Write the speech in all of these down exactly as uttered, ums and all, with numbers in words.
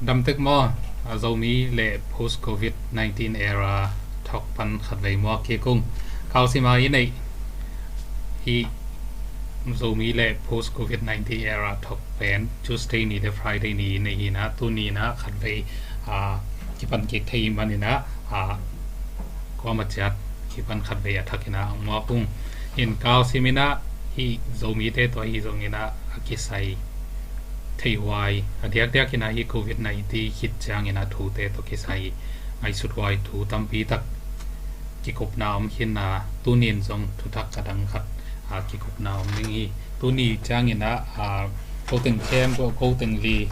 Damtek maw? A, Zomi le post Covid nineteen era thok pan khatvei muak kik ung. Kau Sima i neih hi. Zomi le post Covid nineteen era thok pen Tuesday ni le Friday ni i neih hi na, tuni na khatvei, a, kipan kik thei manin a, a, kuama ciat kipan khatvei a thak in a muak ung. In Kau Sim in a hi Zomite tua hi zongin a, a kisai thei huai. A diakdiak in a hi Covid nineteen khit ciangin a thute tua kisai ngaihsut huai thu tampi tak kikupna om khin a, tunin zong thuthak a dang khat, a, kikupna om ding hi. Tuni ciangin a, a, ko teng khem, ko, ko teng li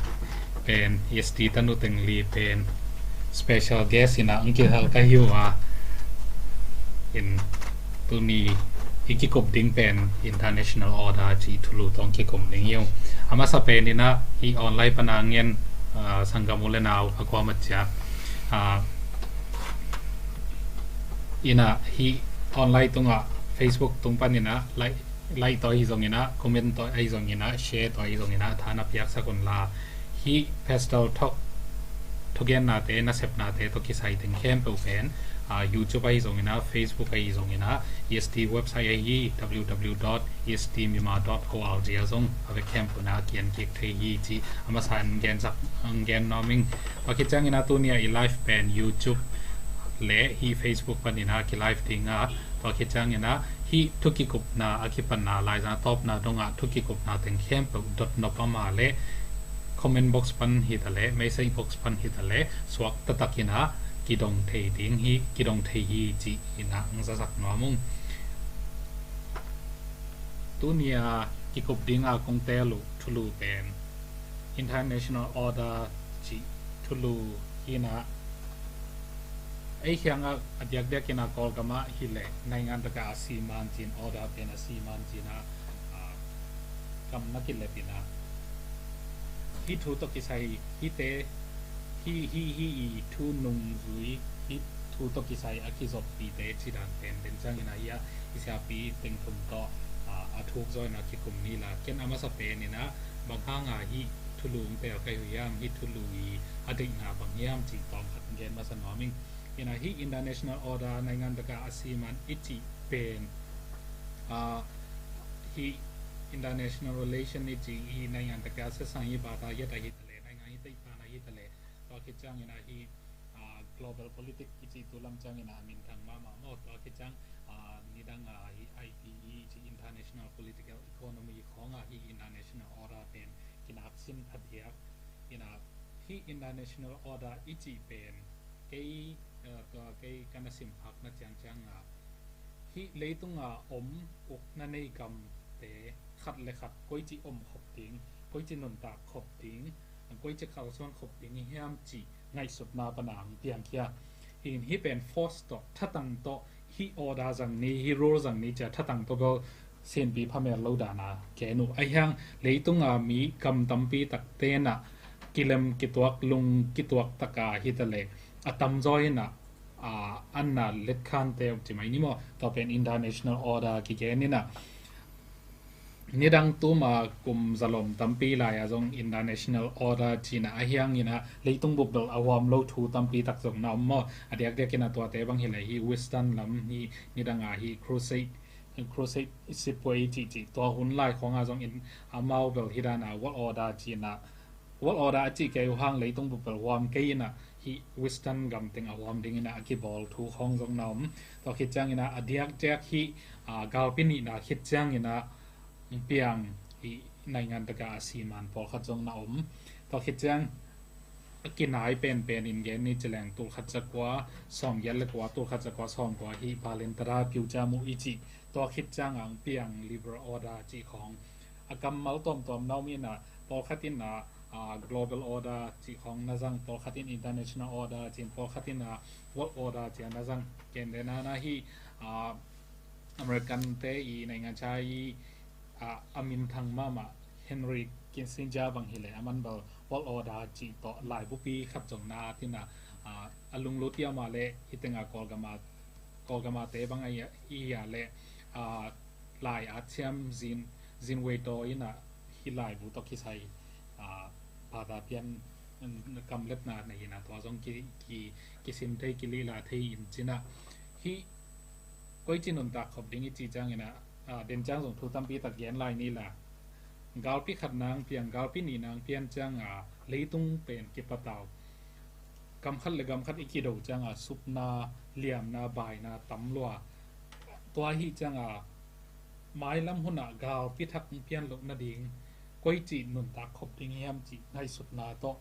pen, S T tanu teng li pen special guest in a ang kihal ka hi uh a. In tuni i kikup ding pen international order ci thulu tawh kikum ding hi uh. A masa pen in a hi online pan a ngen, a, sanggam u le nau a kuama ciat, a, in a hi online tungah Facebook tung pan in a like, like tawh hi zongin a, comment tawh hi zongin a, share tawh hi zongin a, tha na piaksak un la. Hi festival thok, thugennate, nasepnate tawh kisai teng khempeuh pen, a, YouTube ahi zongin a, Facebook ahi zongin a, E S T website ahi www dot estmyanmar dot org a zong a vek khempeuh na kian kik thei hi ci a masa in gensak, ang gen nuam ing. Tua khit ciangin a tuni a i live pen YouTube le hi Facebook pan in a ki live ding a, tua khit ciangin a hi thukikupna a kipanna laizang tawpna dongah thukikupna teng khempeuh dot nop a mah le comment box pan hi ta le message box pan hi ta le suak taktak in a kidong thei ding hi, kidong thei hi ci in a ang zasak nuam ung. Tuni a kikup ding a kong tel uh thulu pen international order ci thulu hi na, ei khiang a, a diakdiak in a Kawlgam ah hi le naingan taka a siman cin order pen a siman cin a, a, kam na kilep in a hi thu tawh kisai hite hi, hi, hi i thu nungzui hi thu tawh kisai a kizoppite cidan pen den ciangin a hi a, i siapi teng thum tawh, a, a thuk zaw in a kikum ni la. Ken a masa pen in a bang hang a hi thulu ong tel ka hi uh hiam, hi thulu i a deihna bang hiam cih tawm khat gen masa nuam ing. In a hi international order naingan taka a siman i cih pen, a, hi international relation i cih hi naingan taka a sesang hi bata hiat a hi ta le, naingan hi teihpan a hi ta le, tua khit ciangin a hi, a, global politics i cih tu lam ciangin a minthang mahmah maw, tua khit ciang, a, nidang a hi I P E i cih international political economy khawng a hi international order pen kinak sin a diak. In a hi international order i cih pen kei, a, tua kei ka na sim phak na ciangciang a hi leitung a om ukna nei gamte khat le khat koici om khop ding, koici nuntak khop ding, koici kalsuan khop ding hiam cih ngaihsutna pan a ang piangkhia. In hi pen force tawh, thatang tawh, hi order zang ni, hi rule zang ni cia thatang tawh bel sinpi phamel lo dan a gen uh. Ahi hang leitung a mi gam tampi tak ten a kilem kituak, lung kituak tak a hi ta le a tamzaw in a, a, an na letkhan te uh ci mai ni maw, tua pen international order kigen in a. Nidang tuma kum zalom tampi lai a zong international order cina ahi hang in a leitung bup bel a huam lo thu tampi tak zong na om maw? A diakdiak in a tuate bang hi le hi Western lam hi nidang a hi crusade, crusade sipuai cihcih tua hun lai khawng a zong in amau bel hi dan a world order cina, world order a cih kei uh hang leitung bup bel huam kei in a hi Western gam teng a huam ding in a a kibawl thu khawng zong na om. Tua khit ciang in a a diakdiak hi, a, galpi nihna khit ciang in a piang hi naingan taka a siman pawlkhat zong na om. Tua khit ciang a kinai penpen in gen ni ci leng tulkhat zakua sawmgiat le kua, tulkhat zakua sawmkua hi Berlin Tada piu cia mu i cih. Tua khit ciang ang piang liberal order cih khawng a kammal tuamtuam na om in a pawlkhat in a, a, global order cih khawng na zang, pawlkhat in international order cih, pawlkhat in a world order cih a na zang. Ken le nana hi, a, American te i naingan ca i, a, a minthang mahmah Henry Kissinger bang hi le a man bel world order cih tawh laibupi khat zong na tin a, a, a lunglut i a mah le hi teng a Kawlgam a, Kawlgam a te bang a i, i a le, a, lai a thiam zin, zin wei taw in a hi laibu tawh kisai, a, bata pian kamletna nei inah tua zong ki, ki, kisim thei, kilihla thei in cinah hih koici nuntak khop ding i cih cianginah, a, den ciang zong thu tampi tak gen lai nila. Galpi khat nang piang, galpi nih nang pian cianga leitung pen kipatau. Gam khat le gam khat i kido cianga supna, liamna, baina tam lua. Tua hi cianga mailam hunah galpi thak pian loh nading koici nuntak khop ding hiam cih ngaihsutna tawh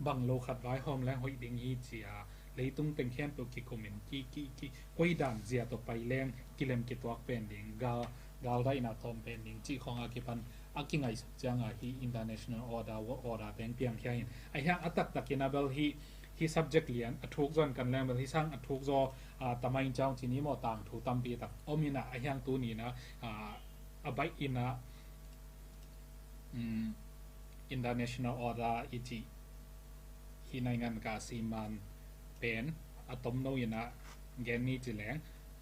bang lo khat vaihawm leng hoih ding hi cia leitung teng khempeuh kikumin ki, ki, ki, koi dan zia tawh pai leng kilem kituak pen ding, gal, galdaihna tawm pen ding cih khawng a kipan a kingaihsut cianga hih international order, world order teng piangkhia in a hiang a taktakin a bel hih, hih subject lian a thuk zaw in kan leng bel hih sang a thuk zaw, a, tamain ciang cini maw tangthu tampi tak om inah a hiang tuninah, a, a baih inah, um, international order i cih hih naingan ka siman pen a tomno inah gen ni ci leng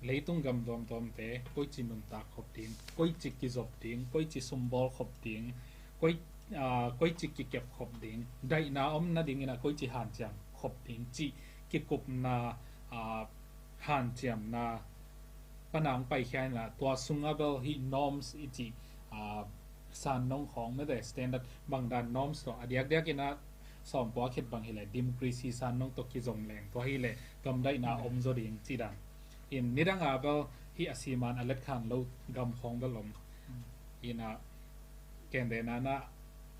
leitung gam tuamtuamte koici nuntak khop ding, koici kizop ding, koici sumbawl khop ding, koi, a, koici kikep khop ding, daihna om nading inah koici hanciam khop ding cih kikupna, a, hanciamna panang paikhia inah tua sunga bel hih norms i cih, a, sannong khawng mete standard bangdan norms tawh a diakdiak inah sawmpua khit bang hileh democracy sannong tawh kizom leng tua hileh gamdaihna om zaw ding cidan. In nidanga bel hih a siman a letkhan lo gam khawng bel om inah kende nanah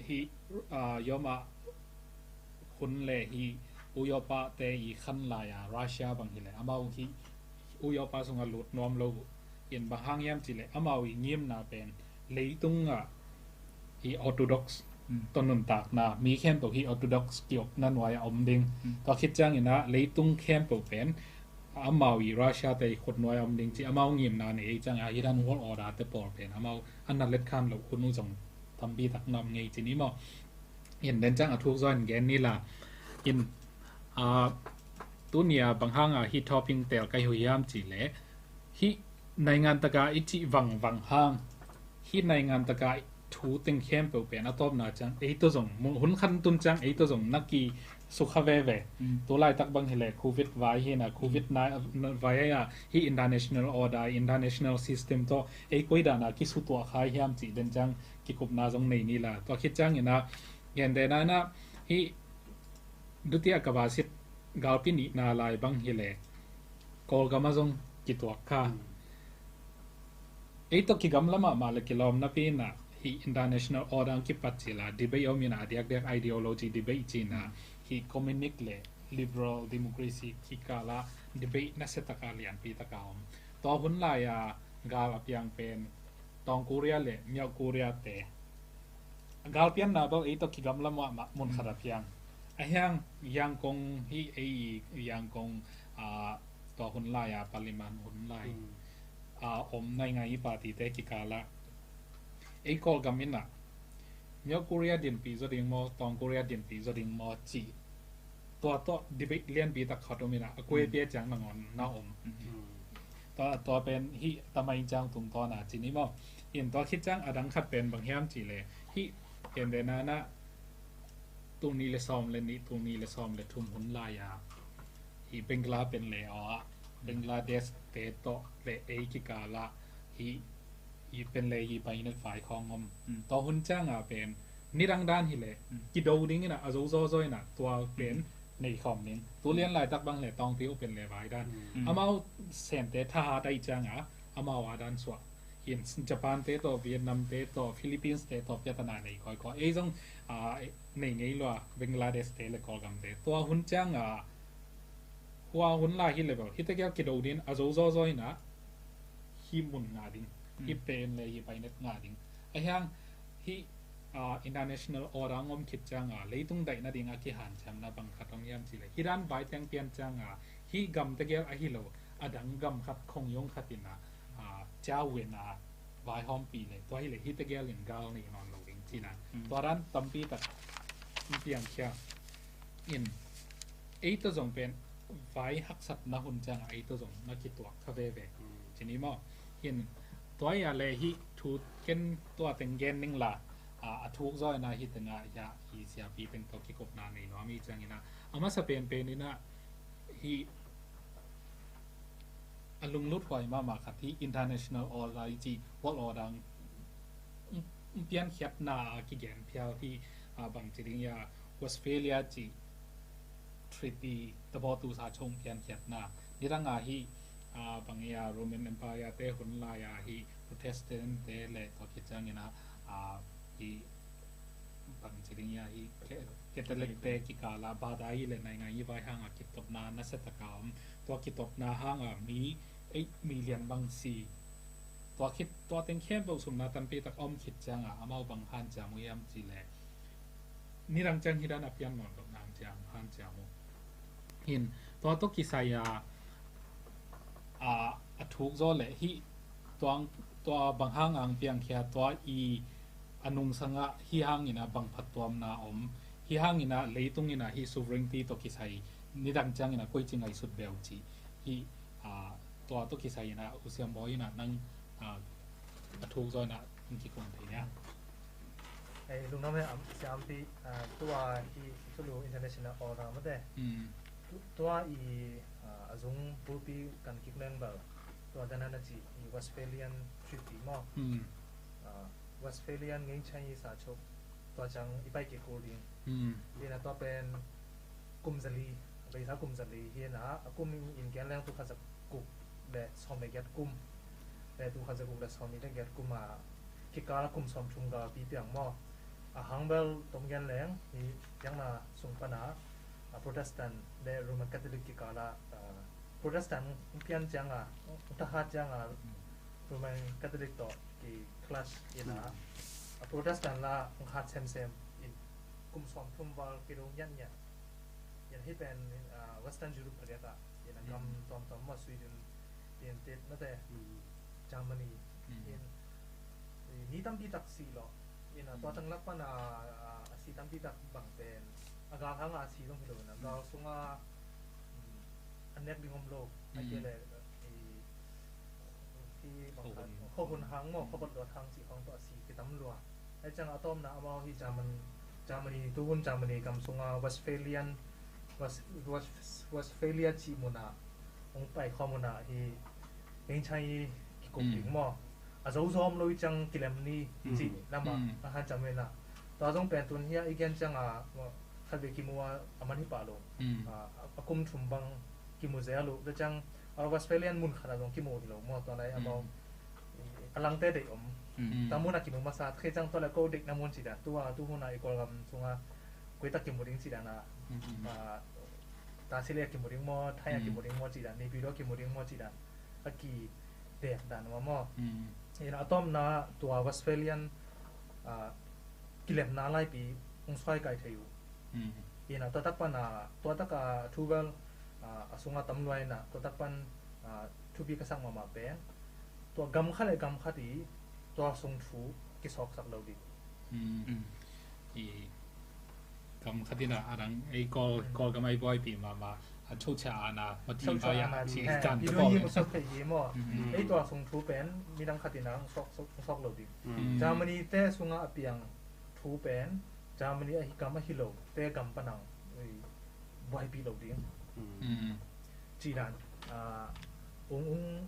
hih, a, yoma hun le hih Uyopa te i khan lai a Russia bang hileh amau hih Uyopa sunga lut nuam lo uh. In bang hang hiam cileh amau i ngimna pen leitungah hih Orthodox tawh nuntakna mi khempeuh hih Orthodox kiokna nuai a om ding. Tua khit cianginah leitung khempeuh pen amau i Russia te i khut nuai a om ding ci amau ngimna nei ei ciangah hih dan world order te pawl pen amau a na letkhan loh hun uh zong tampi tak na om ngei ci ni maw? In den ciang a thuk zaw in gen ni la. In, a, tuni a bang hanga hih topic tel kai hu hiam cileh hih naingan taka i cih vangvang hang hih naingan taka thu teng khempeuh pen a tawpna ciang ei tawh zong hun khan tun ciang ei tawh zong na ki sukha veve. Tu laitak bang hileh covid vai hina covid vai a hih international order international system tawh ei koidana kisutuah khai hiam cih den ciang kikupna zong nei ni la. Tua khit ciangin ah gentehna in ah hih dutia kabasit galpi nihna lai bang hileh Kawlgam ah zong kituak kha. Ei tawh kigamla mahmah le kilawm napi in ah hih international order ang kipat cila debate om in ah a diakdiak ideology debate cina hih communist le liberal democracy kikala debate nasia taka lianpi taka om. Tua hun lai-a gal a piang pen Tawng Korea le Myauk Korea te galpianna bel ei tawh kigamla mahmah mun khat a piang. A hiang Yangon hih ei Yangon, ah, tua hun lai-a parliament hun lai, ah, om naingai party te kikala ei Kawlgam in ah Myauk Korea dinpih zaw ding maw, Tawng Korea dinpih zaw ding maw cih tua tawh debate lianpi tak khat om in ah a kuai pia ciang nangawn na om. Tua, tua pen hih tamain ciang tungtawn a ci ni maw? In tua khit ciang a dang khat pen bang hiam cih leh hih gentehna in ah tul nih le sawm le nih, tul nih le sawm le thum hun lai-a hih Bangla pen le aw ah Bangladesh te tawh le ei kikala hih hih pen le hih painet vai khawng om. Tua hun cianga pen nidang dan hileh kido ding in ah a zo zawzaw in ah tua pen nei khawm ding. Tu lian laitak bang le tawngpi uh pen le vai dan amau sente thahat aih cianga amau a dan suah. Hin Japan te tawh, Vietnam te tawh, Philippines te tawh piatana nei kawikawi. Ei zong, ah, nei ngei lua Bangladesh te le Kawlgam te. Tua hun cianga hua hun lai hi level hih tegel kido din a zo zawzaw in ah hih mun ngah ding, hih pen le hih painet ngah ding. A hiang hih, ah, international order ang om khit cianga leitung daih nading a kihanciamna bang khat om hiam cih leh hih dan vai teng pian cianga hih gam tegel ahi lo a dang gam khat khongyong khat in ah, ah, ciau in ah vaihawmpi le tua hileh hih tegel in gal nei nawn lo ding cina tua dan tampi tak piangkhia in ei tawh zong pen vai haksatna hun cianga ei tawh zong na kituak kha veve ci ni maw? Hin tua ia le hih thu ken tua teng gen ning la a, a thuk zaw in ah hih tengah hiah i siapi teng tawh kikupna nei nuam hi ciangin ah, a masa penpen in ah hih a lunglut huai mahmah khat hih international order i cih world order piankhiatna a kigen phial hih, a, bangci ding hiah Westphalia cih treaty, tabawtu sa chung piankhiatna. Nidang a hih, a, bang hiah Roman Empire te hun lai a hih Protestant te le tua khit ciangin ah, a, hih bangci ding hiah hih Catholic te kikal ah Baha'i le Naingai i vai hang a kitotna nasia tak a om. Tua kitotna hang a mi eight million bang si. Tua khit, tua teng khempeuh sumna tampi tak om khit ciang a amau bang hanciam uh hiam cih leh, nidang ciang hih dan a pian nawn loh nang ciang hanciam uh. Hin, tua tawh kisai a, a, a thuk zaw le hih tua, tua bang hang a piangkhia, tua i a nungsang ah hih hangin ah bang phattuamna om, hih hangin ah leitung in ah hih sovereignty tawh kisai nidang ciangin ah koici ngaihsut beuh cih hih, a, tua tawh kisai in ah U Siam Bawi in ah nang, a, a thuk zaw in ah hong kikum thei nia. Ei, lungdam e, am, Siampi, a, tua hih thulu international order mate. Mm. Tu-, tua i, a, a zung bulpi kan kik leng bel tua dan a na cih i Westphalian Treaty maw. Mm. A, Westphalian Ngeingchai sa chok tua ciang i pai kik kul ding. Mm. Hi na tua pen kum zali, beisa kum zali hi na, a kum in gen leng tu khat za guk le sawm le giat kum, le tu khat za guk le sawm nih le giat kum a kikal a kum sawm thum galpi piang maw. A hang bel tom gen leng hi piang na sung pan a, a Protestant le Roman Catholic kikal a, a, Protestant pian ciang a, tahat ciang a, Roman Catholic tawh ki clash in a, a Protestant la hong khat semsem in kum sawm thum val kido ngiatngiat. In hih pen, a, Western Europe pariat ah in a gam tuamtuam maw, Sweden, in tit mate, Germany, in, i, mi tampi tak si lo. In a tua tanglak pan a, a, a si tampi tak bang pen a gal hang a si dong hi lo in a gal sung a, mm, a nek ding om lo. A kia le, i, Hi bang khat, khuahun hang maw, khuabot luat hang cih khawng tawh a si kitam lua. Ahi ciang a tawpna amau hi German, Germany, tuhun Germany gam sunga Westphalian, West, West, Westphalia cih munah hong pai khawm munah hi Ngeingchai kikup ding maw. A zo zawm lo i ciang kilem ni cih lamah a hanciam inah. Tua zong pen tun hiah i gen ciang a khat vei kimu a, a man hi pah lo. A, a kum thum bang kimu zel uh. Tua ciang a Westphalian mun khat ah zong kimu hi lo maw, tua lai amau a langte deih om. Tua mun ah kimu masa, khe ciang tua lai ko deihna mun cih dan, tua, tu hun ah i Kawlgam sunga koi tak kimu ding cih dan ah, a, Tasi le kimu ding maw, Thai ah kimu ding maw cih dan, Naypyidaw kimu ding maw cih dan a kidek dan maw maw. Ina a tawpna tua Westphalian, a, kilemna laipi hong suai kai thei uh. Ina tua tak pana, tua tak a thu bel, a, a sunga tam luai ina, tua tak pan, a, thupi ka sak mahmah pen tua gam khat le gam khat i tua sung thu kisawksak lo ding. I gam khat ina a dang ei Kawl, Kawlgam ei buaipih mahmah a chocha ana mati baya ci tan ta bawk. Ei tua sung thu pen midang khat ina hong sawk, sawk, sawk lo ding. Germany te sunga a piang thu pen Germany ahi gam ahi lo te gam panang buaipih lo ding. Cih dan, a, ung, ung,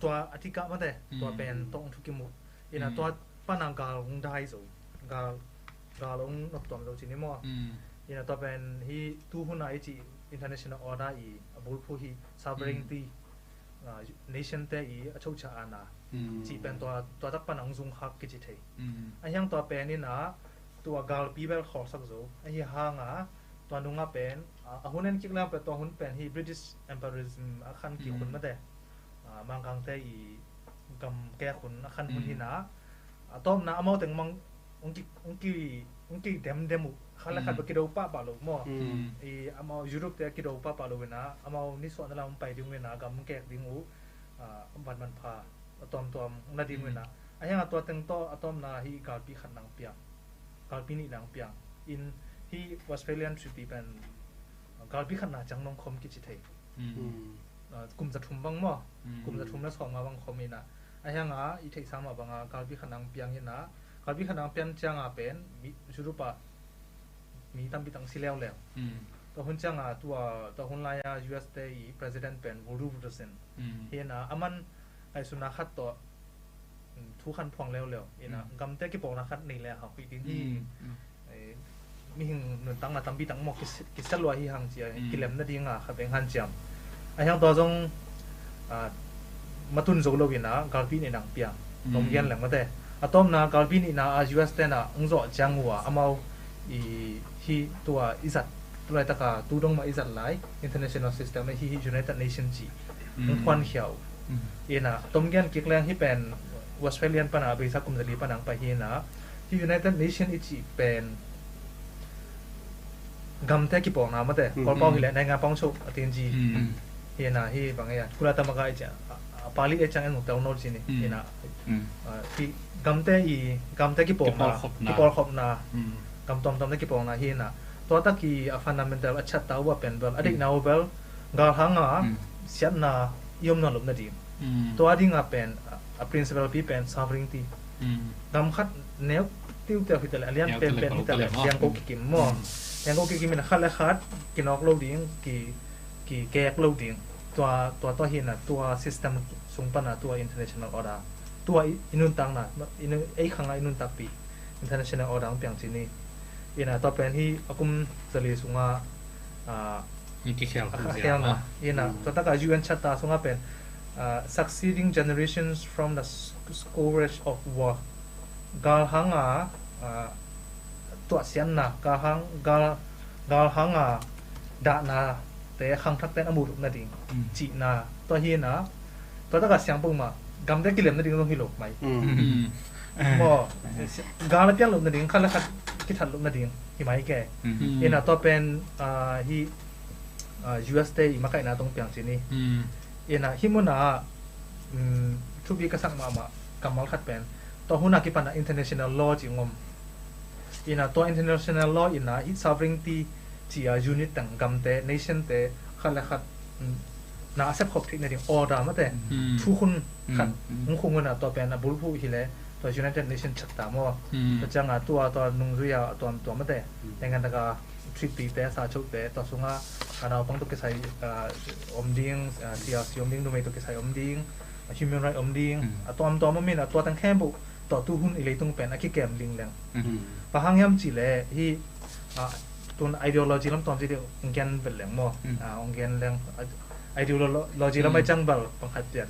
tua a tikah mate, tua pen tawh ung thu kimu. Ina tua pana gal ung dai zo, gal, gal ung noptuam zo cih ni maw. Ina tua pen hi tu hun a i cih international order i a bulphuh hi sovereignty, a, nation te i a chocha ana cih pen tua, tua tak pana ung zungkhak kici thei. A hiang tua pen ina tua galpi bel khawlsak zo. Ahi hanga tua nunga pen, a, a hun en kik leng pen tua hun pen hi British Empirism a khan kik hun mate. A, Mangkangte i gam kek hun a khan hun hina. A tawpna amau teng mang ung ki, ung ki, ung ki demdem uh. Khat le khat ba kido pahpah lo maw. I amau Europe te kido pahpah lo ina amau nisuahna lam pai ding ina gam kek ding uh. A, ban manpha a tuamtuam na ding ina. A hiang a tua teng tawh a tawpna hi galpi khat nang piang. Galpi nih nang piang. In hi Westphalian Treaty pen galpi khat na ciang nong khawm kici thei. A, kum za thum bang maw. Kum za thum na sawm nga bang khawm ina. A hiang a i theihsa mah banga galpi khat nang piang ina. Papi khat nang pian cianga pen mi Europe ah mi tampi tang si leuleu. Tua hun cianga tua tua hun laia U S te i president pen Woodrow Wilson hi ina, aman ngaihsutna khat tawh thu khan phuang leuleu ina, gamte kipawlna khat nei le hau hi ding hi. Mihing nuntakna tampi tang maw kisia lua hi hang cia kilem nadinga kha beng hanciam. A hiang tua zong matun zo lo ina galpi nih nang piang. Tom gen leng mate. A tomna galpi nihna a U S tena ung zawh ciang uh a amau i hi tua i zat, tu laitaka tu dong mah i zat lai international system a hi hi United Nation ci ung phuan khia uh. Ina tom gen kik leng hi pen Australian pana beisa kum zali pana ang pai hi ina, hi United Nation i cih pen gamte kipawlna mate, Kawlpau hileh naingan pawngcho a tinci. Hi ina hi bang ei a kula tamaka i ciah a pali ei ciang en tel no ci ni. Hi ina hi gamte i gamte kipawlna, kipawlkhopna, gam tuamtuamte kipawlna hi ina, tua taki a fundamental a chatta uh a pen bel a deihna uh bel galhanga siatna i om nawn lop nading. Tua dinga pen a principle pi pen sovereignty. Gam khat neu tiuteu hitale a lian penpen hitale liangko kikim maw? Liangko kikim in a khat le khat kinawk lo ding, ki kikek lo ding. Tua tua tua hina tua system sung pana tua international order, tua i nuntakna, ei khanga i nuntakpi international order ang piang ci ni. Ina tua pen hi a kum zali sunga a kikhelna ina tua taka U N Charter sunga pen succeeding generations from the scourge of war, galhanga tuahsianna, galhang gal galhanga dahnate khangthakten a muh nading cihna tua hina. Tua taka siangpung mah gamte kilem nading zong hi lo mai. Maw, gal a pian lo nading, khat le khat kithat lo nading hi mai ke. Ina tua pen hi U S te i makaihna tong piang ci ni. Ina hi muna thupi ka sak mahmah kammal khat pen tua huna kipana international law ci ngom. Ina tua international law ina i sovereignty cia unit tang gamte, nation te khat le khat na a sepkhop theih nading order mate, thukhun khat hung khung huna tua pen a bulphuh hileh tua United Nation chapter maw? Tua cianga tua tua nungzuia a tuamtuam mate, engantaka treaty te, sachote, tua sunga a naupang tawh kisai om ding, C R C om ding, numei tawh kisai om ding, human right om ding, a tuamtuam om in a tua tang khempeuh tua tuhun i leitung pen a kikem lingleng. Bang hang hiam cihleh hi tun ideology lam tuam ci dih ong gen vet leng maw? Ong gen leng ideology lam ai cang bal bang khat pian,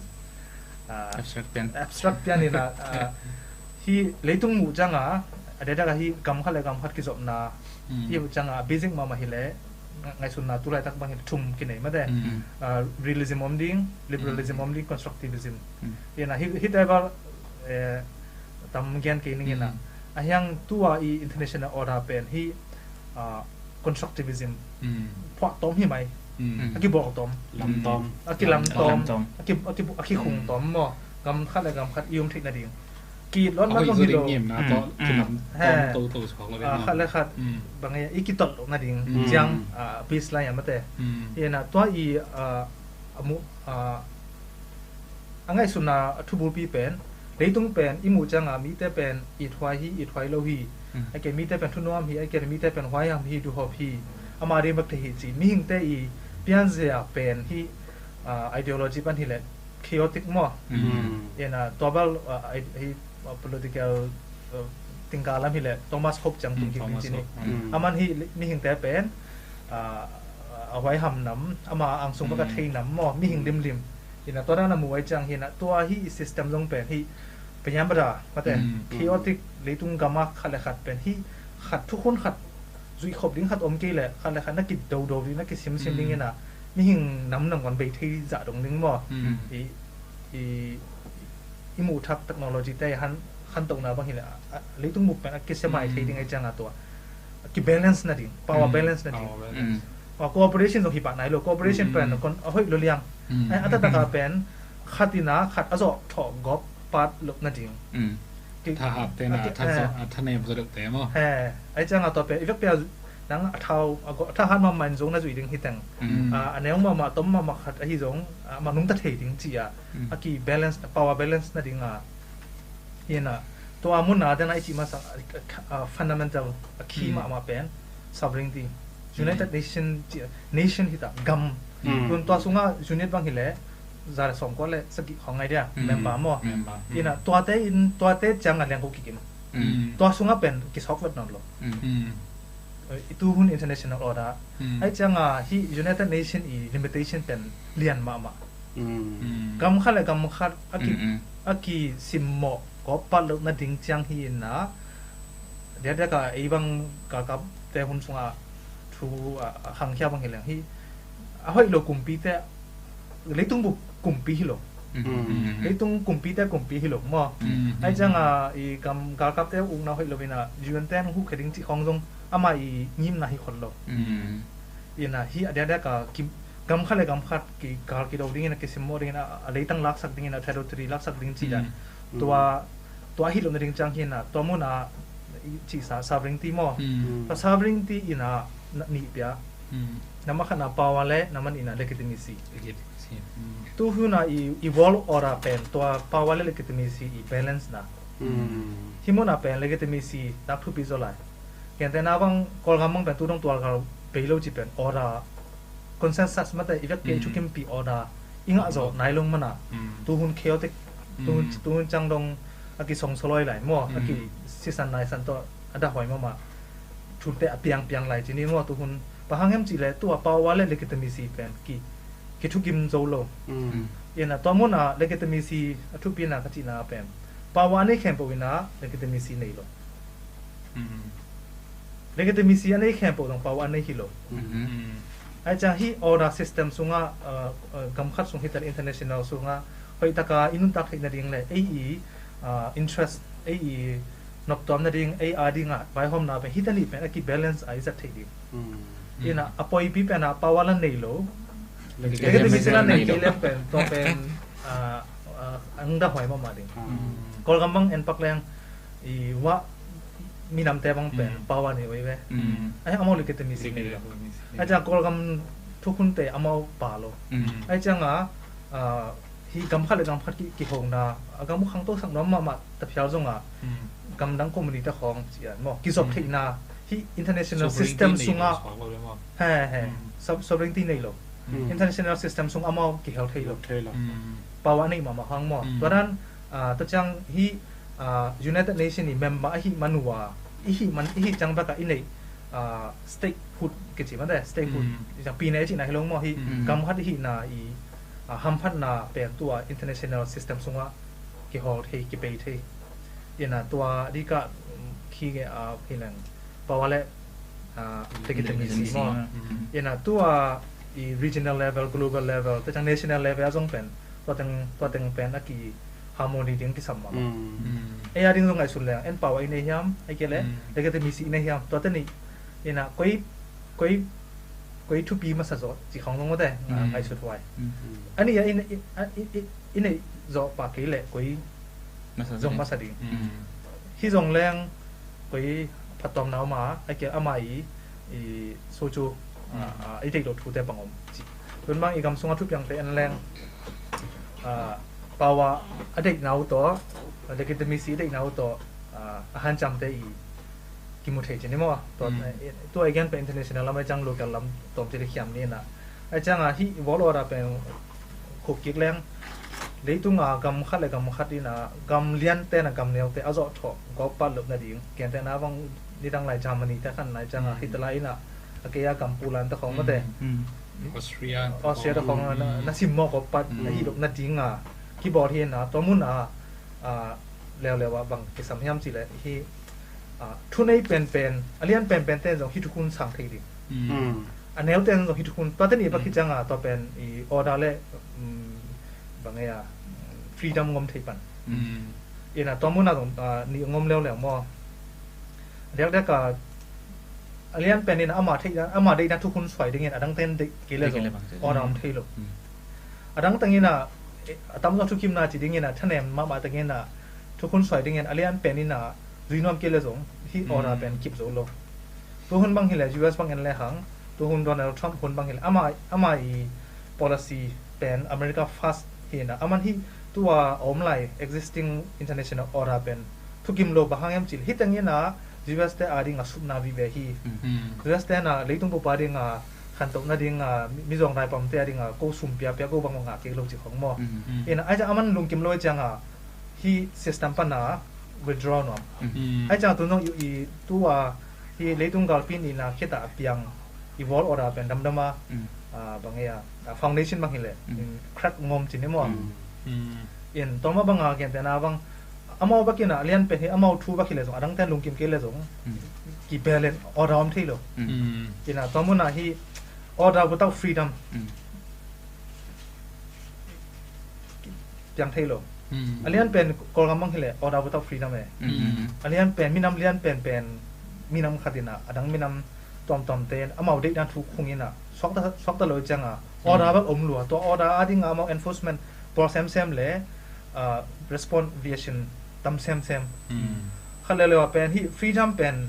abstract pian, abstract pian ina hi leitung muh canga a dedak a hi gam khat le gam khat kizopna hi uh canga basic mahmah hileh ngaihsutna tu laitak bang hi thum kinei mate. Realism om ding, liberalism om ding, constructivism. Ina hi hi table tam gen kei ning ina a hiang tua i international order pen hi constructivism phuah tom hi mai. A kibawl tom, lam tom, a kilam tom, a ki a ki a kikhung tom maw? Gam khat le gam khat i um theih nading ki lon mat zong hi lo. Khat le khat bang i kitolh loh nading ciang peace line a mate. Ina tua i a mu a a ngaihsutna a thubulpi pen leitung pen i muh cianga mite pen ithuai hi, ithuai lo hi. Aike mite pen thunuam hi, aike mite pen huaiham hi, duhop hi. Ama ding bek thei hi ci mihingte i pianzia pen hi. Ideology pan hileh chaotic maw? Ina tua bal hi political tingkal lam hileh Thomas Hobbes ciang tung hi ci ni. Aman hi mihingte pen a huaiham nam, ama angsung bek a thei nam maw, mihing limlim. Ina tua dan a mu ai ciang hi ina tua hi i system zong pen hi penyambada mate, chaotic leitung gama khat le khat pen hi khat thukhun khat zuihkhop ding khat om kei le khat le khat na kidodo ding, na kisimsim ding ina mihing nam nangawn bei thei zah dong ding maw? I i i muhthak technology te han khantohna bang hileh leitung muh pen a kisemai thei ding ai cianga tua kibalance nading, power balance nading. Cooperation zong hi pah nai lo, cooperation pen a hoih lo liang. A taktak a pen khat ina khat a zawh thawh gawp pat loh nading. Thahat tena thanem zaw deuhte maw? Ai cianga tua pen i vekpia nang a thau a thahat mahmah in zong na zuih ding hi teng, a neu mahmah tom mahmah khat ahi zong a manungta thei ding ci a a kibalance, power balance nadinga. Hi ina Tua mun ah den a i cih masa, a, a, fundamental, a key mahmah pen sovereignty. United Nation ci, nation hi ta, gam. Tun tua sungah unit bang hi leh za le sawmkua le sagih khawng ngai dia, member maw. Ina tuate in, tuate ciang a liang ko kikim. Tua sungah pen kisawk vet nawn lo. I tuhun international order. Ai ciang a hi United Nation i limitation pen lian mahmah. Gam khat le gam khat a ki, a kisimmawh kawppat loh nading ciang hi ina, diakdiak a ei bang galkapte hun sungah thu a, a khangkhia bang hi leng hi, a hoih lo kumpite, leitung bup kumpi hi lo. Leitung kumpite kumpi hi lo maw. Ai ciang a i gam galkapte ukna hoih lo ina U N te hong huh khe ding cih khawng zong ama i ngimna hi khol lo. Ina hi a diakdiak a ki, gam khat le gam khat ki gal kido dingin a kisimmawh dingin a, a leitang laksak dingin a territory laksak ding cih dan. Tua, tua a hih loh nading ciang hi ina tua mun a i cihsa sovereignty maw. Tua sovereignty ina na, nih pia. Nama khatna power le nama nihna legitimacy. Tu hun a i, i world order pen tua power le legitimacy i balance na. Hi mun a pen legitimacy nak thupi zaw lai. Gentehna bang Kawlgam bang pen tu dong tualgal bei lo ci pen order, consensus mate i vek pia i thukimpih order i ngah zawh nai lo mana. Tuhun chaotic, tuhun, tuhun ciang dong a kisongsoloi lai maw, a kisisan naisan tawh a dahhuai mahmah. Thunte a piangpiang lai ci ni maw tuhun. Bang hang hiam cih leh tua power le legitimacy pen ki, kithukim zo lo. Ina tua mun a legitimacy a thupina ka cihna pen power a nei khempeuh ina legitimacy nei lo. Legitimacy a nei khempeuh zong power a nei hi lo. Ai ciang hi order system sungah, uh, uh, gam khat sung hi tan international sungah hoih taka i nuntak theih nading le ei i, uh, interest, ei i noptuam nading, ei a dingah vaihawmna pen hi tan i pen a ki balance a i zat theih ding. Ina a poipi pen a power la nei lo. Legitimacy la nei kei leng pen tua pen, uh, uh, ang dahhuai mahmah ding. Kawlgam bang en pak leng i wah minamte bang pen power nei uh ei ve. Ai amau legitimacy nei lo. Ai ciang Kawlgam thukhunte amau pa lo. Ai ciang a, ah, hi gam khat le gam khat ki, kihona a gam uh khangto sak nuam mahmah ta phial zong a gam dang community te khawng cian maw kizop theihna hi international system sungah. He he. Sovereignty nei lo. International system sung amau kihel thei lo. Power a nei mahmah hang maw. Tua dan, ah, tua ciang hi, ah, United Nation i member ahi man uh a, i hih man, i hih ciang bek a i neih, ah, statehood kici mate, statehood. I ciang pi nei cihna hi lo maw hi, gam khat i hihna i, ah, hamphatna pen tua international system sungah kihel thei, kipei thei. Ina tua dikah, um, khi nge, ah, hi leng power le, ah, legitimacy maw. Ina tua i regional level, global level, tua ciang national level a zong pen tua teng, tua teng pen a ki harmony ding kisam mah. Ei a ding zong ngaihsun leng en power i nei hiam, ei kei le legitimacy i nei hiam, tua teni ina koi, koi, koi thupi masa zaw ci khawng zong mate, ah, ngaihsut huai. Ani a i, i, i, i, i neih zawh pah kei leh koi zong masa ding. Hi zong leng koi phattuamna om a, a kia ama i, i so cu, a, a, i deih loh thute bang om ci. Tun bang i gam sungah thupiangte en leng, a, power a deihna uh tawh, legitimacy a deihna uh tawh, a, a hanciamte i kimu thei ci ni maw? Tua, eh, tua i gen pen international lam a i ciang local lam tawm ci le khiam ni na. A i ciang a hih world order pen khuk kik leng leitung a gam khat le gam khat in a gam liante na gam neute a zawh thawh gawp pat loh nading. Gentehna bang nidang lai Germany te khan na i ciang a Hitler in a a kei a gam pulan te khawng mate. Austria te khawng na, na sim maw gawp pat na hih loh nading a kibawl hi na tua mun a, a, leuleu ah bang kisam hiam cih leh hi, ah, thunei penpen, a lian penpen ten zong hi thukhun sang thei ding. A neu ten zong hi thukhun, tua ten i bak hi ciang a tua pen i order le, um, bang e a, freedom ngom thei pan. Ina tua mun a zong, ah, nih ngom leuleu maw. Diakdiak a, a lian pen in ama theih, ama deihna thukhun suai dingin a dang ten deih kei le zong order om thei lo. A dang tengin a, eh, a tamzaw thukimna ci dingin a, thanem mahmah tengin a, thukhun suai dingin a lian pen in a, zui nuam kei le zong, hih order pen kip zo lo. Tu hun bang hi le, U S bang en le hang, tu hun Donald Trump hun bang hi le, ama, ama i policy pen America First hi na, aman hih tua a om lai existing international order pen thukim lo, bang hang hiam cih leh hih teng in a US te a ding a supna vive hi. US te na leitung bup a ding a khantohna ding a mi, mizawng daipamte a ding a ko sum piapia ko bang ngah kik lo cih khong maw. Ina ai ciang a man lungkim lo ai ciang a hih system pan a withdraw nuam. Ai ciang a tun zong i, i tu a hih leitung galpi nihna khit a piang i world order pen damdam a, a, bang ei a, a, foundation bang hi leh, in crack ngawm cin i maw. In tawm a bang a gentehna bang amau bek in a lian pen hi, amau thu bek hi leh zong, a dangte lungkim kei leh zong, ki balance order om thei lo. Ina tawm hun a hih order without freedom piang thei lo. A lian pen Kawlgam bang hi leh order without freedom e. A lian pen minam lian pen pen minam khat in a, a dang minam tuamtuamte in amau deihdan thu khung in a suakta, suakta lo ciang a order bek om lua. Tua order a ding a amau enforcement pawl semsem le, a, response vision tam semsem. Khat leuleu a pen hih freedom pen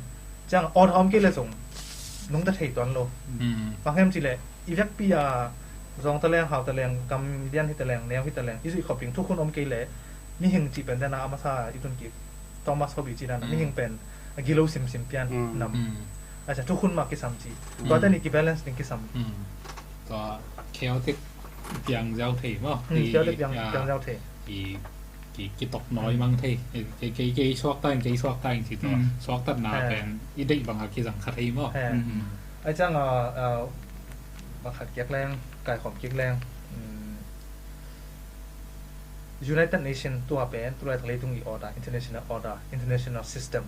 ciang order om kei leh zong nungta thei tuan lo. Bang hiam cih leh i vekpi a zawngta leng hauta leng, gam lian hita leng, neu hita leng, i zuih khop ding thukhun om kei leh mihing cih pen dena a masa i tun kik Thomas Hobbes cih dan a mihing pen a gilo simsim pian nam. Asia thukhun mah kisam cih. Tua ten i ki balance ding kisam. Tua chaotic piang ziau thei maw. Chaotic piang, piang ziau thei. I ki, kitok nawi mang thei. Kei, kei, kei suakta in, kei suakta in ci tua suaktatna pen i deih bang a kizang kha thei maw. Ai ciang a, a, pakhat kiak leng, kaikhawm kik leng, United Nation tua pen tulaitak leitung i order, international order, international system.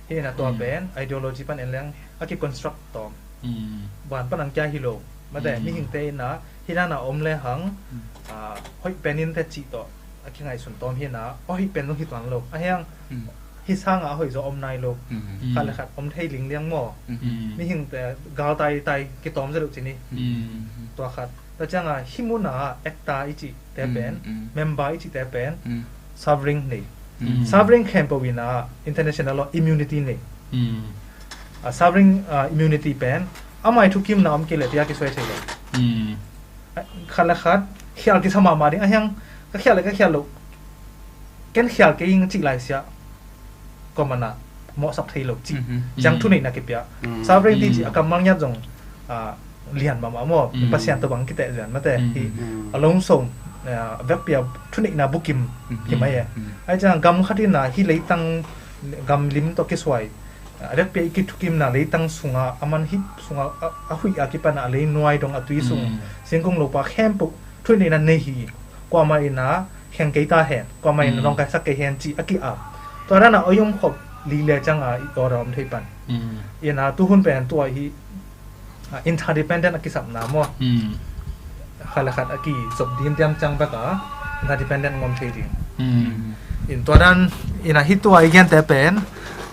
Hi na tua pen ideology pan en leng a ki construct tawm. Van pan ang kia hi lo. Mate mihingte in a hi na na om le hang, a, hoih pen in te cih tawh a kingaihsun tawm hi na, a hoih pen zong hi tuan lo. A hiang hi sanga a hoih zaw om nai lo. Khat le khat om thei lingliang maw. Mihingte gal tai tai kitawm zet uh cini. Tua khat. Tua cianga hi muna actor i cihte pen, member i cihte pen sovereign nei. Sovereign khempeuh ina international law immunity nei. A sovereign, a, immunity pen amai thukimna om kei le tia kisuai thei lo. Khat le khat khial kisa mahmah ding a hiang, ka khial le ka khial lo, ken khial kei ing cih lai sia kawmana mawhsak thei lo cih ciang thuneihna kipia. Sovereignty cih a kammal ngiat zong, a, lian mahmah maw. Pasian tawh bang kiteh zian mate hi. A lom som, a, vekpia thuneihna bukim hi mai e. Ai ciang gam khat ina hi leitang gam lim tawh kisuai, a, vekpia i kithukimna leitang sunga a man hip sunga a, a huih a kipana a lei nuai dong a tui sung singkung lopa khempeuh thuneihna nei hi. Kuamah ina kheng kei ta hen, kuamah ina dong kaisak kei hen cih a ki-ap. Tua dana a yom khop li le cianga i order om thei pan. Ina tuhun pen tua hi, a, interdependent a kisapna maw. Khat le khat a kizop dimdiam ciang bek a interdependent ngom thei ding. In tua dan ina hi tua i gente pen,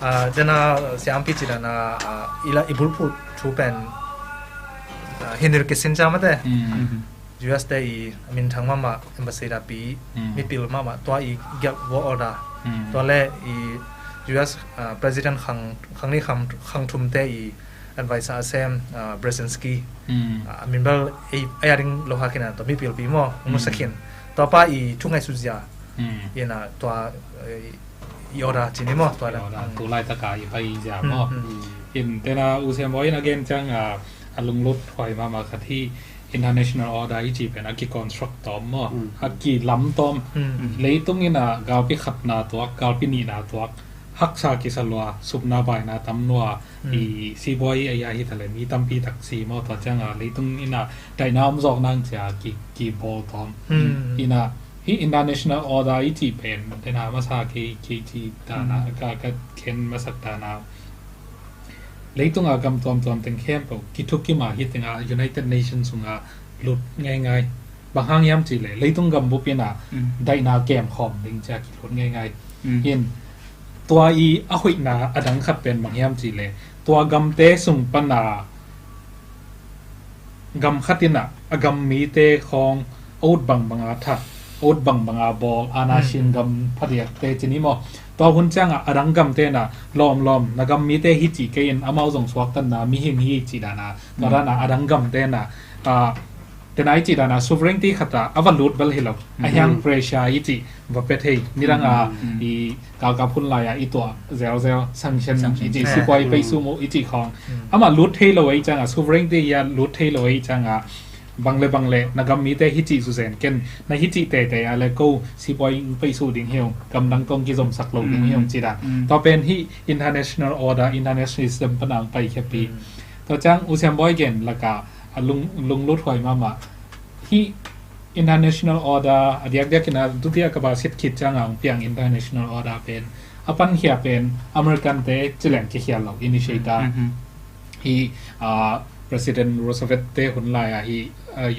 a, dana siampi ci dana, a, ila i bulphuh thu pen, a, Henry Kissinger mate. U S te i minthang mahmah ambassador pi, mipil mahmah tua i giat world order. Tua le i U S, a, president khang, khang ni khang, khang thum te i advisor a sem, a, Brzezinski. A, min bel ei, ei a ding lo ha khin a tua mipil pi maw, musa khin. Tua pa i thu ngaihsut zia. Ina tua, e, i order cini maw, tua i order. Tu laitaka i pai zia maw. In tena u sem bawi in a gen ciang, a, a lunglut huai mahmah khat hi international order i ci pen a ki construct tawm maw. A ki lam tawm. Leitung ina galpi khatna tuak, galpi nihna tuak, haksa kisa lua, supna baina tam nua, i sibuai a ia hi tale mi tampi tak si maw, tua cianga leitung ina daina om zawk nang cia ki, ki bawl tawm. Ina hi international order i ci pen, tena masa kei, kei ci dana, ka, ka khen masak dana. Leitunga gam tuamtuam teng khempeuh kithukima hi tenga United Nations sunga lut ngeingai. Bang hang hiam cih leh leitung gam bup ina daina kem khawm ding cia kilut ngeingai. In tua i a hoihna a dang khat pen bang hiam cih leh tua gamte sung pana gam khat ina a gam mite khawng a ut bangbanga that, a ut bangbanga bawl, ana sin gam phadiakte cini maw. Tua hun cianga a dang gamte na lawmlawm na gam mite hi ci kei in amau zong suaktanna mihing hi ci dana tua dana a dang gamte na, a, Tena i cih dana sovereignty khat ah a va lut bel hi lo. A hiang pressure i cih va pia thei. Nidang a i kalkap hun lai ah i tuah zelzel sanction i cih sipuai pei sumu i cih khawng. Amah lut thei lo ei cianga sovereignty hi a lut thei lo ei cianga bang le bang le na gam mite hi cih zu zen ken na hi cih tete a le ko sipuai pei su ding hiu gamdang tong kizomsak lo ding hiu cih dan. Tua pen hi international order, international system panang pai khiapi. Tua ciang u siambawi gen laka a lung lunglut huai mahmah. Hi international order a diakdiak ina dutia ka ba sit khit cianga hong piang international order pen a pankhia pen American te cileng kikhial lo initiator. Hi President Roosevelt te hun lai a hi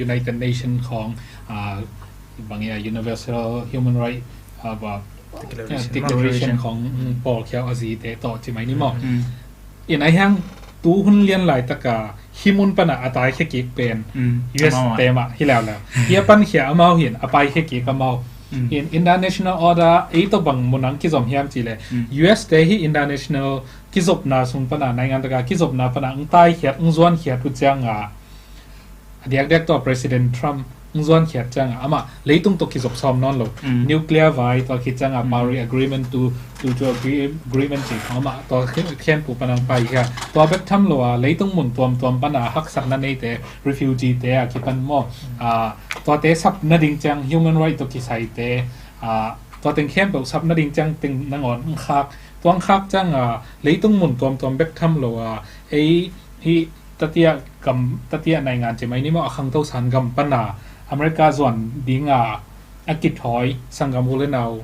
United Nation khong bang ia universal human right declaration khong pawl khiau a zi te tawh ci mai ni maw? In a hiang tu hun lian laitaka hi mun pana a taikhia kik pen U S te mah hi leuleu. Hi a pankhia amau hin a paikhia kik amau. In international order ei tawh bang munang kizom hiam cih le U S te hi international kizopna sung pana naingan taka kizopna pana ng taikhiat ng zuankhiat uh cianga a diakdiak tawh President Trump ng zuankhiat cianga amah leitung tawh kizop sawm nawn lo. Nuclear vai tua khit cianga Paris Agreement tu tu tu agreement ci khong amah tua khenpu panang pai hia tua bek tham lo a leitung mun tuamtuam pana haksatna neite refugee te a kipan maw? Tuate sapna ding ciang human right tawh kisaite tua teng khempeuh sapna ding ciang teng nangawn ng khak tuang khak cianga leitung mun tuamtuam bek tham lo a ei hi tatia gam tatia naingan ci mai ni maw a khangto san gam pana America zuan dinga a kithawi sanggam u le nau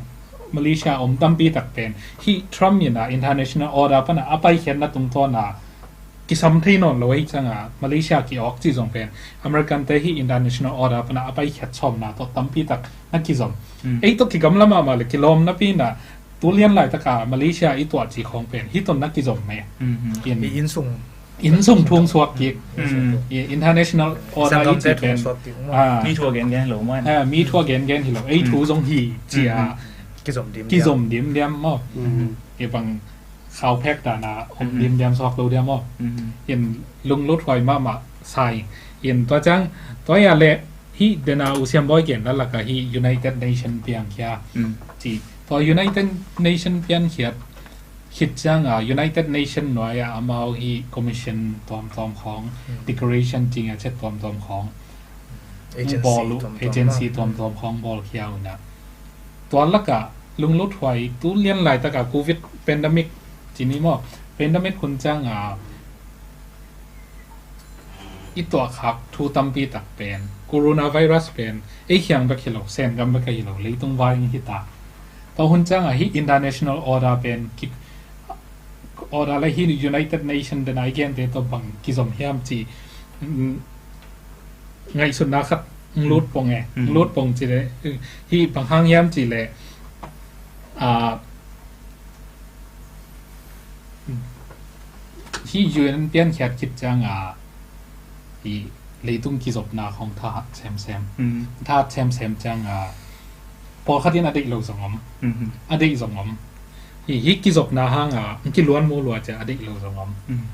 Malaysia om tampi tak pen hi Trump ina international order pana a paikhiatna tungtawna kisam thei nawn lo ahi cianga Malaysia ki awk ci zong pen American te hi international order pana a paikhiat sawmna tawh tampi tak na kizom. Ei tawh kigamla mahmah le kilawmna pina tu lian laitaka Malaysia i tuah ci khawng pen hi tawh na kizom me. In sung thung suak kik international order i ci pen mi thu a gengen hi lo maw? Mi thu a gengen hi lo ei thu zong hi cia kizom dim diam maw? I bang khau phek dana om dim diam suak lo diam maw? In lunglut huai mahmah sai in tua ciang tua ia le hi dena u siambawi gen lalaka hi United Nation piangkhia ci tua United Nation piankhiat khit cianga United Nation nuaia amau hi commission tuamtuam khawng declaration cinga chet tuamtuam khawng bawl uh agency tuamtuam khawng bawl khia una tua laka lunglut huai tu lian laitaka covid pandemic cini maw? Pandemic hun cianga i tuahkhak thu tampi tak pen coronavirus pen ei khiang bek hi lo sengam bek hi lo leitung vai hita. Tua hun cianga hi international order pen order le hi United Nation dena i gente tawh bang kizom hiam ci ngaihsutna khat ng lut pong e ng lut pong ci le hi bang hang hiam ci le hi U N piankhiat khit cianga hi leitung kizopna khong thahat semsem thahat semsem cianga pawlkhat in a deih lo zong om a deih zong om hi hi kizopna hanga ng kiluan mu lua cia a deih lo zong om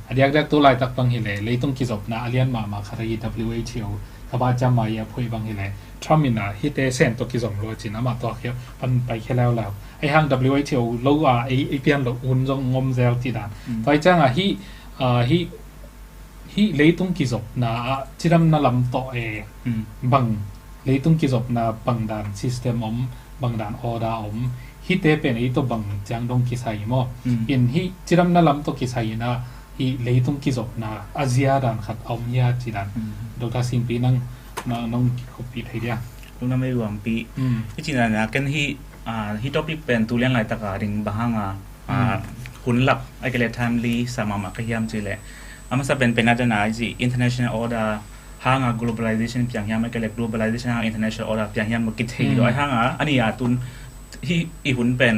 a diakdiak tu laitak bang hi le leitung kizopna a lian mahmah khat a hi W H O kaba ciamma i a phuih bang hi le Trump ina hite sen tawh kizom lua cin amah tua khia pan pai khia leuleu. Ei hang W H O lo a ei pian lo hun zong ngom zel ti dan tua i cianga hi hi hi leitung kizopna ah cidamna lam tawh e bang leitung kizopna bang dan system om bang dan order om hite pen ei tawh bang ciang dong kisai maw? In hi cidamna lam tawh kisai ina hi leitung kizopna a zia dan khat a om hia ci dan Doctor Singpi nang nong kikhuppih thei dia? Lungna mei luangpi i cina na ken hi hi topic pen tu lian laitaka ding bang hanga hun lak a kile timely sa mahmah ka hiam ci le a masa pen pen a dana i ci international order hanga globalization piang hiam a kile globalization hanga international order piang hiam kithei lo ai hanga ani a tun hi i hun pen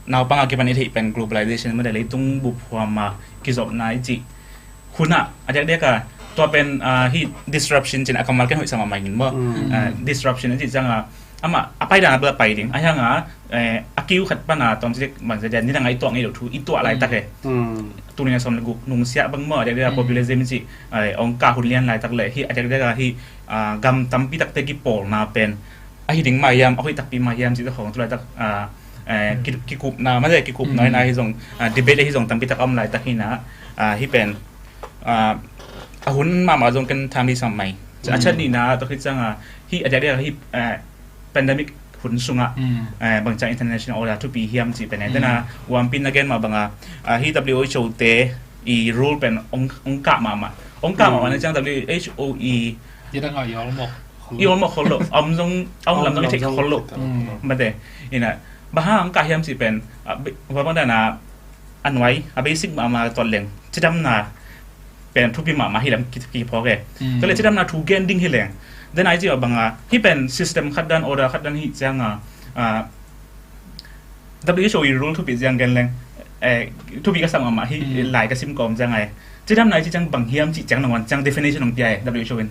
naupang a kipan i theih pen globalization made leitung buphuama kizopna i ci huna a diakdiaka tua pen hi disruption cin a kammal ken hoih sa mahmah in maw? Disruption i ci cianga amah a pai dan a bel a pai ding. A hiang a, eh, a kiu khat pan a tawm ci dek bang ci dek ni dang a i tuah ngei lo thu i tuah laitak e. Tuni na sawm le guk nungsiah bang maw, a diakdiak a populism ci, eh, ong kah hun lian laitak le hi a diakdiak a hi, ah, gam tampi takte kipawlna pen a hi ding mah hiam, a hoih takpi mah hiam ci te khawng tu laitak, ah, eh, ki- kikupna, mate kikupna hi na hi zong, ah, debate hi zong tampi tak a om laitak hi na, ah, hi pen, ah, a hun mahmah zong ken tham di sam mai. A chat nihna tawh khit ciang a hi a diakdiak a hi, eh, pandemic hun sungah, eh, bangciang international order thupi hiam cih pen e. Tena uampin na gen mah banga, ah, hi W H O te i rule pen ong, ong kah mahmah. Ong kah mahmah na ciang W H O i i dang a i awlmawh khol lo. I awlmawh khol lo. Om zong, om lam zong i theih khol lo. Mate. Ina, bang hang ong kah hiam cih pen, ah, be- bang dan a a nuai, a basic mahmah tuat leng cidamna pen thupi mahmah hi lam ki- kiphawk e. Tua le cidamna thu gen ding hi leng, den ai ci a banga hi pen system khat dan, order khat dan hi ciang a, ah, W H O i rule thupi ciang gen leng, eh, thupi ka sak mahmah hi lai ka sim kawm ciang ai. Cidamna i ci ciang bang hiam ci ciang nangawn ciang definition ong pia e W H O in.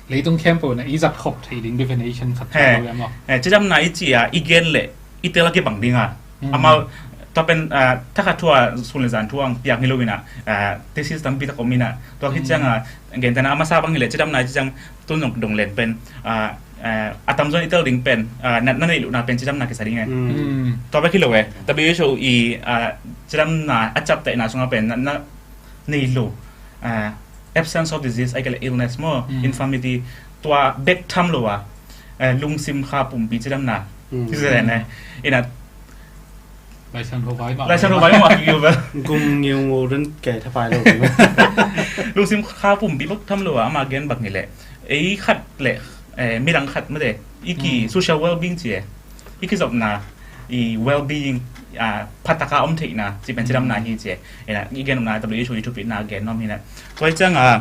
Leitung khempeuh na i zat khop thei ding definition khat. He, lo e maw? He, cidamna i ci a i gen le i tel a kibang ding a. Amau tua pen, ah, thakhat thu a sun le zan thu ang piak hi lo ina, ah, thesis tampi tak om ina. Tua khit ciang a gentehna a masa bang hi le cidamna i ci ciang tun zong dong len pen, ah, eh, a tamzaw in i tel ding pen, ah, na, na neih lohna pen cidamna kisa ding e. Tua bek hi lo e. W H O i, ah, cidamna a ciaptehna sungah pen na, na nei lo, ah, absence of disease, ai kei le illness maw, infirmity, tua bek tham lo a, eh, lungsim kha pumpi cidamna. Ina, Laisiangtho vai mah kigil bel. Gum ngiu ngu run kei thapai lo. Lungsim kha pumpi bek tham lo a, ama gen bek ni le. Ei khat le, eh, midang khat mate. I ki social well-being ci e. I kizopna, i well-being, ah, phataka om theihna, ci pen cidamna hi ci e. Ina, i gen omna W H O i thupitna gen om hi na. Tua i ciang a,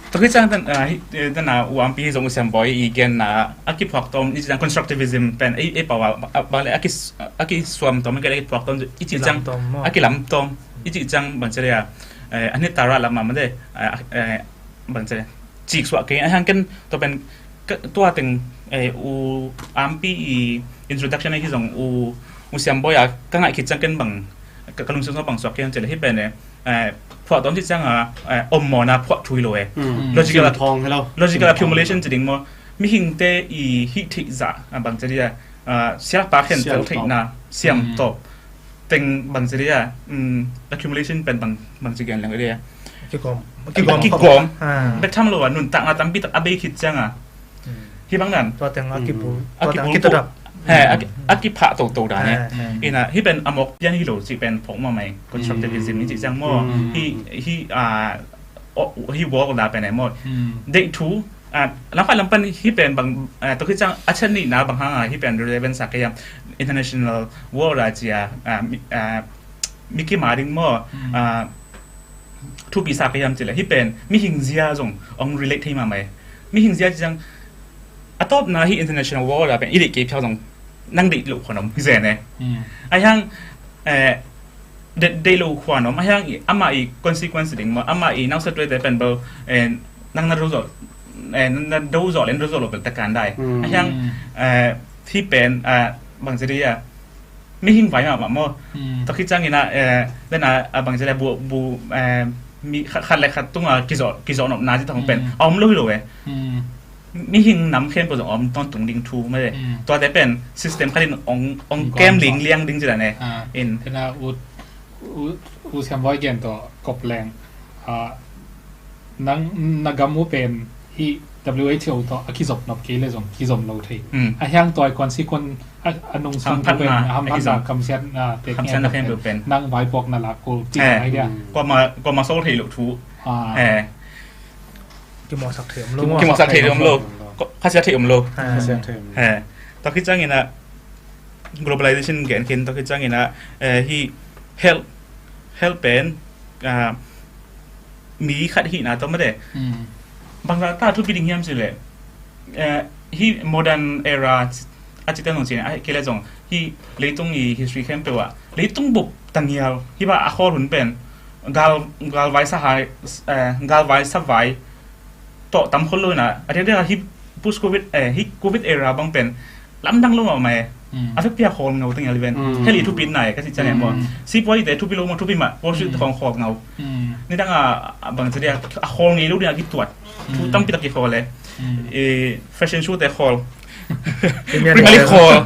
Tua khit ciang dan, ah, hi, eh, dan a uampi hi zong u Siam Bawi i genna a kiphuak tawm i ci ciang constructivism pen ei, ei pau a, a, bang le a ki, a kisuam tawm, a kiphuak tawm i ci ciang a kilam tawm i ci ciang bang ci le a, eh, a ni tara lam a mate, eh, eh, bang ci le cik suah kei a hiang ken tua pen ka, tua teng, eh, uampi i introduction a hi zong u, u Siam Bawi a ka ngaih khit ciang ken bang ka, ka lungsim zong bang suak kei hiam ci le hi pen e, eh, phuah tawm ci ciang a, eh, ommawhna phuah thu hi lo e. Logical, logical accumulation ci ding maw. Mihingte i hih theih zah, ah, bang ci dia, ah, siapa khentel theihna, siam tawp teng bang ci dia, um, accumulation pen bang, bang ci gen leng dia. Kigawm. Kigawm. Bek tham lo a, nuntakna tampi tak a bei khit ciang a. Hi bang dan. Tua teng a kibu. A kibu. He, a ki, a kiphah toto dan e. Ina, hi pen a mawk pian hi lo ci pen phawk mah mai. Constructivism i ci ciang maw. Hi, hi, ah, hi world na pen e maw. Deih thu, ah, lampai lampan hi pen bang, ah, tua khit ciang a chan nihna bang hang a hi pen relevance a kei a international world a ci a, ah, mi, ah, mi kima ding maw. Ah, thupi sa ka hiam ci le hi pen mihing zia zong ong relate thei mahmah e. Mihing zia ci ciang a tawpna hi international world a pen i deih kei phiau zong nang deih loh khuan om hi zen e. A hiang, eh, deih, deih loh khuan om a hiang i, amah i consequence ding maw, amah i nang sa tuai te pen bo, eh, nang na do zawh, eh, na do zawh len do zawh lo bel takan dai. A hiang, eh, hi pen, eh, bang ci dia mihing vai mahmah maw. Tua khit ciangin ah, eh, den a, a bang ci le bu, bu, eh, mi khat, khat le khat tunga kizawh, kizawh nopna ci thong pen a om lo hi lo e. Mihing nam khempeuh zong a om tawntung ding thu mah e. Tuate pen system khatin ong, ong kem ling liang ding ci dan e. In. Tena u, u, u Siam Bawi gen tawh kop leng. Ah, nang na gam uh pen hi W H O tawh a kizop nop kei le zong kizom lo thei. A hiang tua i consequence a, a nungsan uh pen a hamphatna, a hamphatna kamsiatna te ngen pen nang vaipuakna lak uh ci ngai dia. Kuama, kuama sawl thei loh thu. Kimuangsak thei om lo. Kimuangsak thei om lo. Khasiat thei om lo. Tua khit ciangin ah globalization gen khin tua khit ciangin ah, eh, hi health, health pen, ah, mi khat hihna tawh mate. Bangzah ta thupi ding hiam ci le, eh, hi modern era a cite zong ci a kei le zong hi leitung i history khempeuh ah leitung bup tangial hi ba a khawl hun pen gal, galvai sa hai, eh, galvai sa vai tawh tam khol lo ina a diakdiak a hi Post covid, eh, hi covid era bang pen lamdang lo mah mah e. A vekpi a khawl ngau teng a liven. Heli thupi nai ka cih ciang e maw. Sipuaite thupi lo maw, thupi mah, Wall Street khong khawl ngau. Nidang a bang ci dia a khawl ngei lo ding a kituat. Thu tampi tak kikhawl e. Fashion show te khawl. Premier League khawl.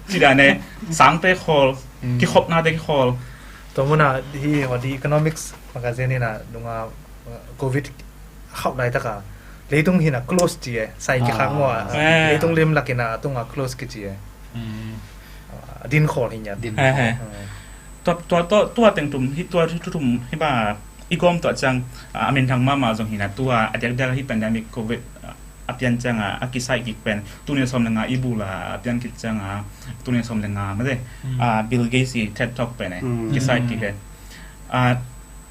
Ci dan e. Sangte khawl. Kikhopnate kikhawl. Tua muna hi hodi Economics magazine ina nunga covid khauh laitaka leitung hina close ci e, sai kikhak maw a, leitung lim lakina tunga close kici e. A din khawl hi ngiat. Tua tua tua tua teng tum hi, tua thu thum hi ba i gawm tua ciang a minthang mahmah zong hina tua a diakdiak hi pandemic covid a pian cianga a kisai kik pen tuni sawm le nga i bula a pian kik cianga tuni sawm le nga mate a Bill Gates i TED Talk pen e kisai kik e. A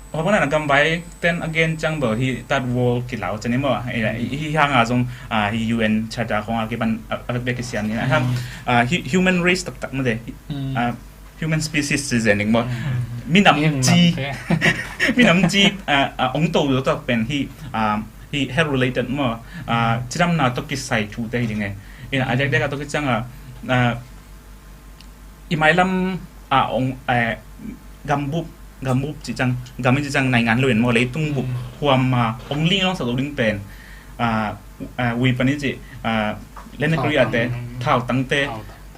Hawbana na gambai ten again ciang bo hi third world kilau cani maw. Hi hanga zong hi U N charter khong a kipan a vekbek kisiam ni hang human race taktak mate. Human species ci zening maw. Minam ci minam ci ong to lo tak pen hi hi health related maw. Cidamna to kisai thu te hi ding e. Ina a dek dek a to kiciang a i mailam a ong gambup gambup ci ciang gam ci ciang naingan lo in maw leitung bup huam a ong ling long sa lo ding pen ui pani ci lenakria te thau tang te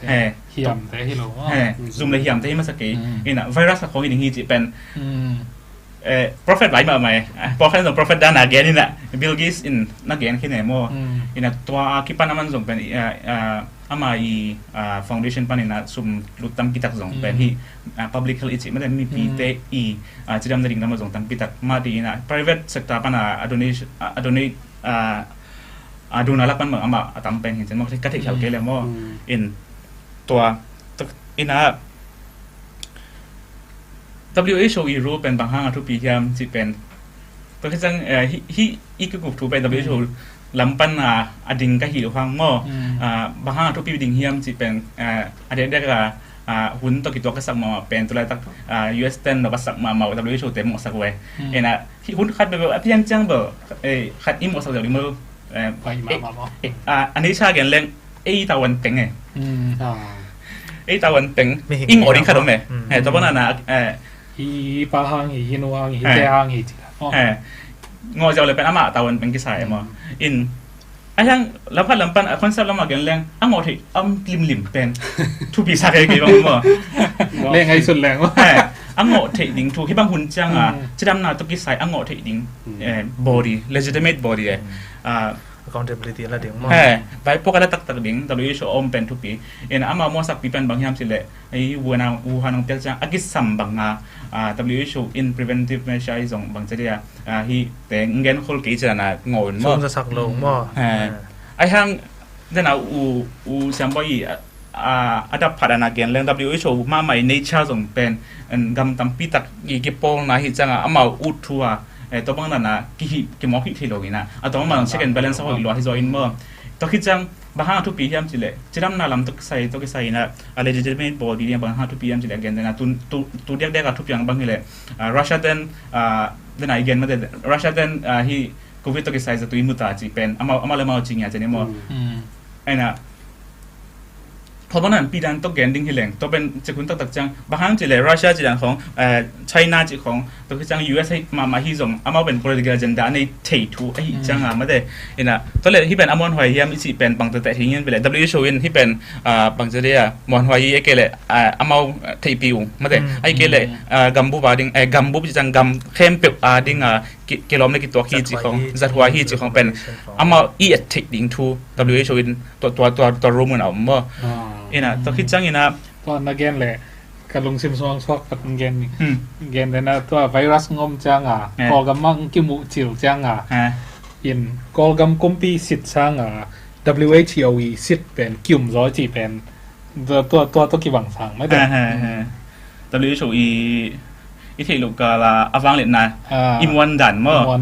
he hiam te hi lo he zum le hiam te hi masa kei. Ina virus a khong i ding hi ci pen prophet vai mah mai prophet zong prophet dan a gen ina Bill Gates in na gen khin e maw. Ina tua a kipan a man zong pen ama i foundation pan ina sum lut tampi tak zong pen hi public health i ci mate mipite i cidam na ding lam a zong tampi tak mati ina private sector pan a donation a donate a duna lak pan mah ama a tam pen hi cen maw ka thei khial kei le maw. In tua ina W H O i rule pen bang hang a thupi hiam ci pen tua khicang hi i kikup thu pen W H O lam pan a ding ka hi lo hang maw. Bang hang a thupi ding hiam ci pen a dek dek a hun to kituak ka sak mah pen tulai tak U S ten no ka sak mah mah W H O te mawh sak ve. Ena hun khat bel a pian ciang bel khat i mawh sak deuh ding bel a nei sa gen leng ei tawan teng e. Ei tawan teng i ngawh ding khat om e. Tua banana hi pa hang hi hi nu hang hi te hang hi ci ngawh ziau le pen amah tawan teng kisa e maw. In a hiang lamkhat lampan a concept lamah gen leng a ngawh theih am limlim pen thupi sa kei kei bang maw. Leng ai sun leng maw. A ngawh theih ding thu hibang hun cianga cidamna to kisai a ngawh theih ding body, legitimate body e. Accountability la ding maw. He, vai puak a la taktak ding W H O om pen thupi. In ama muasak pi pen bang hiam cileh ei Wuhan ang piak ciang a kisam banga W H O in preventive measure i zong bang cadia hi te ngen khol kei ciana ngawin maw. Sum zasak lo maw. Ai hang dena u u siambawi a dap phat ana gen leng W H O mahmah i nature zong pen gam tampi tak i kipawlna hi cianga amau ut thu a tua bang nana kihi kimawk hih thei lo ina a tua bang second balance a hoih lua hi zaw in maw. Tua khit ciang bang hang a thupi hiam cileh cidamna lam tua kisai tua kisai ina a legitimate body ding bang hang a thupi hiam cileh a gen dena tu tu tu diak diak a thupi ang bang hileh Russia ten dena i gen mate Russia ten hi covid tua kisai zatui muta ci pen amau amau le amau ci ngia ceni maw. Ena Thobanan pidan tok gen ding hi leng tua pen cikun taktak ciang bang hang cileh Russia cidan khong China ci khong tua hi ciang U S A mahmah hi zong amau pen political agenda a nei thei thu ahi cianga mate. Ina tua le hi pen a muanhuai hiam i cih pen bang tete hi ngin bele W H O in hi pen bang cadia muanhuai i a kei le amau theihpi u mate a i kei le gambup a ding gambup ci ciang gam khempeuh a ding a kilawm le kituak hi ci khong zathuai hi ci khong pen amau i et theih ding thu W H O in tua tua tua tua room un a om maw. Ina tua khit ciang ina tua na gen le ka lungsim suang suak pat gen ni. Gen dena tua virus ngom cianga Kawlgam mang kimuh cil cianga in Kawlgam kumpi sit sanga W H O i sit pen kium zaw ci pen tua tua tua kibang sang mate. W H O i i theih lo kala a vangliatna i muan dan maw.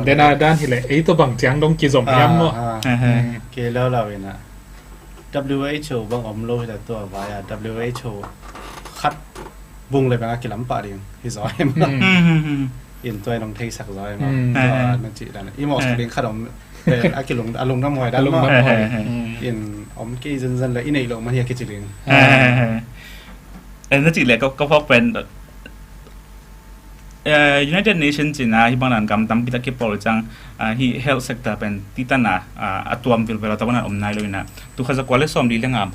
Dena dan hileh ei tua bang ciang dong kizom hiam maw. Kei lo lo ina W H O bang om lo hita tua vai a W H O khat bung le bang a kilam pah ding hi zaw em. In tua in hong theisak zaw e maw. Mm. Tua na cih dan. I mawh suk ding khat om pen a kilung, a lungdam huai dan maw. Lungdam huai. Mm. In om kei zenzen le i neih loh mah hi a kici ding. Eh, na cih le ka, ka phawk pen, eh, United Nations in a hih bang dan gam tampi tak kipawl ciang, ah, hih health sector pen titan a, ah, a tuam vilvel a, tua bang dan om nai lo in a. Tul khat za kua le sawmli le nga,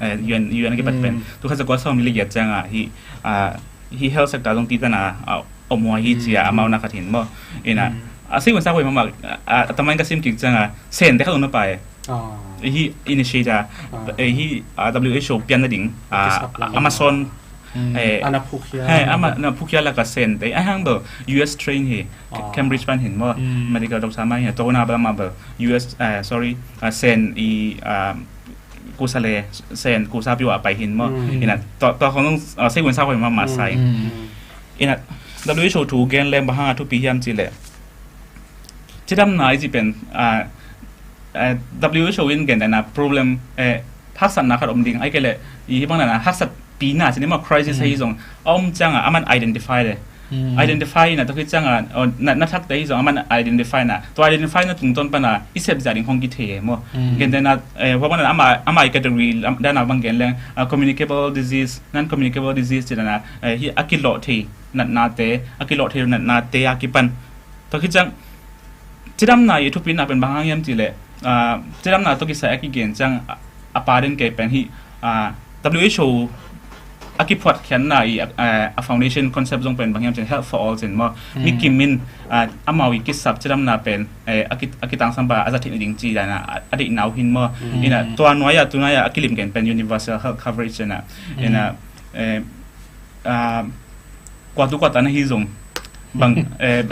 eh, U N, U N a kipat pen. Mm. Tul khat za kua sawmli le giat ciang a hih, ah, hih health sector zong titan a, ah, om huai hi ci a, amau na khat hin maw. In a, a, sei wan sa huai mahmah, a, a, a tamai ka sim kik ciang a, Sen te khat om na pai. Hih initiator, hih, a, W H O pian nading, a, Amazon, eh, a na phukhial, eh, ama na phukhial lak a Sen te, a hang bel U S train hi, Cambridge pan hin maw, medical doctor mah hi, tua na bel ama bel U S, eh, sorry, a, Sen i, a, kusa le, Sen kusa pio a pai hin maw. Ina, tua, tua khong, a, sei wan sa huai mahmah sai. Ina, W H O thu gen leng bang hang a thupi hiam cih leh, cidamna i cih pen, a, a, W H O in gen dan a problem, eh, haksatna khat om ding, ahih kei leh, i hih bang dan a haksatpina, cih ni maw, crisis ahi zong, a om ciang a, aman identify le. Identify na, tua khit ciang a, o, na, na thak te hi zong, aman identify na. Tua identify na tungtawn pan a, i sep zia ding hong kithei e maw. Gen dan a, eh, hua bang dan a, ama, ama i category, dan a bang gen leng, a, communicable disease, non-communicable disease, cih dan a, eh, hih a kilawh thei natnate, a kilawh thei natnate a kipan. Tua khit ciang, cidamna i thupina pen bang hang hiam cih leh, ah, cidamna tawh kisai a kigen ciang a, a pa den kei pen hih, ah, W H O a kiphuatkhiatna i, ah, a foundation concept zong pen bang hiam cih leh Health for All cih maw. Mi kim in, ah, amau i kisap cidamna pen, eh, a ki, a kitangsam pa a za theih nading cih dan a, a, a deihna uh hin maw. Ina, tua nuai a, tu nuai a, a kilim gen pen universal health coverage cih na. Ina, eh, ah, kua tu kua ta na hi zong, bang, eh,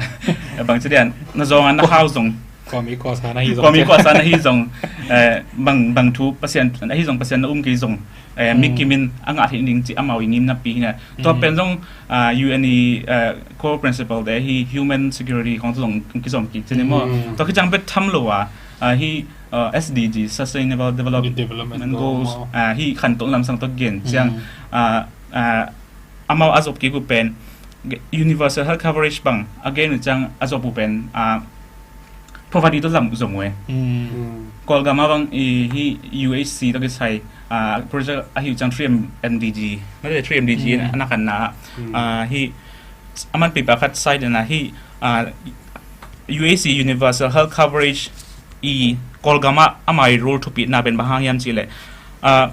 bang ci dian, na zong a na hau zong, kua mi kua sa na hi zong, kua mi kua sa na hi zong, eh, bang, bang thu Pasian a hi zong, Pasian na um kei zong, eh, mi kim in a ngah theih ding cih amau i ngimna pi hi na. Tua pen zong, ah, U N i, eh, core principle te hi human security khong zong kizom kik ci ni maw. Tua khit ciang bek tham lo a, ah, hi, ah, S D G, Sustainable Development Goals, ah, hi khantoh lamsang tawh gen ciang, ah, ah, amau a zop kik uh pen universal health coverage bang a gen uh ciang a zop uh pen, ah, poverty tawh zom, zom uh e. Kawlgam a bang i hi U H C tawh kisai, ah, project ahi uh ciang three M D G, mate three M D G a na khanna, ah, hi aman pipa khat side na hi, ah, U H C universal health coverage i Kawlgam a amau i role thupina pen bang hang hiam cih leh, ah,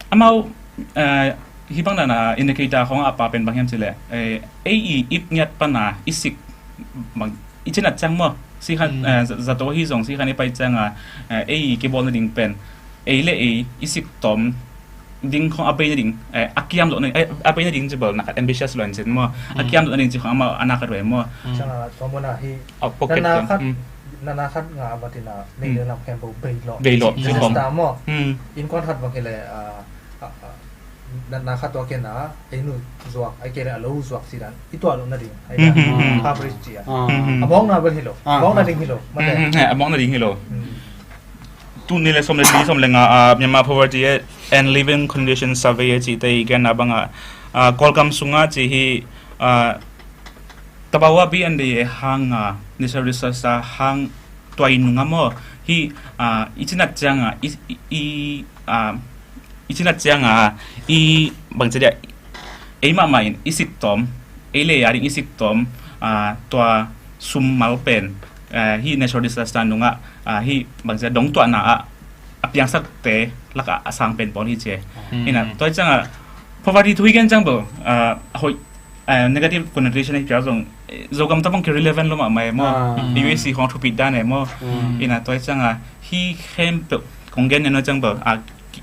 amau, eh, hih bang dan a indicator khong a pa pen bang hiam cih leh, eh, ei i ip ngiat pan a i sik bang, i cinat ciang maw, sikhan, eh, za, zato hi zong sikhan i pai ciang a, eh, ei i kibawl nading pen, ei le ei i sik tawm ding khong a bei nading, eh, a kiam loh na, eh, a bei nading ci bel na khat ambitious lo in cin maw, a kiam loh nading ci khong amau a na khat ve maw. Ciang a tua mun a hi, a pocket natna khat, natna khat nga a va tina, nei le lam khempeuh bei loh, bei loh ci khong. Disaster maw. Innkuan khat bang hi leh, ah, ah, ah, natna khat tua ken a, ei nu zuak, ahih kei leh a lo zuak ci dan i tuah loh nading, coverage ci a. A mawkna bel hi lo, mawkna ding hi lo, mate. A mawkna ding hi lo. Tuni le sawm le li, sawm le nga, ah, Myanmar Poverty and Living Conditions Survey a cihte i genna bang a, ah, Kawlgam sung a ci hi, ah, tabawa B N D A hang a, natural disaster hang tua i nung a maw, hi, ah, i cinat ciang a, i, i, i, ah, i cinat ciang a, i bang ci dia, ei mahmah in i sik tawm, ei le a ding i sik tawm, ah, tua sum mal pen, ah, hi natural disaster nung a, ah, hi bang ci dia dong tuahna a, a piangsakte lak a a sang pen pawl hi ci e. Ina, tua ciang a, poverty thu i gen ciang bel, ah, hoih, eh, negative connotation ahi piak zong, eh, Zogam tawh bang ki relevant lo mahmah e maw. U H C khong thupit dan e maw. Ina tua ciang a hi khempeuh kong gen neno ciang bel, ah, ki,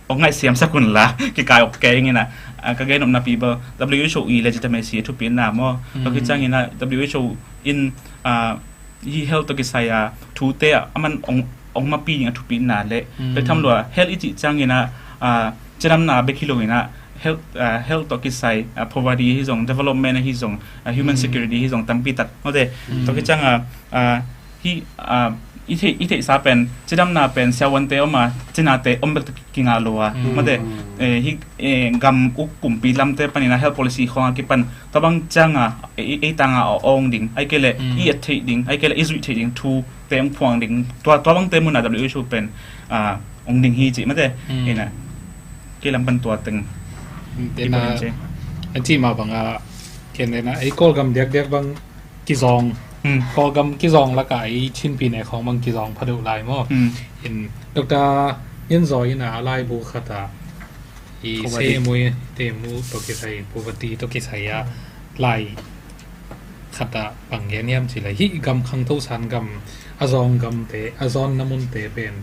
ong ngaih siam sak un la, kikai ok kei ing ina, ah, ka gen nopna pi bel W H O i legitimacy a thupitna maw. Tua khit ciang ina W H O in, ah, hi health tawh kisai a thute ah aman ong, ong mapi ding a thupitna le, pek tham lua health i cih ciang ina, ah, cidamna bek hi lo ina, health, ah, health tawh kisai, ah, poverty hi zong, development hi zong, ah, human security hi zong tampi tak. Mate, tua khit ciang a, ah, hi, ah, I theih, i theihsa pen cidamna pen siavuante om a, cinate om bek tawh kingah lo a. Mate, eh, hi, eh, gam uk kumpi lamte panin a health policy khawng a kipan tua bang ciang a ei, ei tang a a ong ding, ahih kei leh i et theih ding, ahih kei leh i zuih theih ding thute hong phuang ding, tua, tua bangte mun a W H O pen, ah, ong ding hi cih mate. Ina kei lam pan tua teng. Ina, a cih mah bang a, ken ina ei Kawlgam diakdiak bang kizawng. Kawlgam kizawng lakah ei Chinpi ne khawng bang kizawng pha deuh lai maw? In Doctor Ngen Zaw in a laibu khat ah i Semui Temu tawh kisai, poverty tawh kisai ah lai khat ah bang gen hiam cih leh hih gam khangto san gam a zawng gamte, a zawnna munte pen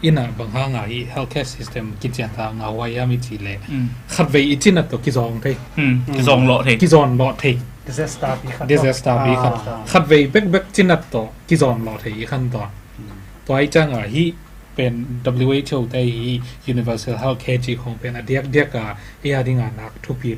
ina bang hanga hih healthcare system kician ta ngauhuai hiam i cih leh khatvei i cinat tawh kizawng thei. Kizawng lawh thei. Kizawng lawh thei. Disaster pi khat. Disaster pi khat. Khatvei bekbek cinat tawh kizawng lawh thei i khan tawn. Tua i canga hih pen W H O te hih universal healthcare cih khawng pen a diakdiak a ei a dinga nak thupi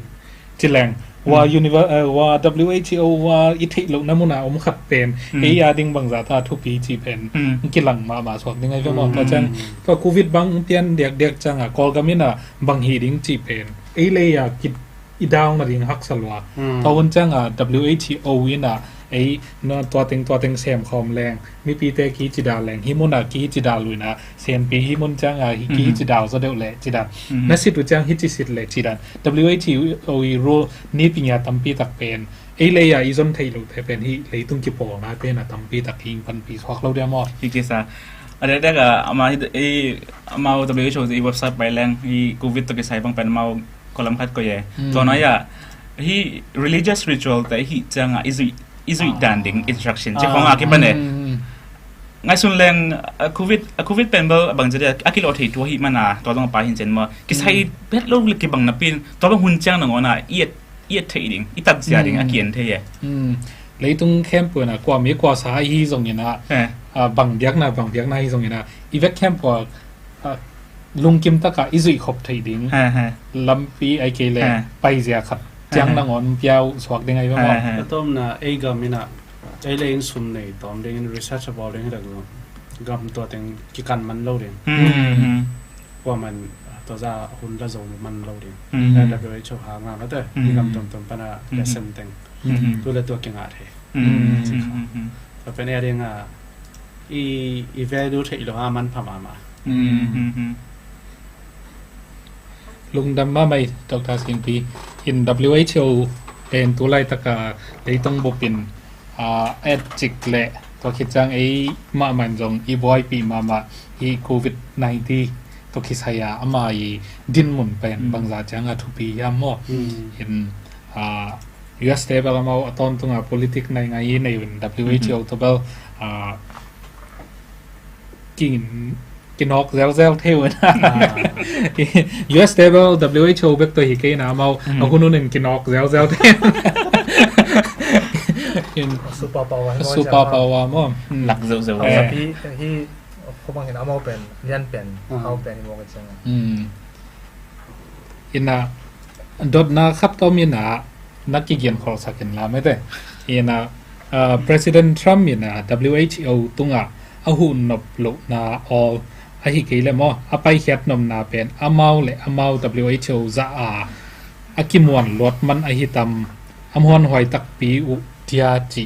cileng. Wa univer-, eh, wa W H O wa i theih lohna mun a om khat pen ei a ding bangzah ta thupi cih pen kilang mahmah suak ding ahi ve maw? Tua ciang tua Covid bang pian diakdiak canga Kawlgam in a bang hi ding cih pen ei lei a kit i daung nading haksa lua. Tua hun cianga W H O in a ei na tua teng tua teng sem khawm leng mipite ki ci dal leng, hih mun a ki ci dal uh in a, senpi hih mun cianga hih ki ci dal zaw deuh leh ci dan. Na sit uh ciang hih ci sit leh ci dan. W H O i rule nipi ngia tampi tak pen ei lei a i zon theih loh te pen hih leitung kipawlna pen a tampi tak hing panpi suak lo dia maw? Hih kisa a dekdek a ama hih ei amau W H O i website pai leng hih Covid tawh kisai bang pen amau column khat koih e. Tua nai ah hih religious ritual te hih cianga i zuih, i zuih dan ding instruction ci khawng a kipan e. Ngaihsun leng a Covid, a Covid pen bel a bang zia a kilawh thei tua hih mana tua dong a pa hin cen maw? Kisai bet lo le kibang napin tua bang hun ciang nangawn a i et, i et theih ding, i tat zia ding a ki-en thei e. Leitung khempeuh in a kua mi kua sa ahi zongin a, a, bang biakna bang biakna ahi zongin a i vek khempeuh a, a, lungkim takah i zuih khop theih ding lampi ahih kei leh paizia khat ciang nangawn pia uh suak ding ahi ve maw? A tomna ei gam in a ei lei in sum nei tawm dingin research a bawl ding hi tak lo. Gam tua teng kikan man lo ding. Kua man tua za hun la zo man lo ding. W H O hanga mate i gam tuamtuam pana lesson teng tu le tua kingah thei. Tua pen ei a dinga i, i value theih lo a manpha mahmah. Lungdam mahmah i Doctor Singpi. In W H O pen tu laitaka leitung bupin, ah, et cik le tua khit ciang ei mahmah in zong i buaipih mahmah hi Covid nineteen tua kisai a ama i dinmun pen bangza cianga thupi hiam maw? In, ah, U S te bel amau a tawntunga politik nai ngai i nei un W H O tua bel, ah, kin, kinawk zelzel thei un. U S te bel W H O bek tua hi kei na amau a hun hun in kinawk zelzel thei un. Super power hi maw, super power maw? Lak zeuhzeuh. Hi, hi, khobang in amau pen lian pen hau pen hi maw ka ciang. Ina dotna khat om ina na kigian kholsak in la mete. Ina, ah, President Trump ina W H O tunga a huhnop lohna awl ahi kei le maw, a paikhiat nopna pen amau le amau W H O za a a kimuan luat man ahi tam, a muanhuai takpi uh tia ci.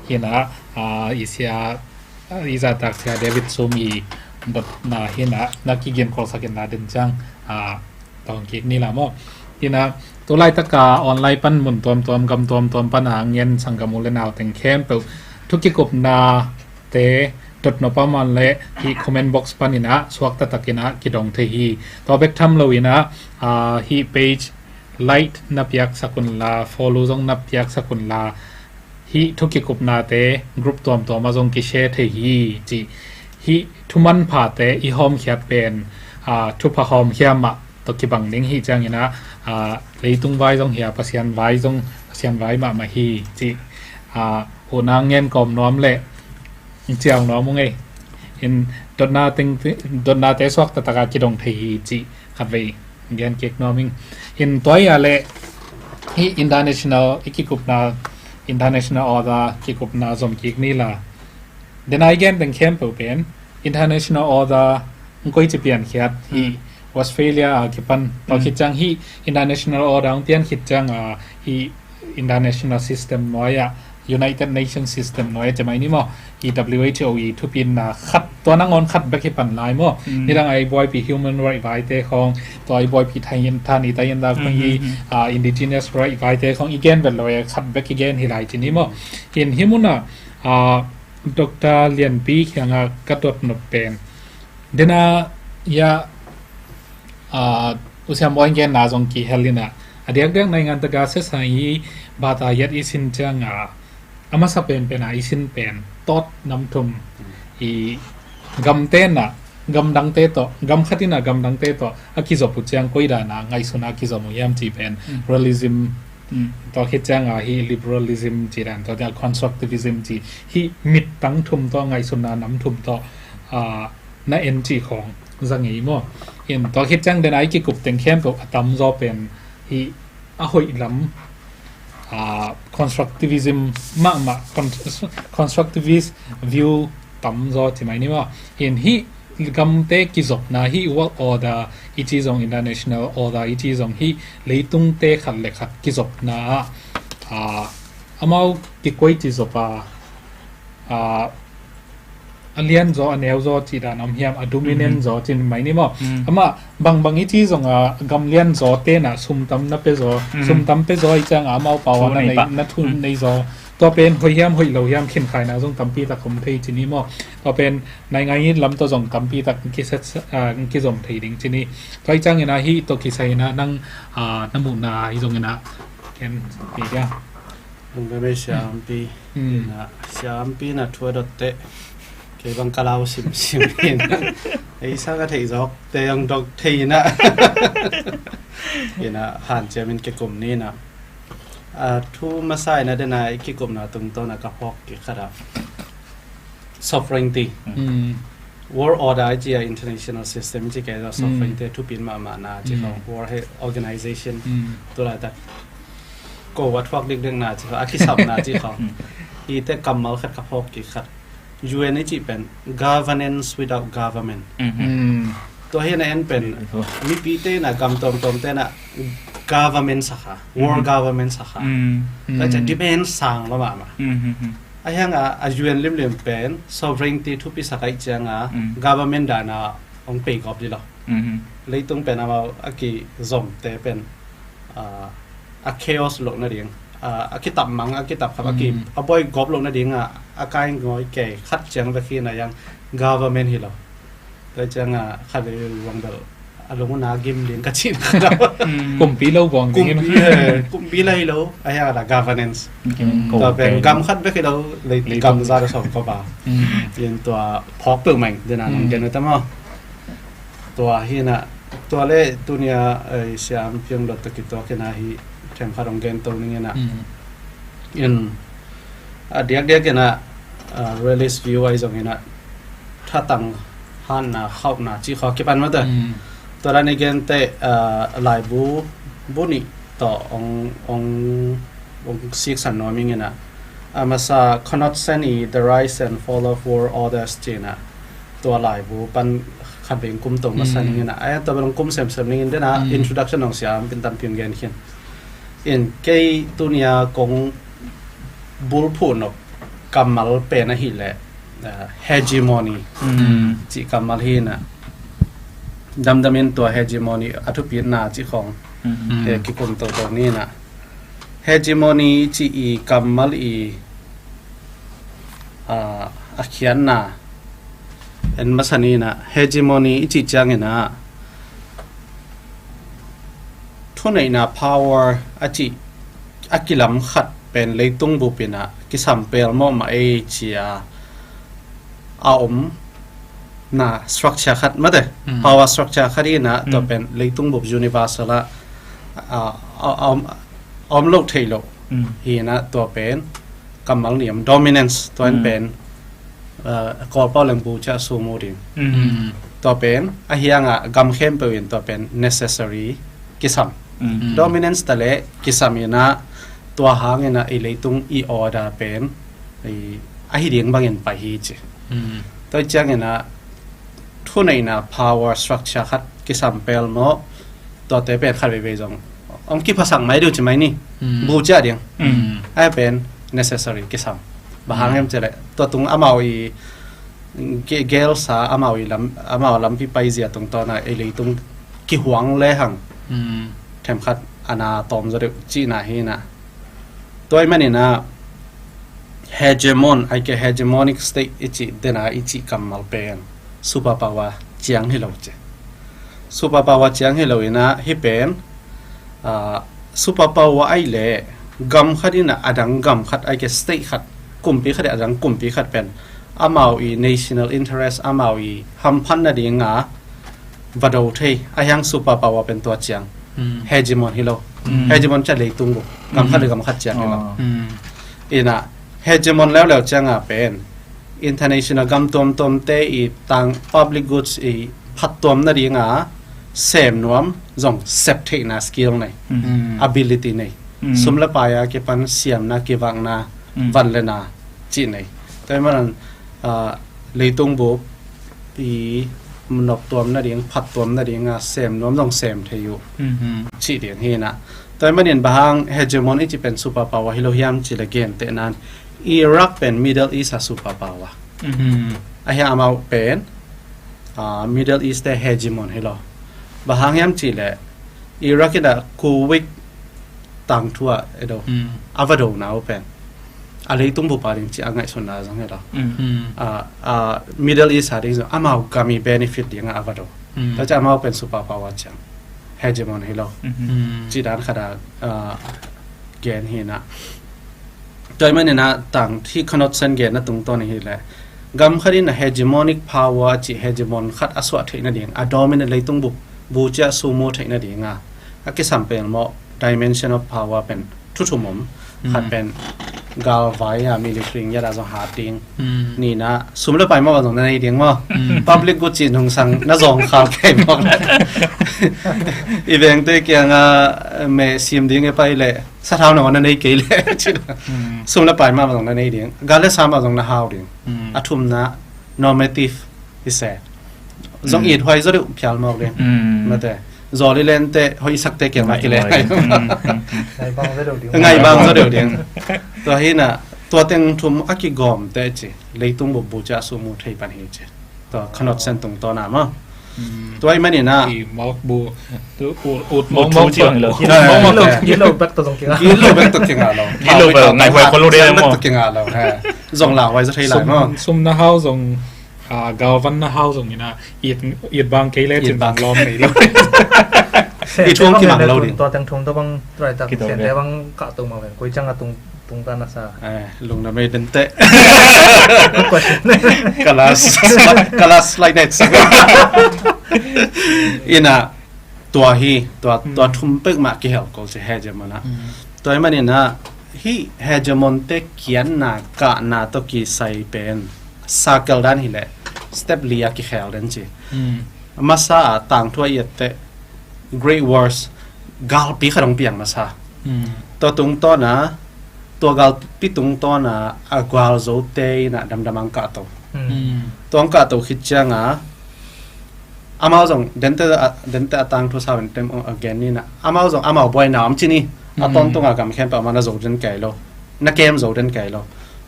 Hina, ah, i sia, ah, i zahtak sia David Sum i dotna hina na kigian kholsak in la den ciang, ah, tawng kik ni la maw? Hina, tu laitaka online pan mun tuamtuam gam tuamtuam pana ngen sanggam u le nau teng khempeuh thu kikupna te dotnop a man le hi comment box pan ina suak taktak ina kidong thei hi. Tua bek tham lo ina, ah, hi page like na piaksak un la, follow zong na piaksak un la, hih thu kikupnate group tuamtuam ah zong kishare thei hi ci. Hih thu manphate i hawmkhiat pen, ah, thupha hawmkhia mah tawh kibang ding hi ciangin ah, ah, leitung vai zong hi a, Pasian vai zong, Pasian vai mahmah hi ci. Ah, huhna ngen kawm nuam le ciau nuam uh ngei. In dotna teng, dotnate suak taktak a kidong thei hi ci. Khatvei gen kik nuam ing. In tua hi a le hih international i kikupna, international order kikupna zom kik ni la. Denai gen teng khempeuh pen international order hong koici piankhiat hi. Australia a kipan tua khit ciang hi international order hong piankhit ciang a hi international system nuai ah, United Nations system nuai ah cemai ni maw, hi W H O i thupitna khat tua nangawn khat bek hi pan lai maw. Nidang a i buaipi human right vaite khawng, tua i buaipi thain than i taian da khawng hi indigenous right vaite khawng i gen vet lo e, khat bek i gen hi lai ci ni maw. Hin hi munah Doctor Lianpi kiangah ka dot nop pen, dena ia, uh, usiam boy genna zong kihel inah, a diakdiak naingan taka sesa i bata iat i sin cianga a masa penpena i sin pen tot namthum i gamtena gamdangte tawh, gam khatina gamdangte tawh a kizop uh ciang koidana ngaihsuna kizom uh hiam ci pen realism, tua khit cianga hi liberalism ci dan, tua tia constructivism ci, hi mittang thum tawh, ngaihsuna nam thum tawh na en ci khawng za ngei maw. In tua khit ciang dena i kikup teng khempeuh a tamzaw pen hi a hoih lam constructivism mahmah, constructivist view tamzaw ci mai ni maw. In hi gamte kizopna, hi world order i ci zong, international order i ci zong, hi leitungte khat le khat kizopna ah amau kikoi ci zop a, a lianzaw a neuzaw ci dan om hiam, a dominant zaw ci mai ni maw. Amah bangbang i ci zonga gam lianzaw tena sumtam na pezaw, sumtam pezaw i cianga amau pau a na thu neizaw, tua pen hoih hiam hoih lo hiam khinkhaina zong tampi tak om thei ci ni maw. Tua pen naingai ngit lam tawh zong tampi tak kizom thei ding ci ni. Tua i ciangina hi tawh kisai ina nang na muhna i zongina ken pi dia. Lungdam ei Sia Ampi. Ina Sia Ampi na thu a dot teh kei bang ka lau simsim ina ei sa ka theih zawk te ang dok thei ina ina hanciamin kikum ni ina a thu masa ina dena i kikumna tungtawna ka phawk kikhat a sovereignty. World order i ci a international system i ci kei a sovereignty thupit mahmahna ci khawng, World Health Organization, tulaitak ko a thuak dikdikna ci khawng, a kisapna ci khawng. Hite kammal khat ka phawk kikhat. U N i ci pen governance without government. Tua hi na en pen mipite na gam tawmtawmte na government sakha, world government sakha. Tua ci a demand sang lo mahmah. A hianga a U N limlim pen sovereignty thupi sak aih cianga government dana hong pei gawp dih lo. Leitung pen amau a kizomte pen a chaos loh nading, a kitap mang, a kitap khap, a buai gawp loh nadinga a kai ngawi kei khat ciang vekhi na yang government hi lo. Tua cianga khat vei ruang bel a lungna gim ding ka cih na khat lo. Kumpi lo buang ding kumpi, kumpi lai lo a hiang la governance. Tua pen gam khat vek hi lo, lei gam za da sawm ko ba. Yen tua phawk peuh mai dena nang den ta maw. Tua hi na, tua le tunia Sia Ampi ang dot ta kituak ina hi themkhat hong gen to ning ina. In a diakdiak ina realist view ai zong ina thatang hanna khauhna ci khaw kipan mata. Tua dan i gente laibu bu nih tawh ong ong ong siksan nuam ing ina a masa Knudsen i The Rise and Fall of World Orders ci ina tua laibu pan khat veng kum to masa ning ina ai tua bel ong kum semsem ning in dena introduction ong Sia Ampin tampi ong gen khin. In kei tunia kong bulphuh nop kammal pen ahih leh hegemony cih kammal hi ina. Damdamin tua hegemony a thupitna cih khawng kikum toto ni ina. Hegemony cih i kammal i a khiatna en masa ni ina, hegemony i cih ciang ina thuneihna power a cih a kilam khat pen leitung bup ina kisam pel mawh mah ei ci a a om na structure khat mate, power structure khat ina tua pen leitung bup universal a a om loh thei loh hi ina tua pen kammal niam dominance tua in pen Kawlpau leng bu cia sumu ding. Tua pen a hianga gam khempeuh in tua pen necessary kisam. Dominance ta le kisam ina tua hang ina i leitung i order pen a hi ding bangin pai hi ci. Mm. Tua ciangin ah thuneihna power structure khat kisam pel maw, tuate pen khat veivei zong hong kiphasak mai ding ci mai ni. Mm. Buciah ding. Mm. Ai pen necessary kisam. Bang hang hiam cih leh tua tung amau i ge- gelsa amau i lam, amau lampi paizia tungtawn a ei leitung kihuang lehang themkhat a na tawm zaw deuh cihna hi na. Tua ahih manin ah hegemon, ahih kei leh hegemonic state i cih, den a i cih kammal pen superpower ciang hi lo ci. Superpower ciang hi lo in ah hih pen, ah, superpower ahih leh gam khat in ah a dang gam khat, ahih kei leh state khat, kumpi khat in ah a dang kumpi khat pen amau i national interest, amau i hamphat nading a va do thei a, hih hang superpower pen tua ciang. Mm. Hegemon hi lo. Mm. Hegemon ci a leitung bup, gam khat le gam khat ciang hi lo. Ah. Mm. In ah hegemon leuleu ciang a pen international gam tuamtuamte i tang public goods i phattuam nading a sem nuam zong sep theihna skill nei, mm, ability nei. Mm. Sum le pai a kipan siamna, kivakna, mm, van le na cih nei. Tua ahih manin, ah, leitung bup i noptuam nading, phattuam nading a sem nuam zong sem thei uh, mm, cih ding hi na. Tua ahih manin bang hang hegemon i cih pen superpower hi lo hiam cih leh gentehna in Iraq pen Middle East a superpower. Mm. Ahih hang amau pen, ah, Middle East te hegemon hi lo. Bang hang hiam cih leh Iraq in ah Kuwait tangthu ah i do, mm, a va dona uh pen a leitung bup a ding cih a ngaihsutna zong hi lo. Mm. Mm. Ah, ah, Middle East a ding zong amau gam i benefit ding a a va do. Mm. Tua ciang amau pen superpower ciang, hegemon hi lo. Mm. Mm. Cih dan khat a, ah, gen hi na. Tua ahih manin ah tang hih Knudsen genna tungtawn hi leh gam khat in ah hegemonic power cih hegemon khat a suah theih nading, a dominant, leitung bup buciah sumu theih nading a a kisam pel maw dimension of power pen thu thum om. Mm. Khat pen galvai a, military ngiat a zong hat ding. Mm. Nihna, sum le pai mah bang zong na nei ding maw. Mm. Public good cih nungsang na zawngkhal kei mawk leh i vengte kiangah meh sim ding i pai leh sathau na wan na nei kei leh cih. Mm. Sum le pai mah bang zong na nei ding, gal le sa mah zong na hau ding. Mm. A thumna normative i se zong, mm, it huai zaw deuh phial mawk ding. Mm. Mate, zawl i lente hoih i sakte kiangah kileh. Mm, mm, mm. Ngaih bang zaw deuh ding. Ngaih bang zaw deuh ding. Tua hi na, tua teng thum a kigawmte ci, leitung bup buciah sumu thei pan hi ci. Tua Knudsen tungtawn a maw. Mm. Tua ahih manin ah i mawk bu, ut, ut mawk mawk ci bang lo. Ut mawk mawk. Gilo, gilo bek tawh zong kingah. Gilo bek tawh kingah lo. Gilo bek ngaih huai kolo de mawk. Bek tawh kingah lo. He. Zong lauhuai zaw thei lai maw. Sum, sum na hau zong, ah, galvan na hau zong in ah, it, it bang kei le cin bang lawm nei lo. It hong kimang lo ding. Tua teng thum tua bang, tua tak sente bang kah to mah ven, koi ciang a tung, tung ta na sa. Eh, lungdam ei, denteh. Kalas, kalas lai net sa. In ah, tua hi, tua, mm, tua thum pek mah kihel ko ci hegemon ah. Mm. Tua ahih manin ah hih hegemonte kiatna, kahna tawh kisai pen circle dan hi leh step li a kikhel den ci. Mm. Masa a tangthu a i et teh Great Wars, galpi khat hong piang masa. Mm. Tua tungtawn a, tua galpi tungtawn a a gualzote in ah damdam a hong kahto. Mm. Tua hong kahto khit ciang a amau zong dente a, dente a tangthu sa ven tem a gen ni na. Amau zong amau buaina om ci ni. A, mm, tawntung a gam khempeuh amau na zo den kei lo, na kem zo den kei lo.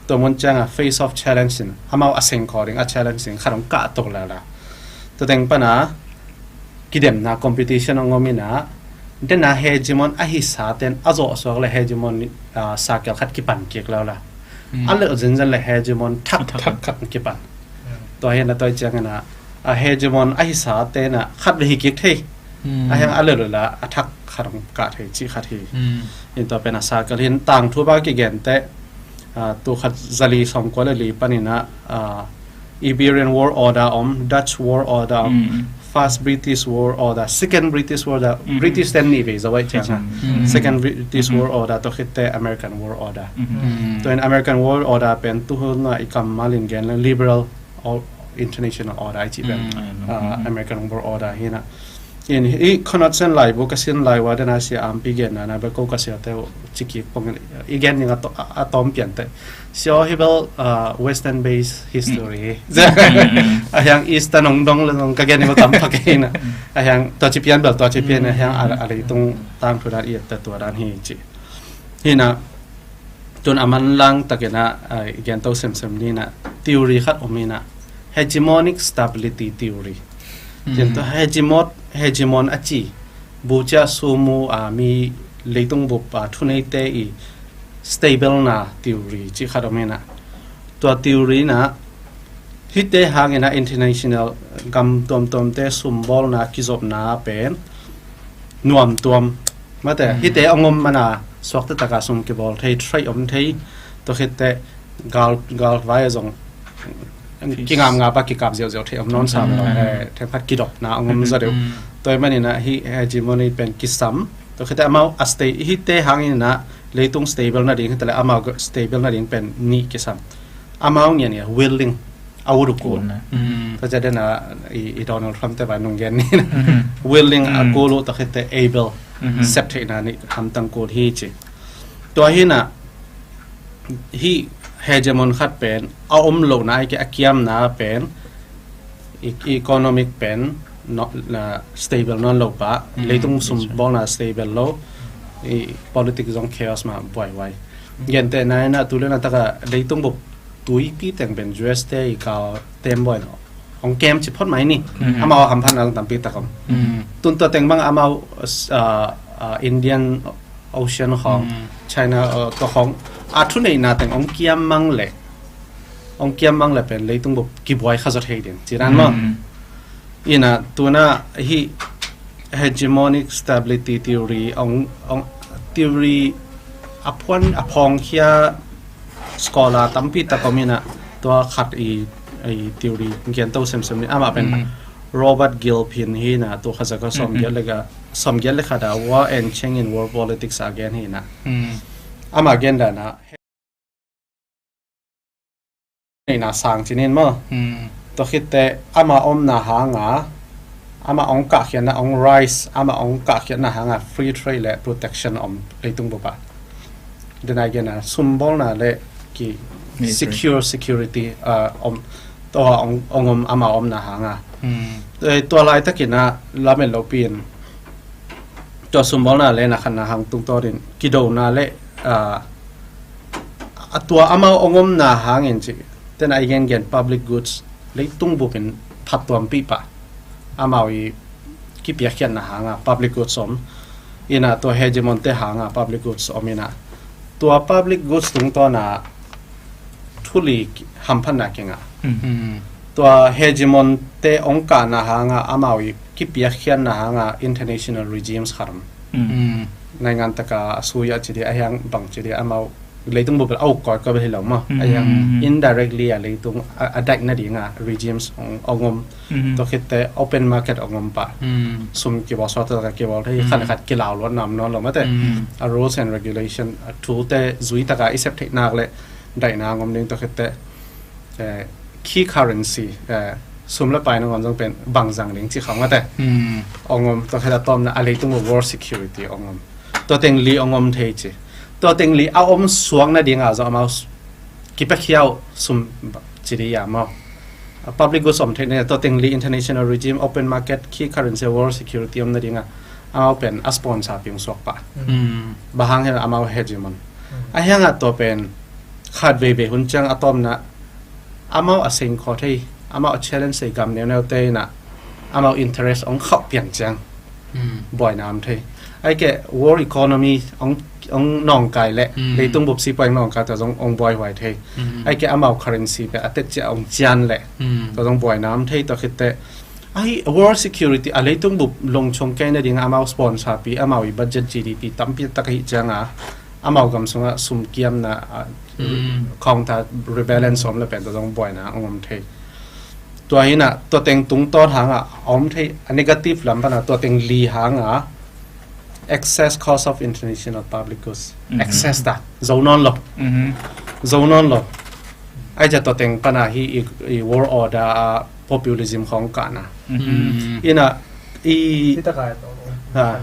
Tua mun ciang a face of challenge in amau a seng khaw ding a challenge ding khat hong kahto lala. Tua teng pan a kidemna competition hong om in ah, den a hegemon a hisa ten a zawh suak leh hegemon, ah, circle khat kipan kik lo la. Mm. A lelh zenzen leh hegemon thak, thak, thak khat kipan. Mm. Tua hi na, tua hi ciangin ah, a hegemon a hisa ten ah khat vei hi kik thei. Mm. A hiang a lelh leh a thak khat hong kah thei cih khat hi. Mm. In tua pen a circle hi in tangthu bang kigen teh, ah, tul khat za li sawmkua leh li panin ah, ah, Iberian World Order om, Dutch World Order om, mm, First British World Order, Second British World Order, mm, British ten nih vei zo ahih ciang a. Mm. Second British, mm, World Order tawh khit teh American World Order. Mm. Tua in American World Order pen tuhun a i kammal in gen leng liberal or-, international order i cih pen, mm, ah, mm, American World Order hi na. In i Conrad Sen laibu ka sin lai ua dena sia ampi gen na na beko ka sia te ciki pong i gen ning a to-, a, a tom pian te. Sia hi bel, uh, Western based history. A hiang Eastern ong dong le dong ka gen ning tam pa ke na. A hiang to ci pian bel to ci pian a hiang a, a leitung tang thu dan i ta tua dan hi ci. Hi na tun a man lang takin a, a, i gen to semsem ni na theory khat om hi na hegemonic stability theory. Gen to hegemon, hegemon a ci bu cia sumu a mi leitung bup a thuneite i stable na theory ci khat om hi na. Tua theory na hite hangin a international gam tuamtuamte sumbawlna kizopna pen nuam tuam. Mate, hite a ngom mana suakte taka sum kibawl thei, trade om thei, tua khitte gal, gal vai a zong kingam nga pa kikap ziauziau thei om nawn sam lo, eh, thengkhat kidopna a ngom zaw deuh. Tua i manina hi hegemony pen kisam, tua khitte amau a sta-, hite hangina leitung stable nading, hitale amau stable nading pen nih kisam. Amau ngian ngian willing a ut uh kul. Tua cia dena i, i Donald Trump te vai nung gen ni na willing a kul uh tua khitte able sep theihna nih hamtang kul hi ci. Tua hi na hi hegemon khat pen a om lohna ai ke a kiamna pen i, i economic pen no, na stable nawn lo pa leitung sum bawlna stable lo i politics zong chaos ma buaihuai. Gente na ina tu le na taka leitung bup tuipi teng pen U S te i kal tem buai no. Hong kem ci phot mai ni. Amau hamphatna zong tampi tak om. Tun tua teng bang amau, uh, uh, Indian Ocean khong, China, uh, tua khong a thuneihna teng hong kiam mang le, hong kiam mang le pen leitung bup kibuai kha zot hei ding ci dan maw. Ina tuna hi hegemonic stability theory ong, ong theory a phuan a phawngkhia scholar tampi tak om ina tua khat i, i theory gen to semsem ni amah pen Robert Gilpin hi na tua khat zaka sawmgiat le ka, sawmgiat le khat a War and Change in World Politics a gen hi na. Amah gen dana neihna sang cinin maw. Tua khitte ama omna hanga ama ong kahkhiatna ong rise, ama ong kahkhiatna hanga free trade le protection om leitung bupa. Denai gena sumbawlna le ki secure security, uh, om tua ong, ong om ama omna hanga. Eh, tua laitakina lamen lopin tua sumbawlna le na khanna hang tungtawnin kidona le, ah, a tua amau ong omna hangin ci tena i gengen public goods leitung bupin phattuampih pah amau i kipiakkhiatna hanga public goods om ina tua hegemonte hanga public goods om ina tua public goods tungtawna thuli hamphatna kinga. Tua hegemonte ong kahna hanga amau i kipiakkhiatna hanga international regimes khat om. Naingan taka a sui a cidi a hiang bang cidi amau leitung bupel a uk koi koi bel hi lo maw a hiang indirectly a leitung a daihna dinga regimes ong om. Tua khitte open market ong om pah. Sum kibawl suakta taka kibawl thei khan khat kilau luat nam nawn lo mate. A rules and regulation a thute zui taka i sep theih nak le daihna ong om ding tua khitte, eh, key currency, eh, sum le pai nangawn zong pen bang zang ding ci khawng a te. Ong om tua kheta tawmna a leitung a war security ong om. Tua teng li ong om thei ci. Tua teng li a om suak nadinga zong amau kipakhia uh sum ci di a maw. A public goods om thei ne tua teng li international regime, open market, key currency, war security om nadinga amau pen a sponsor piang suak pah. Bahang hel amau hegemon. A hianga tua pen khat veivei hun ciang a tawmna amau a seng khaw thei amau a challenge thei gam neuneute ina amau interest ong khauh pian ciang buaina om thei. Aike world economy ong, ong nawngkai le leitung bup sipuai ong nawngkai tua zong ong buaihuai thei. Aike amau currency pe a tet cia ong cian le tua zong buaina om thei tua khitte. Ahi world security a leitung bup longchong kei nadinga amau sponsor pi amau i budget G D P tampi tak ahi cianga amau gam sunga sum kiamna, ah, counter rebellion sawm le pen tua zong buaina ong om thei. Tua hina tua teng tungtawn hanga a om thei a negative lam pana tua teng li hanga excess cost of international public goods. Excess ta zo nawn lo. Zo nawn lo. Ai cia tua teng pana hi i, i world order a populism khawng kahna. Ina I Hi taka, ha.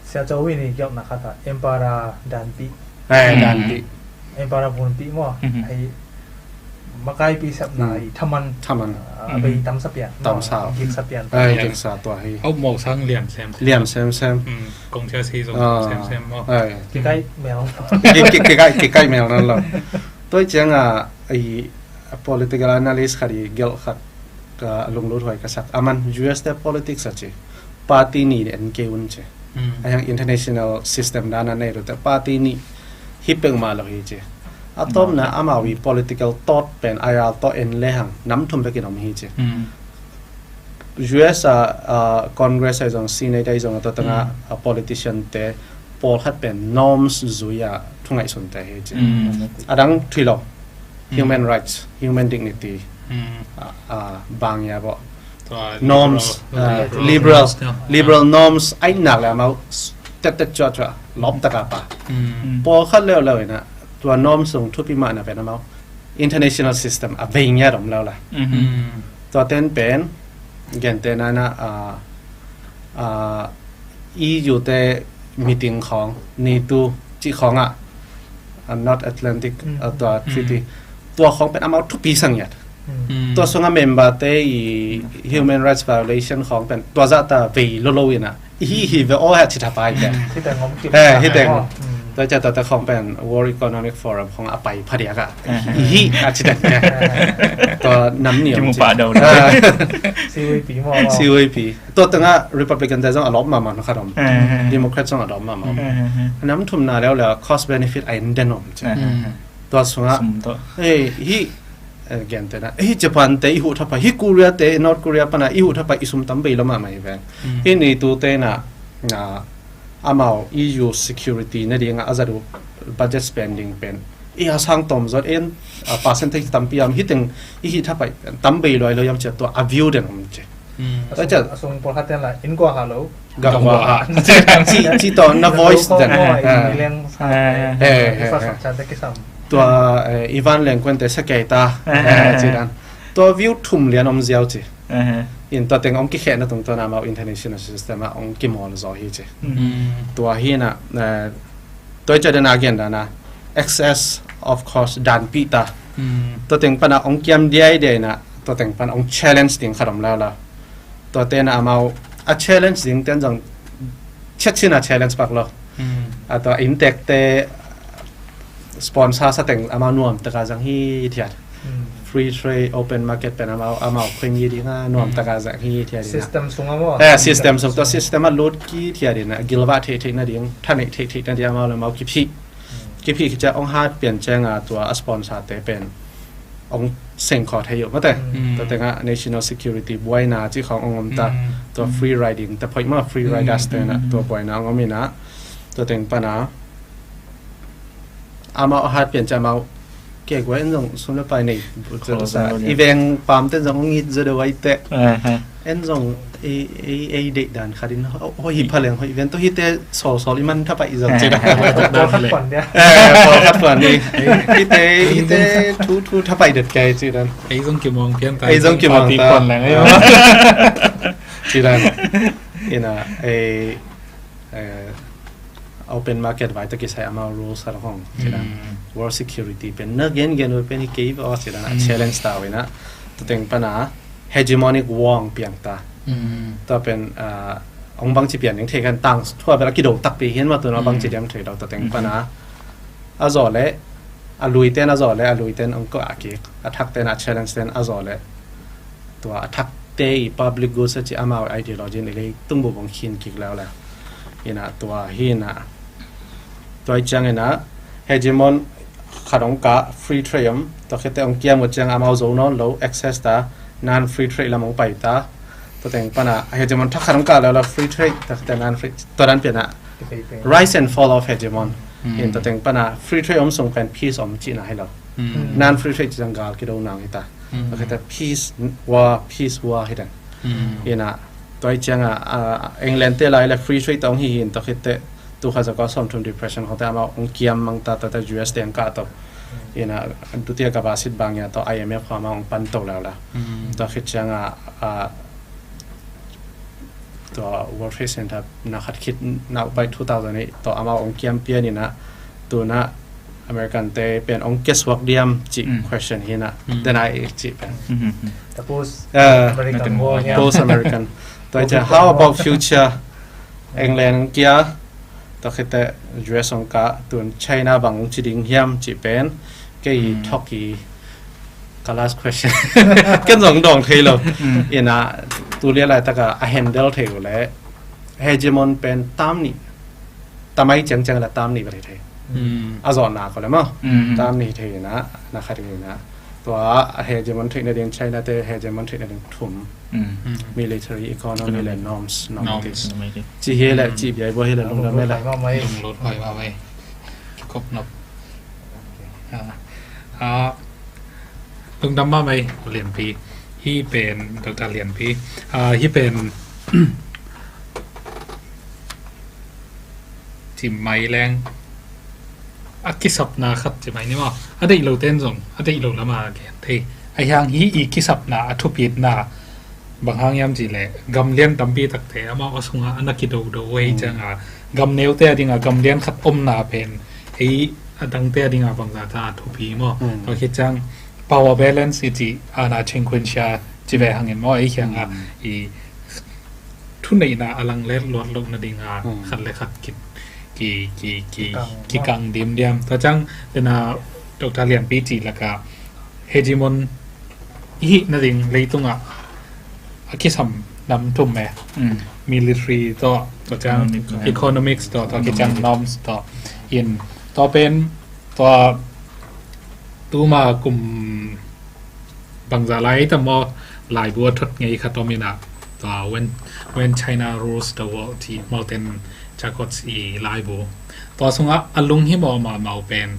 Sia Cawin i gelhna khat ah Emperor Danpih. Eh, Danpih. Emperor Vunpih maw. Hei, makaipi sepna i thaman. Thaman. A bei tamsa pian. Tamsa. Giksa pian. Ai, giksa tua hi. Au mau sang lian sem sem. Lian sem sem. Kong sia si zong sem sem maw. Ai. Kikai mel. Kikai, kikai mel nan lo. Tua ciang a, i political analyst khat i gelh khat ka lunglut huai ka sak. Aman U S te politics a ci. Party nih en kei un ci. A hiang international system dan a nei rute party nih hi peuhmah lo hi ci. A tawpna amau i political thought pen ayal tawh en lehang nam thum bekin om hi ci. U S a, a Congress a zong Senate a zong a tawtanga a politician te pawlkhat pen norms zui a thungaihsun te hi ci. A dang thui lo. Human rights, human dignity. A, a bang ya bo. Norms, liberal, liberal norms ai nak le amau tet tet cua cua lop taka pa. Pawlkhat leuleu ina tua norms sung thupi mahna pen amau international system a vei ngiat om leuleu. Tua ten pen gente nana, a, a, E U te meeting khawng, NATO cih khawngah, a, North Atlantic, a, tua treaty, tua khawng pen amau thupi sang ngiat. Tua sungah member te i human rights violation khawng pen tua zahta vei lolo ina ihi ihi ve aw heh a ci thapai pen. Hih teng om kip. Hih teng. Tua cia tua te khawng pen World Economic Forum khawng a pai phadiak ah ihi a ci teng. Tua nam ni om ci. C Y P maw. C Y P. Tua tengah Republican te zong a lawp mahmah na khat om. Democrat zong a lawp mahmah om. Nam thumna leuleu cost benefit a en den om ci. Tua sungah hei hih, eh, gente na hih Japan te i huh thapai, hih Korea te, North Korea pana i huh thapai i sum tam bei lo mahmah hi ven. Hih NATO te na, na amau E U security nadingah a zat uh budget spending pen i a sang tawm zawt en, a percentage tampi am hiteng i hih thapai tam bei luai lo yam cia tua a view den om ci. A sung pawlkhat ten la in gua ha lo. Gak gua ha. Ci, ci tawh na voice den. Tua, eh, i van leng kuan te sa kei ta. Ci dan. Tua view thum lian om ziau ci. In tua teng om kikhehna tungtawn amau international system ah ong kimawl zaw hi ci. Tua hi na, eh, tua hi cia den a gen dan a excess of cost danpih ta. Tua teng pana ong kiam diai diai na tua teng pana ong challenge ding khat om lala. Tua tena amau a challenge ding ten zong chiat chin a challenge pak lo. A tua intek te sponsor sa teng amau nuam taka zang hi thiat. Free trade, open market pen amau, amau khoi ngi dinga nuam taka zang hi thiat dinga. System sung amau. Eh, system sung tua system a lut ki thiat dinga gilva thei thei na ding, thanei thei thei na ding amau le amau kiphih. Kiphih kicia ong hat pian cianga tua a sponsor te pen ong seng khawh thei uh mate. Tua tenga national security buaina ci khawng ong om ta. Tua free riding ta phoih ma free riders tena tua buaina ong om ina. Tua teng pana amau a hat pian cia amau ke guai en zong sum le pai nei. I veng pam ten zong ong it zo de wai te. En zong ei, ei, ei deih dan khatin hoih hi phaleng hoih ven to hite solsol i man thapai i zong ci dan. Pawlkhat puan dia. Pawlkhat puan ni. Hite, hite thu, thu thapai det kai ci dan. Ei zong kimawng pian ta. Ei zong kimawng ta. Ci dan. Ina, ei, eh, open market vai ta kisai amau rules khat hong ci dan. World security pen na gen gen pen hi kei va ci dan a challenge ta wina. Tuteng pana hegemonic war piang ta. Tua pen, ah, ong bang ci pian ding thei kan tang thua bela kido takpi hian ma tuna bang ci diam thei lo tua teng pana. A zaw le, a lui ten a zaw le, a lui ten ong ko a kik. A thak ten a challenge ten a zaw le. Tua a thak te i public goods a ci amau ideology in i lei tung bu bong khin kik leu le. Ina tua hi na. Tua i ciang ina hegemon khat ong ka free trade om, tua khete ong kiam uh ciang amau zo nawn lo access ta, non free trade lam ong pai ta. Tua teng pana hegemon thak khat ong ka lo lo free trade, tua khete non free, tua dan pian a rise and fall of hegemon. In tua teng pana free trade om sung pen peace om cihna hi lo. Non free trade ci zang gal kido nang hi ta. Tua khete peace war, peace war hi dan. Ina tua i ciang a, a, England te lai le free trade ong hi hin tua khete tu kha za ko som thum depression khong te ama ong kiam mang ta ta ta U S te ang ka to. Ina dutia ka basit bang ya to I M F khong ama ong pan to la la. Tua khit ciang a, a, tua World Trade Center na khat khit na by two thousand eight tua amau ong kiam pian inah tuna American te pen ong kiasuak diam cih question hi inah dena i cih pen. The post Ah, American World nya. Post American. Tua i ciah, how about future? England kia, tua khite U S ong ka, tun China bang ong ci ding hiam cih pen kei thok i ka last question. Ken zong dong thei lo. Ina tu lia lai taka a handle thei uh le hegemon pen tam ni, tamai ciang ciang la tam ni ba thei thei. A zon na ko le ma tam ni thei ina, na khat ina. Tua a hegemon theih nading China te hegemon theih nading thum, military, economy le norms, normative. Ci hi le ci biai bo hi le lungdam hi le. Lunglut hoi ma mai. Kikop nop. Lungdam ma mai Lianpi. Hi pen Doctor Lianpi. Hi pen ci mai leng a kisapna khat ci mai ni maw, a deih lo ten zong a deih lo lama gen thei. A hiang hi i kisapna a thupitna bang hang hiam cih leh gam lian tampi takte amau a sungah a na kidodo uh hi cianga gam neute a dinga gam lian khat omna pen ei a dangte a dinga bangza ta a thupi maw. Tua khit ciang power balance i cih ana chinquintia ci ve hangin maw ei khianga i thuneihna a langlet luat loh nadinga khat le khat ki ki ki ki kikang dimdiam. Tua ciang tena Doctor Lianpi cih laka hegemon i hih nading leitungah a kisam nam thum me. Military tawh, tua ciang economics tawh, tua khit ciang norms tawh in tua pen tua tuma kum bangza lai tam maw laibu a thot ngei khat om ina tua when, when China rules the world ci Morton Jacobs i laibu. Tua sungah a lunghimawh mahmah uh pen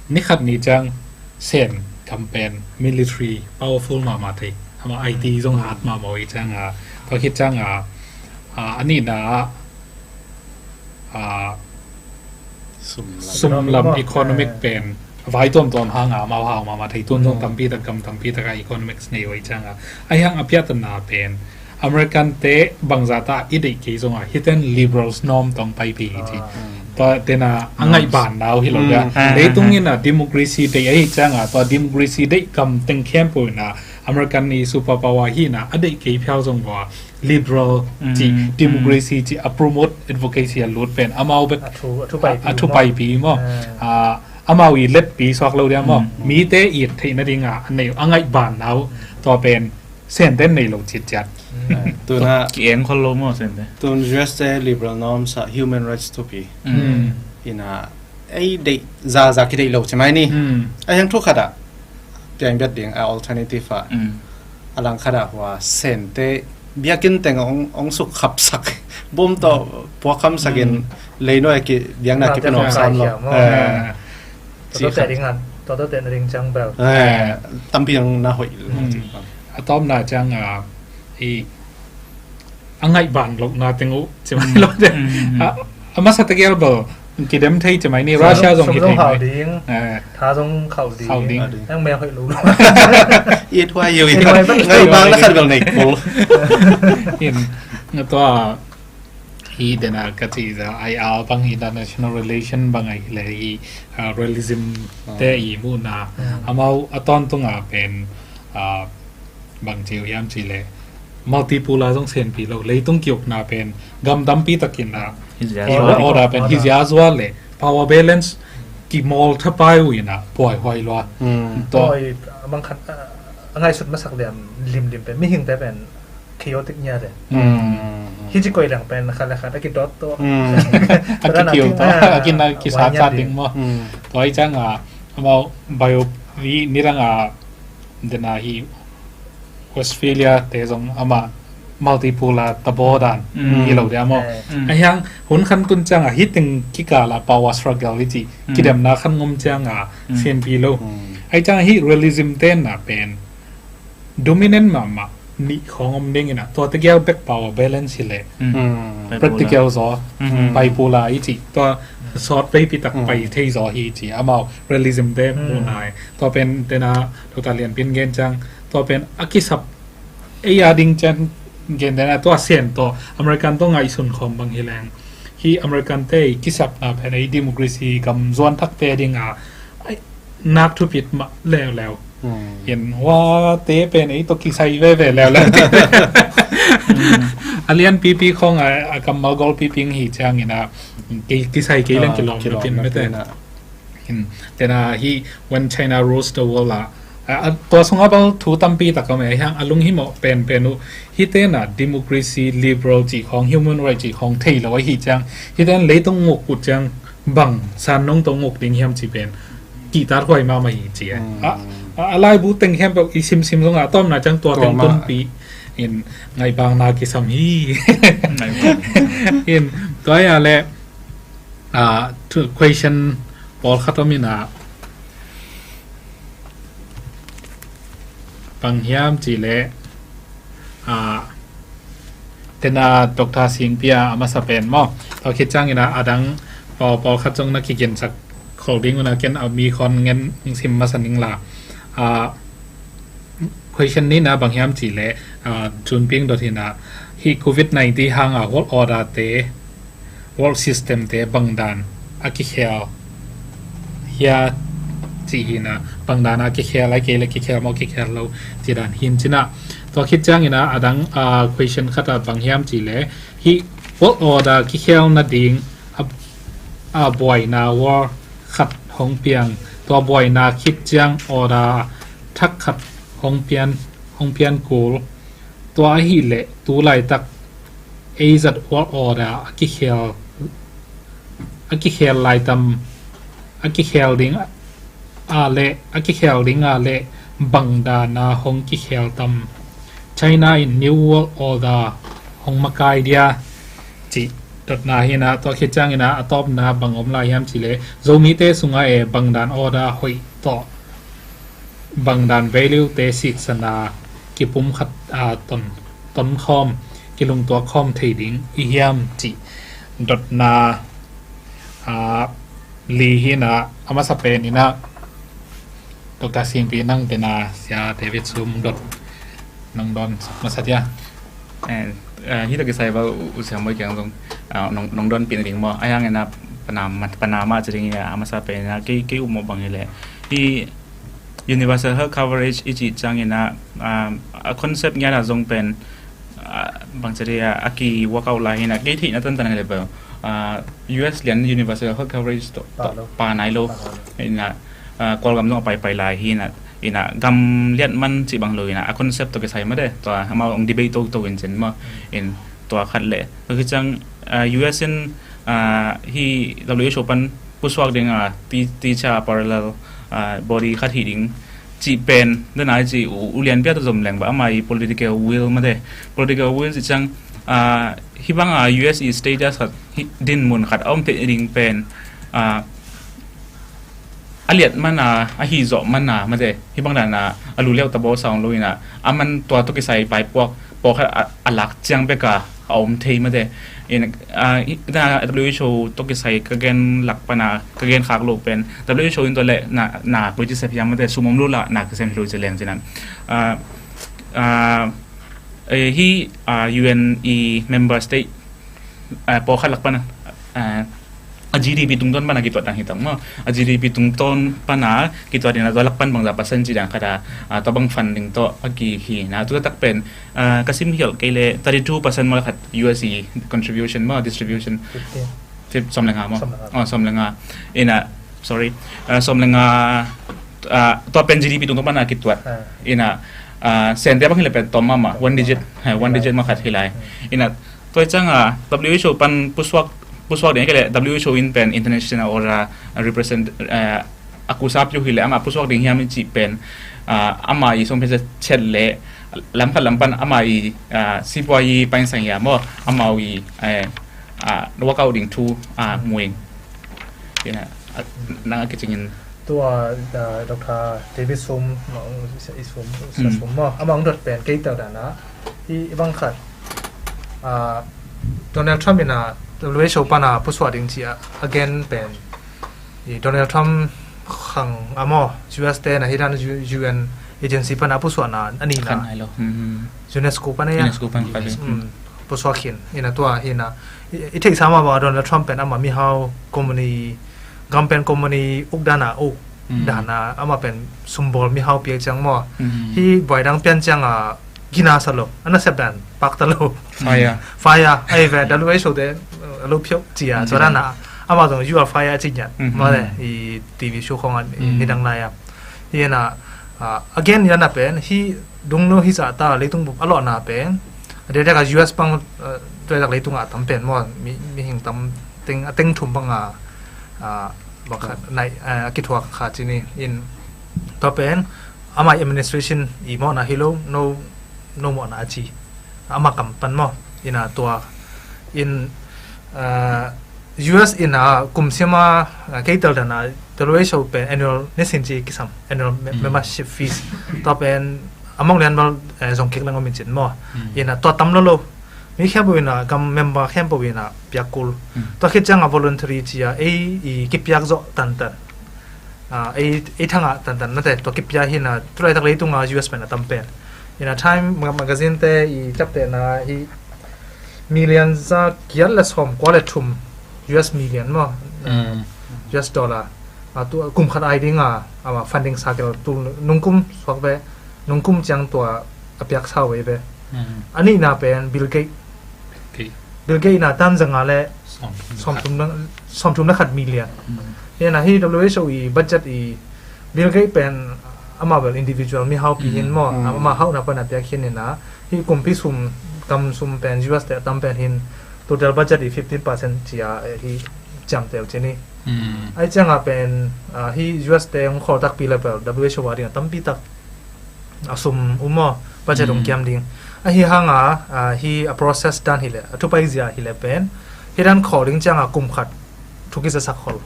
ni khat ni ciang Sen gam pen military powerful mahmah thei. Amah I T zong hat mahmah uh i cianga tua khit cianga a nihna ah sumlam economic pen vai tuamtuam hanga amau hau mahmah thei. Tun zong tampi tak gam tampi taka economics nei uh i cianga a hiang a piatanna pen American te bangza ta i deih kei zonga hiten liberals norm tong paipi hi ci. Tua tena a ngaih banna uh hi lo dia leitung ina democracy deih ahi cianga tua democracy deih gam teng khempeuh ina American i superpower hi ina a deih kei phiau zong vua liberal ci democracy ci a promote advocacy a lut pen amau bek a thu paipi maw. Amau i letpi suak lo dia maw mite it theih nadinga a nei a ngaih banna uh tua pen Senten nei lo citciat. Tuna ki-eng khol lo maw Sente. Tun U S te liberal norms ah human rights thupi ina ei deih zaza kideih lo ci mai ni. A hiang thu khat ah piang bet ding a alternative ah a lang khat ah hua Sente biakinn teng ong suk khapsak bom tawh puak khamsak in leinuai ki biakna ki pinom sam lo. Tua tawh teh ding a, tua tawh teh na ding ciang bel. Tampi ang na hoih lo. A tawpna ciang a i a ngaih ban lohna teng uh ci mai lo te. A masa tegel bel kidem thei ci mai ni Russia zong hi thei mai. Tha zong khauh ding. Khauh ding. Ang mel hoih lo. It huai yo it ngaih bang na khat bel nei kul. In nga tua hi dena ka ci za I R bang international relation bang ai le hi realism te i muhna amau a tawntunga pen bang ci uh hiam ci le multipolar zong senpi lo leitung kiukna pen gam tampi takin a order pen hi zia zua le power balance kimawl thapai uh ina puai huai lua. Tua bang khat a ngaihsut masak liam limlim pen mihingte pen chaotic nia te. Hi ci koih leng pen khat le khat a kidot to. A kikiu to a kina kisatchat ding maw. Tua i canga amau bio nidanga dena hi Westphalia te zong amah multipolar tabaw dan hi lo dia maw. A hiang hun khan tun cianga hi teng kikala power struggle i ci kidemna khan ngom cianga senpi lo. Ai cianga hi realism tenna pen dominant mahmah nih khawng om ding ina tua tegel bek power balance hi leh practical zaw bipolar i ci tua sawt veipi tak pai thei zaw hi ci amau realism te muhna tua pen tena Doctor Lianpin gen ciang tua pen a kisap ei a ding cian Gen den a tua sen tawh American tawh ngaihsun khawm bang hi leng, hi American te kisapna pen ei democracy gam zuan thakte dinga nak thupit mah leuleu. In huate pen ei tawh kisai veve leuleu. A lian pipi khawng a, a kammal gol pipi hi ciangin a kisai kei leng kilawm na pin mete. In tena hi When China Rules the World a, a, a, tua sunga bal thu tampi tak a mei hiang a lunghimawh penpen uh. Hi tena democracy, liberal cih khawng, human right cih khawng thei lo ahi ciang, hi ten leitung nguk kut ciang bang san nong tawh nguk ding hiam ci pen kitat huai mahmah hi ci a. A, a laibu teng hiam peuh i simsim zong a tawmna ciang tua teng tunpi in ngaibangna kisam hi. In tua ia le a, question pawlkhat om in a, bang hiam ci le a, tena Doctor Singpi a masa pen maw? Tua khit ciangin a, a dang pawl pawlkhat zong na kigensak khol ding un a, ken a mi khawng ngen sim masa ning la. A, question nihna bang hiam ci le a, Junping dot hi na, hi covid nineteen hanga world order te, world system te bangdan a kikhel hia ci hi na, bangdan a kikhel ai kei le kikhel maw kikhel lo ci dan hin ci na. Tua khit ciangin a, a dang a, question khat a bang hiam ci le hi world order kikhel nading a, a buaina world khat hong piang, tua buaina khit ciang order thak khat hong pian, hong pian kul. Tua ahih leh tu laitak ei zat world order a kikhel, a kikhel lai tam, a kikhel ding a le, a kikhel ding a le bangdan a hong kikhel tam? China in New World Order hong makai dia cih dotna hi na. Tua khit ciangin a, a tawpna bang om lai hiam ci le Zomite sunga e bangdan order hoih tawh bangdan value te siksana kipum khat a ton, ton khawm, kilungtuak khawm thei ding i hiam cih dotna a, li hi na. A masa pen in a Doctor Singpi nang tena Sia David Sum dot nong dawn masa dia. Eh, eh, hi ta kisai ba u, u Sia Moi kiang zong, ah, nong, nong dawn pin ding maw. A hiang in a panama, panama ci ding hi a, a masa pen in a kei, kei u maw bang hi le. Hi universal health coverage i cih ciangin a, um, a concept ngiat a zong pen, uh, bang ci dia a ki work out lai hi na, kei theihna tantan hi le bel, uh, U S lian universal health coverage to, to pa nai lo. Pa nai lo. Hi na, uh, Kawlgam zong a paipai lai hi na, hi na gam liat man cih bang lo hi na, a concept tawh kisai mah de, tua amau ong debate toto in cin maw, in tua khat le. Tua khit ciang, uh, U S in, uh, hi W H O pan pusuak ding a, ti, ti cha parallel, ah, body khat hi ding cih pen, dan ai ci u, u lian pia ta zom leng ba, ama i political will mate. Political will ci ciang, ah, hi bang a U S i status khat, hi, din mun khat a om thei ding pen, ah, a liat man a, a hi zawh man a, mate. Hi bang dan a, a lu leu ta baw saung lo in a, a man tua tawh kisai pai puak, pawlkhat a, a lak ciang bek a, a om thei mate. In, ah, i, na, W H O tawh kisai ka gen lak pan a, ka gen khak lo pen. W H O in tua le na, na koi ci sep hiam mate, sum om lo la, na kisem hi lo ci leng ci nan. Ah, ah, eh, hi, ah, U N i member state, ah, pawlkhat lak pan a, ah, a G D P tungtawn pan a kituat dang hi tak maw. A G D P tungtawn pan a kituat in a tua lak pan bangza percent ci dang khat a, ah, tua bang funding tawh a ki hi na. Tua tak pen, ah, ka sim hial kei le thirty two percent maw khat U S i contribution maw, distribution. Fifteen. Fif-, sawm le nga maw? Sawm le nga. Oh, sawm le nga. In a, sorry. Ah, sawm le nga, ah, tua pen G D P tungtawn pan a kituat. Ah. In a, ah, sente bang hi le pen tom mama, one digit. Ah, one digit maw khat hi lai. Hmm. In a, tua ciang a, W H O pan pusuak, pusuak ding kei le W H O in pen international order, ah, represent, ah, a kusa piu hi le ama pusuak ding hiam i cih pen, ah, ama i song pen chet le lam khat lam pan ama i, ah, sipuai i pain sang hiam maw, ama i, eh, ah, workout ding thu, ah, muing. Ina, ah, nang a kicingin. Tua, ah, Doctor David Sum, ma-, i Sum, i Sum, hmm, Sum maw, ama ong dot pen kei tel dan a, i, i bang khat, ah, Donald Trump in a W H O pan a pusuak ding ci a, again pen, i Donald Trump khang a maw, U S te na hi dan U-, U N agency pana pusuahna a nihna UNESCO pana, UNESCO pana pusuah khin. Ina tua hina i theihsa mah bang a Donald Trump pen ama mihau company, gam pen company uk dana uk dana ama pen sumbawl mihau piak ciang maw, hi buai dang pian cianga gina sa lo, a nasep dan pakta lo. Fire. Fire ai ve WHO te a lo phiau cia, so dana ama zong you are fire a ci ngiat maw le, i TV show khong a nidang lai a. Hi ina again ina pen hi dungno hi zahta leitung bup a lawhna pen a diakdiak a US bang tuaitak leitungah a tam pen maw, mihing tam teng a teng thum banga bang khat naih a kithuak kha ci ni. In tua pen ama administration i mawhna hi lo, no no mawhna a ci ama kam pan maw. Ina tua in US ina kum siama keitel dana WHO pen annual nisin ci kisam, annual membership fees. Tua pen among lian mal zong kik lang om in cin maw. Ina tua tam lo lo, mi khempeuh ina gam member khempeuh ina piak kul. Tua khit cianga voluntary cia ei i kipiak zawh tantan, ei thangah tantan nate tua kipia hina tulaitak leitunga US pen a tam pen. Ina Time magazine te i captehna hi million za kiat le sawm kua le thum, US million maw, US dollar. Kum khat ai dinga ama funding cycle tu nungkum suak ve, nungkum ciang tua a piak sau ve ve. A nihna pen Bill Gates. Bill Gates ina tan zanga le sawmthum le khat million. Ina hi WHO i budget i Bill Gates pen ama bel individual mihau pi hin maw, ama hauhna pana piak hin ina hi kumpi sum, kam sum pen US te a tam pen hin total budget i fifteen percent cia hi ciamteu ci ni. Ai cianga pen hi US te hong khawl takpi le bel WHO a dinga tampi tak a sum um maw, budget hong kiam ding. Ahi hanga hi a process dan hileh a thupai zia hileh pen hi dan khawl ding cianga kum khat thu kizasak khol.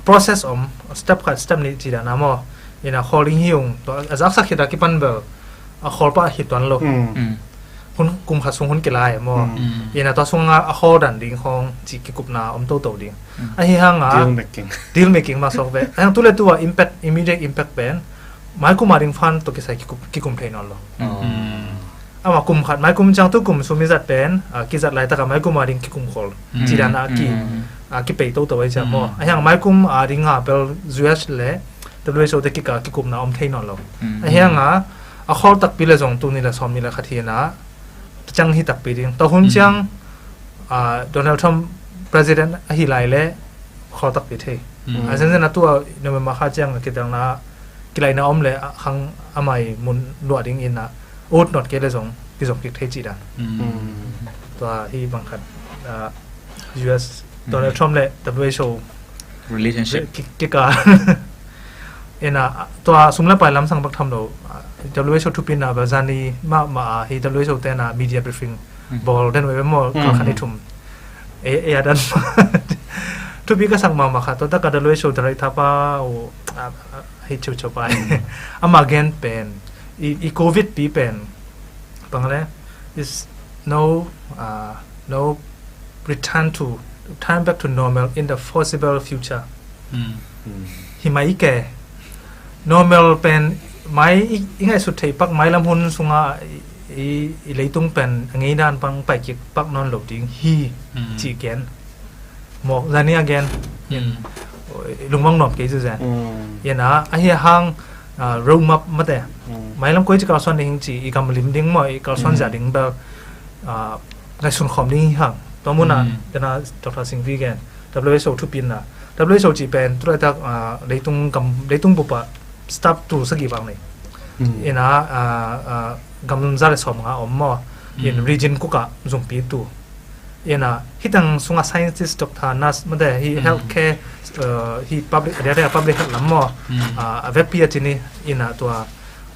Process om, step khat step nih ci dana maw. Ina khawl ding hi ung, tua a zaksak khita kipan bel a khawl pah hi tuan lo. Hun kum khat sung hun kilai maw. Ina tua sunga a khawl dan ding khong ci kikupna om toto ding. Ahi hanga deal making mah sok ve. Ahang tu le tua impact, immediate impact pen maikum a ding fund to kisai kikum thei nawn lo. Ama kum khat maikum ciang tu kum sum i zat pen kizat laitaka maikum a ding kikum khol ci dana ki kipei toto i ciang maw. Ahang maikum a dinga bel US le WHO te kika kikupna om thei nawn lo. Ahanga a khawl takpi le zong tu ni le sawm ni le khat hina ciang hi takpi ding. Tua hun ciang Donald Trump president ahi lai le khawl takpi thei. A zenzen a tua November kha ciang kitelna kilaina om le hang amai mun luah ding ina ut not ke le zong kizom kik thei ci dan. Tua hi bang khat US Donald Trump le WHO relationship kika ina tua sum le pai lamsang bak tham lo. WHO thupina bel zani mahmah a hi WHO tena media briefing bawl den wei maw, kal khan i thum. E a dan thupi ka sak mahmah kha tua taka WHO director pa u hi chiu chiu pa ama gen pen i covid pi pen bang le is no no return to, turn back to normal in the foreseeable future. Hi mai i ke normal pen mai i ngaihsut theih pak mai lam hun sunga i leitung pen a ngei dan pang pai kik pak nawn lo ding hi ci ken. Mawk zani a gen lungmang nuam kei zu zen. Ina ahi hang roadmap mate mai lam koi ci kalsuan ding ci i gam lim ding maw i kalsuan zia ding bel ngaihsun khawm ding hi hang. Tua muna tena Doctor Singvi gen WHO thupina WHO ci pen tulaitak leitung gam leitung bupa step tu sagih bang nei. Ina gam za le sawm nga om maw in region kuka zungpi tu. Ina hitang sunga scientist doctor nurse mate hi healthcare hi public a public health lam maw a vekpi a cini ina tua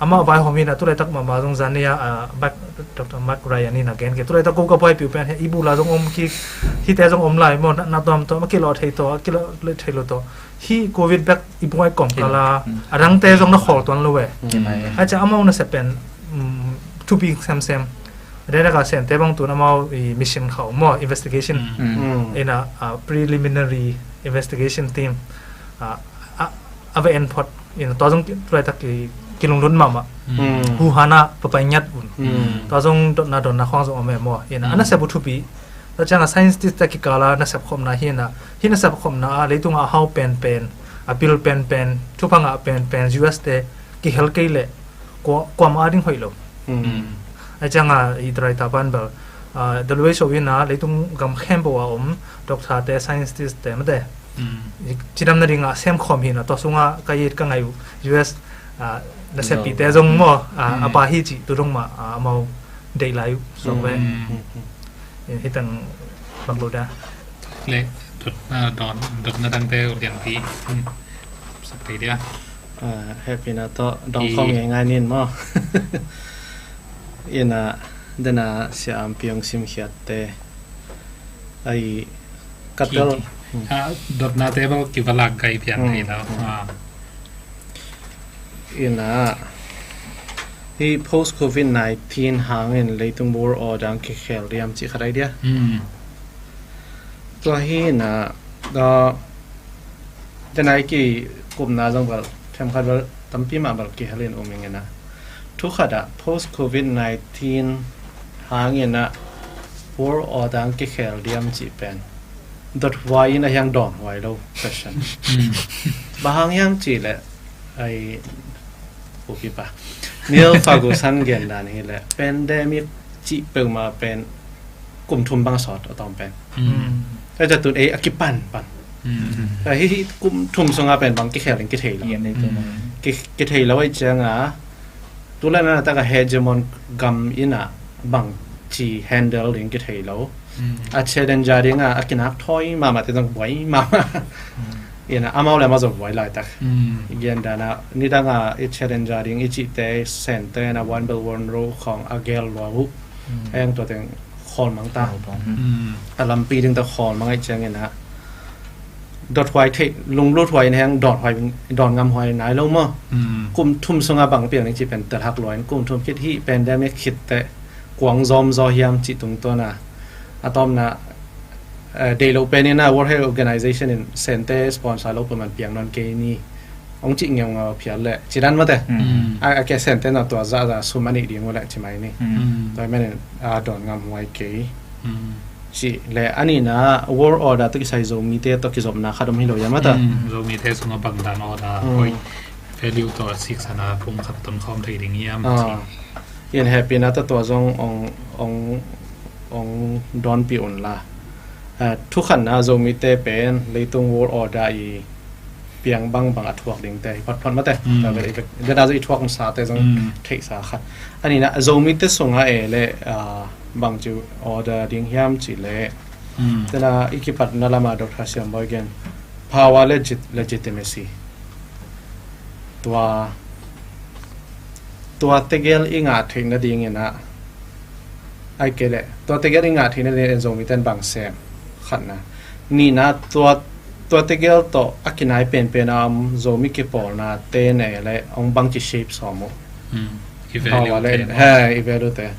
ama vaihawm hi na tulaitak mama zong zania a Doctor Mark Ryan in a gen ke tulaitak ko ka buai piu pen he i bula zong om kik hite zong om lai maw na tuam tuam a kilawh thei tawh a kilawh thei lo tawh hi covid bek i buai kawm kala a dangte zong na khawl tuan lo e. Aca amau na se pen thupi semsem. Redaka sente bang tun amau i mission khau maw investigation ina preliminary investigation team a va en phot ina tua zong tulaitak i kilunglut mahmah. Mm. Huhana papai ngiat un. Mm. Tua zong dotna dotna khawng zong om e maw. Ina, mm, a nasep uh thupi. Tua cianga scientist te kikala nasep khopna hi ina. Hi nasep khopna a leitunga a hau penpen, a pil penpen, thupha ngah penpen, U S te kihel kei leh kua, kuamah a ding hoih lo. Mm. A cianga i try ta pan bel, ah, W H O ina leitung gam khempeuh a om doctor te, scientist te mate. Mm. Cidam nadinga sem khawm hi ina, tua sunga ka it ka ngai uh U S, ah, naseppi te zong maw, ah, mm, a pa hi cih tu dong mah, ah, amau deih lai uh, suak ve. Mm. Hitang bang lo da. Le, dot, ah, don, dotna dangte uh lianpi. Hmm. Sak thei dia. Ah, hehpihna tawh dong khawng ngeingai nin maw. Ina, dena sia ampiong simkhiatte. Ai, katel. Ki, ah, dotnate bel kivalak gai pian, hmm, thei lo. Hmm. Ah. Ina, hi post covid nineteen hangin leitung world order ang kikhel diam cih khat ai dia. Hmm. Tua hi ina, tua, dena i kikupna zong bel, themkhat bel, tampi mah bel kihel in um ing ina. Thu khat ah, post covid nineteen hang ina, world order ang kikhel diam cih pen. Dot huai ina hiang dawn huai lo, question. Mm. Bang hang hiang cih leh, ai, ukipa. Neil Ferguson gen dan hi leh, pandemic cih peuhmah pen, kum thum bang sawt a tawm pen. Mm. Tua ciang tun ei a kipan pan. Mm. Tua hi, hi kum thum sunga pen bang kikhel in kithei lo. Ki, kithei lo ai cianga, tu le na taka hegemon gam ina bang ci handle ding kithei lo. Mm. A challenger dinga, a kinak thoi mahmah te zong buai mahmah. Mm. Ina, amau le amau zong buai laitak. Mm. Gen dana, nidanga i challenger ding i cihte, Sente na One Belt One Road khawng a gel lua uh. Mm. A yang tua teng khawl mang ta. Mm. A lampi ding ta khawl mang ai ciang ina. Dot huai thei, lunglut huai in heng, dot huai, dot ngam huai nai lo maw. Mm. Kum thum sunga bang piang ding ci pen tel hak lua in, kum thum khit hi pandemic khit te kuang zom zaw hiam ci tungtawna. A tawmna, eh, dei lo pen ina World Health Organization in Sente sponsor lo peuhmah piang nawn kei ni. Ong cih ngeungau phial leh. Ci dan mate. Mm. A, a ke Sente na tua za za sum a nih ding uh leh ci mai ni. Mm. Tua hi manin a dawn ngam huai kei. Mm. Ci leh a nihna world order tawh kisai Zomite tawh kizopna khat om hi lo hiam a ta. Mm. Zomite sungah bang dan order, mm, hoih value tawh siksana phung khat ton khawm thei ding hiam, ah, ci. Ian hehpihna tawh tua zong ong, ong, ong dawnpih un la. Eh, thukhatna Zomite pen leitung world order i piang bangbang a thuak dingte hi photphot mate. Mm. Tua vel i vek, dena zong i thuak sate zong, mm, theihsa khat. A nihna, Zomite sunga e le, ah, bangci order ding hiam cih le. Mm. Tena i kipatna lama Doctor Siam Bawi gen power legit-, legitimacy. Tua, tua tegel i ngah theih nadingin ah, ai kei leh, tua tegel i ngah theih nadingin Zomite in bang sem, khatna. Nihna, tua, tua tegel tawh a kinai penpen a om Zomi kipawlna te nei leh ong bangci shape sawm uh. Mm. I value te maw? He, i value te.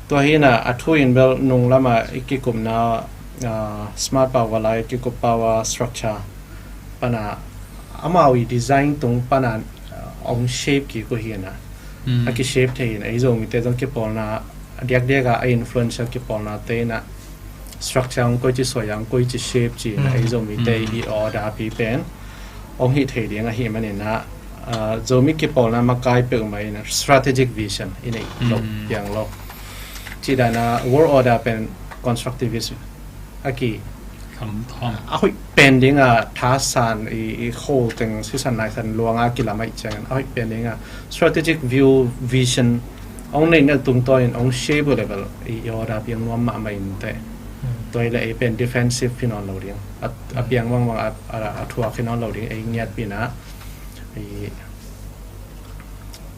Tua hi ina, a thu in bel nung lama i kikupna, ah, smart power lai, kikup power structure pana, amau i design tung pana, ah, ong shape kik uh hi ina. Mm. A ki shape thei ina, ei Zomite zong kipawlna, a diakdiaka a influential kipawlna te ina, structure ong koici suai a, ong koici shape ci ina, mm, ei Zomite, mm, i order pi pen ong hih thei ding ahih manin ah, ah, Zomi kipawlna makai peuhmah in strategic vision i neih loh, mm, piang lo. Ci dana world order pen constructivist a ki, a hoih pen dinga thasan i, i kho teng sisan naisan luanga kilam ahih ciangin a hoih pen dinga strategic view, vision ong neihna tungtawnin ong shape uh leh bel i, i order piang nuam mahmah inteh. Hmm. Tua hi leh ei pen defensive hi nawn lo ding. A, a piang bangbang a, a, a thuak hi nawn lo ding. Ei ngiatpihna, i,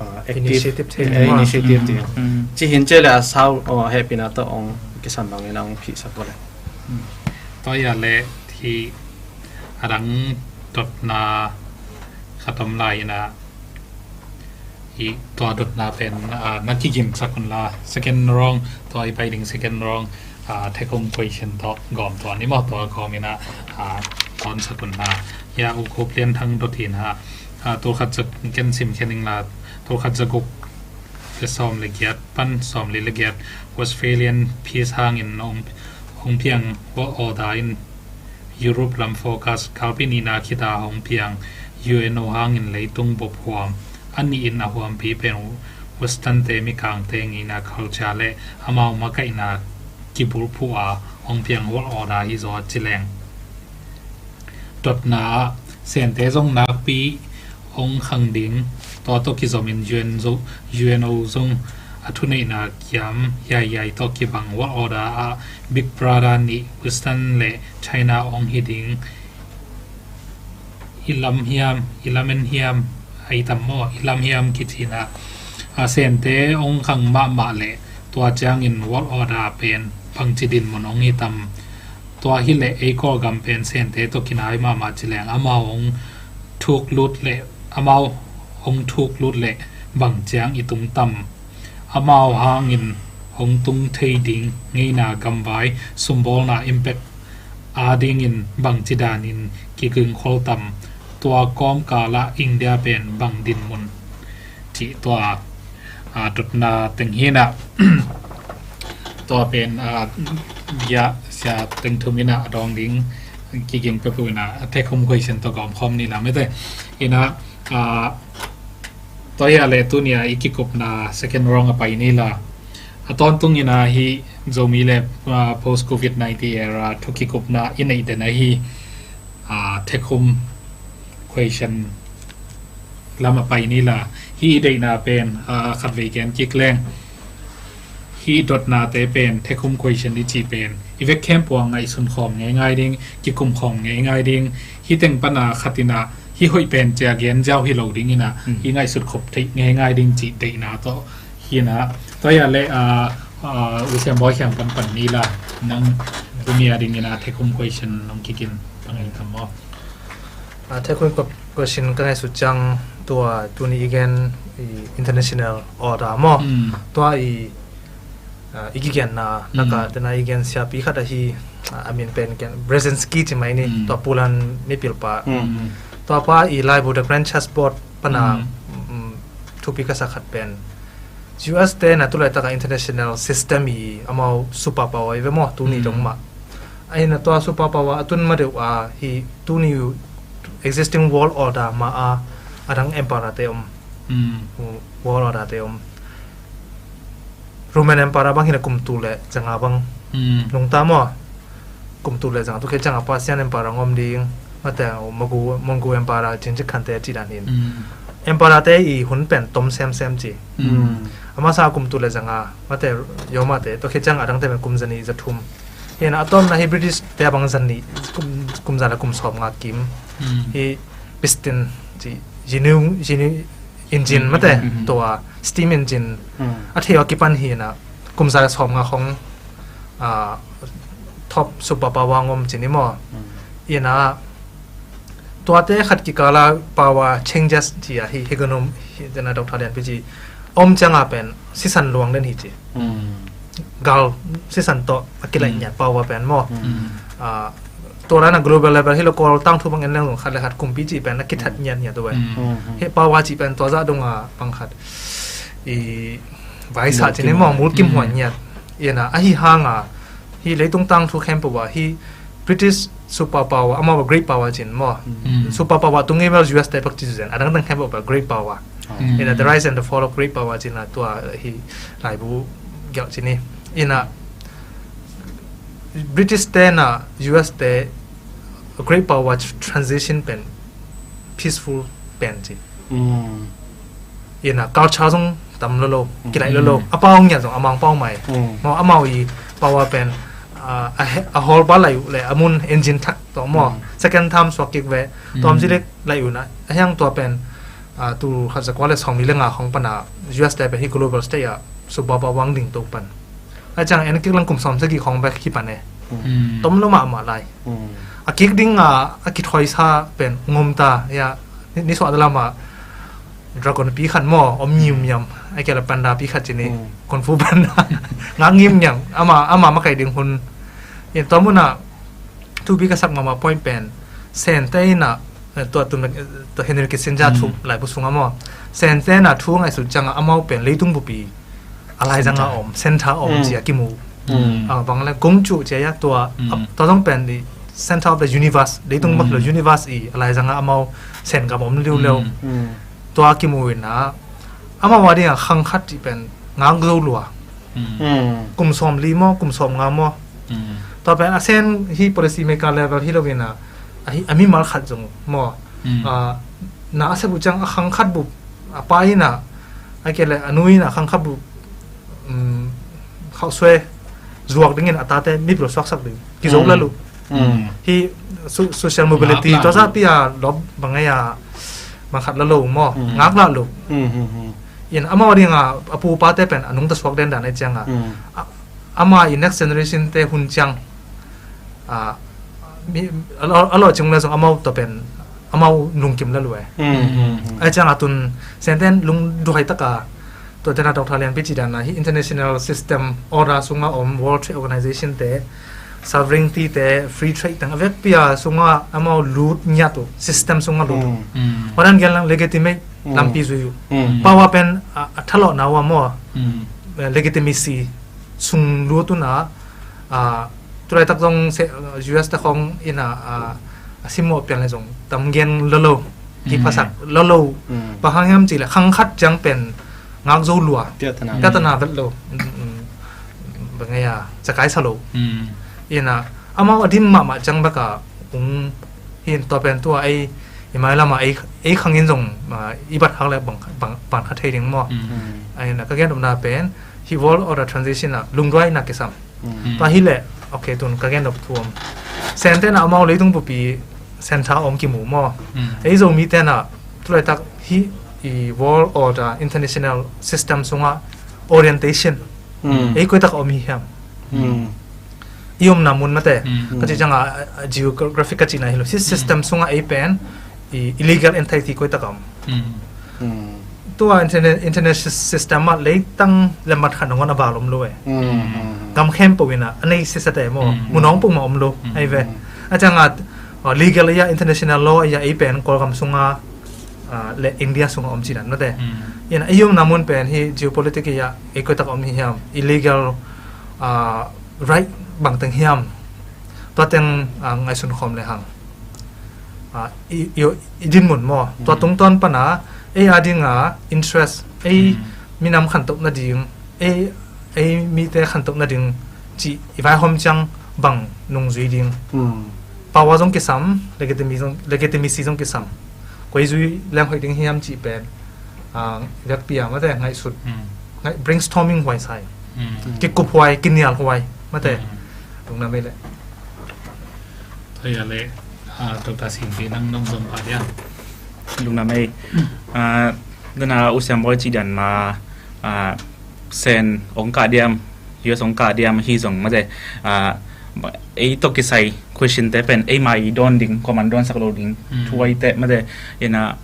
ah, active, initiative thei, eh, initiative thei. Hmm. Ci hi in ci leh a sau, oh, hehpihna tawh ong kisam bangin ong phihsak uh leh. Hmm. Tua hi a leh hi a dang dotna khat om lai ina, i tua dotna pen, ah, na kigimsak un la, second round, tua i pai ding second round, ah, take home question tawh gawm tua ni maw, tua gawm ina, ah, tawnsak un la. Ya, U Khup Lian Thang dot ina, Aa, tulkhat za, ken sim khen ing la, tulkhat za guk le sawm le giat pan sawm li le giat, Westphalian Peace hangin hong, hong piang world order in Europe lam focus, kalpi nihna khita hong piang U N O hangin leitung bop huam, a nihin a huampi pen Western te mikangte ngeina culture le amau makaihna kibulphuh a hong piang world order hi zaw ci leng. Dotna ah Sente zong nakpi hong khang ding, tua tawh kizomin U N zo-, U N O zong a thuneihna kiam hiaihiai tawh kibang world order ah Big Brother nih Western le China hong hi ding. I lam hiam, i lam en hiam, a i tam maw, i lam hiam kici-in ah, a Sente hong khang mahmah leh tua ciangin world order pen bangci dinmun hong hi tam. Tua hileh ei Kawlgam pen Sente tawh kinai mahmah ci leng amau hong thuk lut leh, amau hong thuk lut leh bang ciang i tung tam. Amau hangin hong tung thei ding ngeina gamvai sumbawlna impact a dingin bangci danin kigingkhol tam. Tua kawmkal ah India pen bang dinmun cih tua, a, dotna teng hi-in ah, tua pen, a, bia sia teng thum in ah a dawng ding kiging peuhpeuh in ah, a thekhum question tawh gawmkhawm ni la mete. In ah, a, tua hi a leh tuni a i kikupna second round a pai ni la. A tawntung in ah hih Zomi le, a, post covid nineteen era thu kikupna i neih den ahi, a, thekhum question lam a pai ni la. Hih i deihna pen, a, khatvei gen kik leng, hih dotnate pen thekhum question i cih pen i vek khempeuh ah ngaihsun khawm ngeingai ding, kikum khawm ngeingai ding. Hih teng pan a khat in ah hih hoih pen cia gen ziau hi lo ding in ah, hih ngaihsut khop theih ngeingai ding cih deihna tawh hi-in ah. Tua hi a leh, a, a, U Siam Bawi Khiang pan pan ni la, nang tuni a dingin ah thekhum question nong kik in, bang i tam maw? A, thekhum question ka ngaihsut ciang tua tuni i gen i international order maw? Tua i, a, i kigenna, naka dena i gen siapi khat ahi, a, a min pen ken Brzezinski ci mai ni, tua Poland mipilpa. Tua pa i laibu The Grand Chessboard pan a, mm, thupi ka sa khat pen U S te na tulaitak a international system i amau superpower i ve maw, tuni dong mah. Ahi na tua superpower a tun ma deuh a hih tuni existing world order mah a adang emperor te om. World order te om. Roman emperor bang hi na kum tul le zanga bang nungta maw. Kum tul le zanga tu khit ciang a Persian emperor ngom ding. Mate, Mongol, Mongol emperor Genghis Khan te ci dan hin. Emperor te i hun pen tom semsem ci. A masa kum tul le zanga, mate, Roma te, tua khit ciang a dang te pen kum zanih zathum. Hi na a tomna hi British te a bang zanih, kum, kum za le kum sawm nga kim. Hi piston ci, genu, genu engine mate, tua steam engine. A thei a kipan hi na, kum za le sawm nga khong, a, top superpower ngom ci ni maw. Hi na, tuate khat kikala power changes ci a hi, hegemon, hi, dena Doctor Lianpi ci. Om ciang a pen, sisan luang den hi ci. Gal, sisan tawh, a kilaih ngiat power pen maw. A, tua dan a global level, hi lo Kawl tangthu bang en leng zong khat le khat kumpi ci pen, a kithat ngiat ngiat uh pen. Hi power ci pen, tua zah dong a bang khat. I, vaisa ci ni maw, mulkimhuai ngiat. Hi na, ahi hang a, hi leitung tangthu khempeuh a, hi British superpower, amau a great power cin maw. Superpower tung ngei mel U S te pak ci zen, a dang dang khempeuh a great power. Hi na, the rise and the fall of great power cin a tua hi laibu giau ci ni. Hi na, British te na U S te great power transition pen peaceful pen ci. Hi na, culture zong tam lo lo, kilaih lo lo. A pau ngiat zong a mang pau mai. Maw, amau i power pen, a, a he-, a hawl pa laih uh le a mun engine thak tawh maw. Second time suak kik ve. Tom ci lek laih uh na. A hiang tua pen, a, tu khat za kua le sawm li le nga khong pan a U S te pen hi global stage a superpower vang ding to pan. A ciang en kik lang kum sawm sagih khong bek hi pan e. Tom lo mahmah lai. A kik ding a, a kithoisa pen ngom ta, ya, ni, ni suah dalam a dragon pi khat maw, om ngium ngiam. A kela panda pi khat ci ni, kung fu panda. Ngak ngium ngiam, ama, ama makai ding hun. In tua mun a, thupi ka sak mahmah point pen, Sente in a, Eh, tua tun, eh, tua Henry Kissinger thu laibu sungah maw, Sen ten a thu ngaihsut ciangah amau pen leitung bupi a laizangah a om, center a om ci a kimu. Bang le gong cu ci a, tua tua zong pen the center of the universe, leitung bang lo, universe i a laizangah amau Sen gam om liuleu. Tua kimu in a, amau a dingah khang khat cih pen ngak zo lua. Kum sawm li maw, kum sawm nga maw. Tua pen a Sen hi policy maker level hi lo in a, a mimal khat zong maw, na a sep uh ciang a khang khat bup a pa in a, a kei le a nu in a khang khat bup khauhsuai zuak dingin a tate mipil suaksak ding kizo la lo. Hi social mobility tua zahpi a lop bang ngai a, bang khat la lo maw, ngak la lo. In amau a dingah a pu pate pen a nungta suak den dan a ciangah, ama i next generation te hun ciang, a, mi, a lo, a lo cing le zong amau tawh pen amau lungkim la lua. A ciang a tun Sen ten lungduhai taka tua tena Doctor Lianpi ci dan a hi international system order sunga om World Trade Organization te, sovereignty te, free trade teng a vekpi a sunga amau lut ngiat uh, system sunga lut uh. Honan gen lang legitimate lampi zui uh. Power pen a, a thalawhna uh a maw, legitimacy sung lut un a, a, tulaitak zong se, U S te khong in a, a, a simmawh pian le zong tam gen lo lo, kiphasak lo lo. Bang hang hiam cih le khang khat ciang pen ngak zo lua. Piatana vet lo. Bang ngai a, cakai sa lo. In a, amau a dim mahmah ciang bek a, ung hin tua pen tua ei, i mailam a ei, ei khang in zong, a, i bat hak le bang, bang, bang kha thei ding maw. A in a ka gen nopna pen hi World Order Transition a lungduai na kisam. Tua hi leh, ok, tun ka gen nop thu om. Sen ten a amau leitung bupi center om kimu maw. Ei Zomi ten a tulaitak hi i World Order International System sunga orientation ei koitak om hi hiam. I omna mun mate, ka ci ciang a, a, geographic ka cihna hi lo. Hi system sunga ei pen i, illegal entity koitak om. Tua interna-, international system ah leitang lemmat khat nangawn a val om lo e. Gam khempeuh in a, a nei sisate maw, munawng peuhmah om lo, ei ve. A ciang a, uh, legal a, international law a, ei pen Kawlgam sunga, uh, le India sunga om cinan mate. In a, ei omna mun pen hi geopolitic a, ei koitak om hi hiam, illegal, uh, right bangteng hiam. Tua teng, uh, ngaihsun khawm le hang. Ah, i, i, i dinmun maw. Tua tungtawn pana, ei a dinga interest, ei minam khantoh nading, ei, ei mite khantoh nading, cih i vaihawm ciang bang nungzui ding. Power zong kisam, legitimacy zong, legitimacy zong kisam. Koi zui leng hoih ding hiam cih pen. Ah, vekpi a mate ngaihsut. Ngai, brainstorming huai sai. Kikup huai, kinial huai, mate. Lungna mei le. Tua ya le, ah, Doctor Singpi nang nong zom pa dia. Lungna mei. Ah, dana usiam boy ci dan ma, ah, Sen ong ka diam, U S ong ka diam hi zong mate. Ah, ei to kisai question te pen ei mai don ding, command don sak lo ding. Thuai te mate. Ina,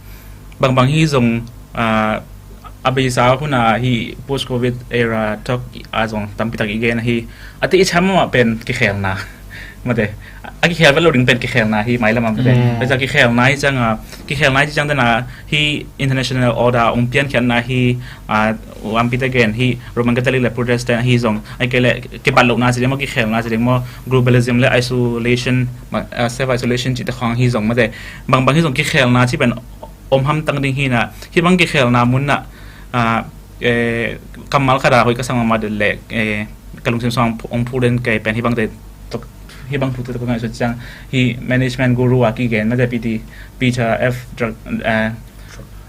bangbang hi zong, ah, a beisa huna hi post covid era talk a zong tampitak i gen hi. A ti i cham mah pen kikhelna. Mate. A kikhel vet lo ding pen kikhelna hi mailam a mate. Beisa kikhelna hi ciang a, kikhelna hi ciang dana hi international order ong piankhiatna hi, ah, lampi te gen hi Roman Catholic le Protestant hi zong. Ai ke le kibat lohna ci ding maw, kikhelna ci ding maw, globalism le isolation, ah, self isolation ci te khong hi zong mate. Bangbang hi zong kikhelna ci pen om hamtang ding hi na, hi bang kikhelna mun na, ah, eh, kammal khat a hoih ka sang mahmah den le, eh, ka lungsim sung ong phu den kei pen hi bang te tok, hi bang thu te tok ngaihsut ciang hi management guru a kigen mate P T, Peter F Druk-, eh,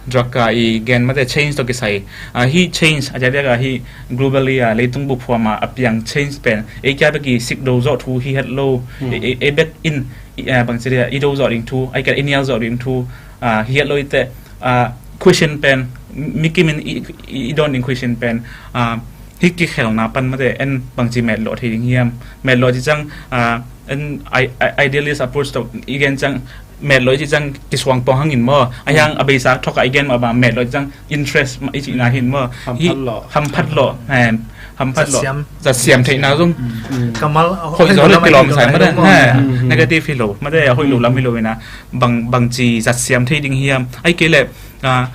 Drucker i gen mate change to kisai. Ah, hi change a diakdiak a hi globally a leitung bup huam a a piang change pen ei kia bek i sik do zawh thu hi het lo, ei, ei, ei bek in, i, ah, bang ci dia, i do zawh ding thu, ai kia i nial zawh ding thu, ah, hi het lo i te, ah, question pen, mi kim in i, i, i don ding question pen, ah, hi kikhelna pan mate en bangci metlawh thei ding hiam? Metlawh ci ciang, ah, en i, i, idealist approach to i gen ciang metlawh i ci ciang kisuang pawng hangin maw. A hiang a beisa thawk a i gen mah bang metlawh ci ciang interest mah i cihna hin maw. Hamphat lawh. Hamphat lawh. Eh, Hamphat lo. Zatsiam. Zatsiam theihna zong. Mm. Kammal a hoih zo lo lam a kilawm hi sai lo mate. Maw. Ha. Mm. Negative hi lo mate, a hoih lo lam hi lo ina. Bang, bangci zatsiam thei ding hiam. Ai kei le, ah,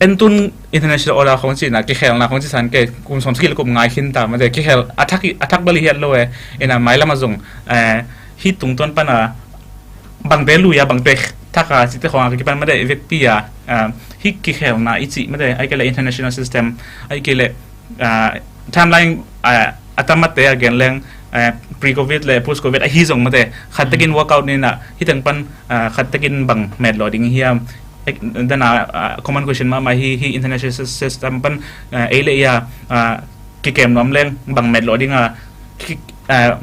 en tun international order khong cina, kikhelna khong ci san kei, kum sawm sagih le kum nga khin ta mate, kikhel a thak i, a thak bel i hiat lo e. Ina mailam a zong, eh, hi tungtawn pana bangte lui a, bangte thak a, cite khong a kipan mate, i vekpi a, ah, hi kikhelna i cih mate, ai kei le international system, ai kei le, ah, timeline, ah, a tam mate a gen leng, ah, pre-covid le post-covid ahi zong mate, khat tekin workout nina, hi teng pan, ah, khat tekin bang met lo ding hiam, ek-, dana, ah, common question mahmah hi, hi international sys-, system pan, ah, ei le ia, ah, kikem nuam leng bang met lo ding a, ki-, ah,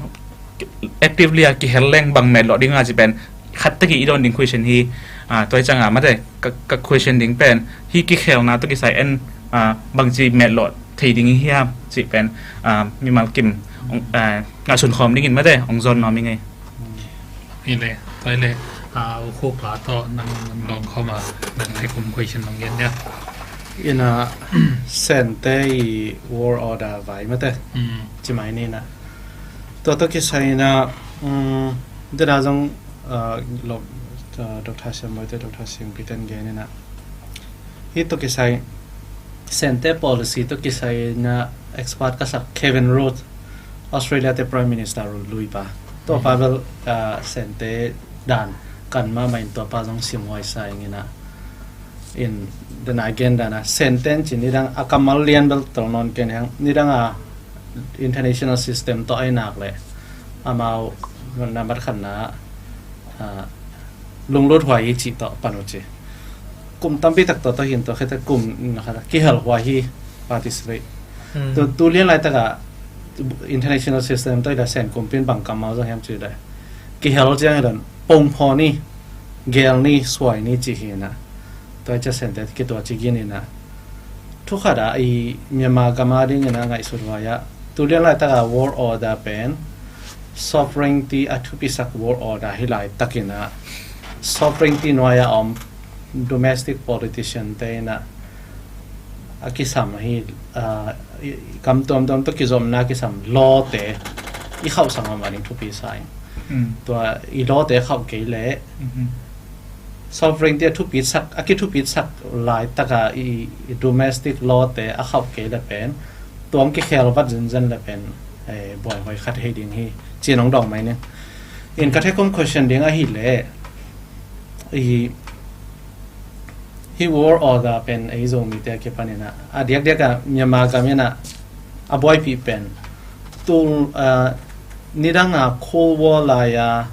actively a kihel leng bang met lo ding a ci pen khat teki i don ding question hi, ah, tua i canga mate ka, ka question ding pen hi kikhelna tawh kisai en, ah, bangci met lo thei ding hi hiam ci pen, ah, mimal kim, ong, ah, ngah sun khawm dingin mate ong zon nuam i ngei. Hi le, tua hi le, ah, u Khuk la tawh nang, nang dawng khawm a, nang thekum question nong gen dia. Ina, Sente i world order vai mate. Mm. Ci mai ni na. Tua tawh kisai na, mm, dena zong, ah, lo, ah, Doctor Siam Boy te, Doctor Siam Peter gen ina. Hi tawh kisai, Sente policy tawh kisai na expert ka sak Kevin Rudd, Australia te Prime Minister Rudd lui pa. Tua pa bel, ah, Sente dan kan mahmah in tua pa zong sim huai sa ing ina. In, dena gen dana, Sente in ci nidang a kammal lian bel tol nawn ken hang, nidang a international system tawh ai nak le. Amau, na mat khanna, ah, lunglut huai hi cih tawh pan uh ci. Kum tampi tak tawh tawh hin tawh khete kum na khat kihel huai hi participate. Hmm. Tu, tu lian laitak a international system tawh i la Sen kumpi in bang kammal zong hiam ci le. Kihel ciang i don pongphaw ni, gel ni, suai ni ci hi na. Tua i cia Sente kitua ci gin i na. Thu khat a i Myanmar gam a ding ina ngaihsut huai a. Tu lian laitak a world order pen sovereignty a thupisak world order hi laitak ina sovereignty nuai a om domestic politician te ina a kisam hi, ah, i, i kam tuamtuam tawh kizomna kisam law te i khauhsak mahmah ding thupi sa ing. Mm. Tua i law te khauh kei le, mhm, sovereignty a thupitsak, a kithupitsak laitaka i, i domestic law te a khauh kei le pen, tuang kikhel vat zenzen le pen, eh, buaihuai khat hei ding hi, ci-in hong dawng mai ning. In ka thekum question ding ahih leh, i, hi world order pen ei Zomite a kipan ina, a diakdiak a Myanmar gam ina a buaipih pen, tul, ah, nidang a Cold War lai a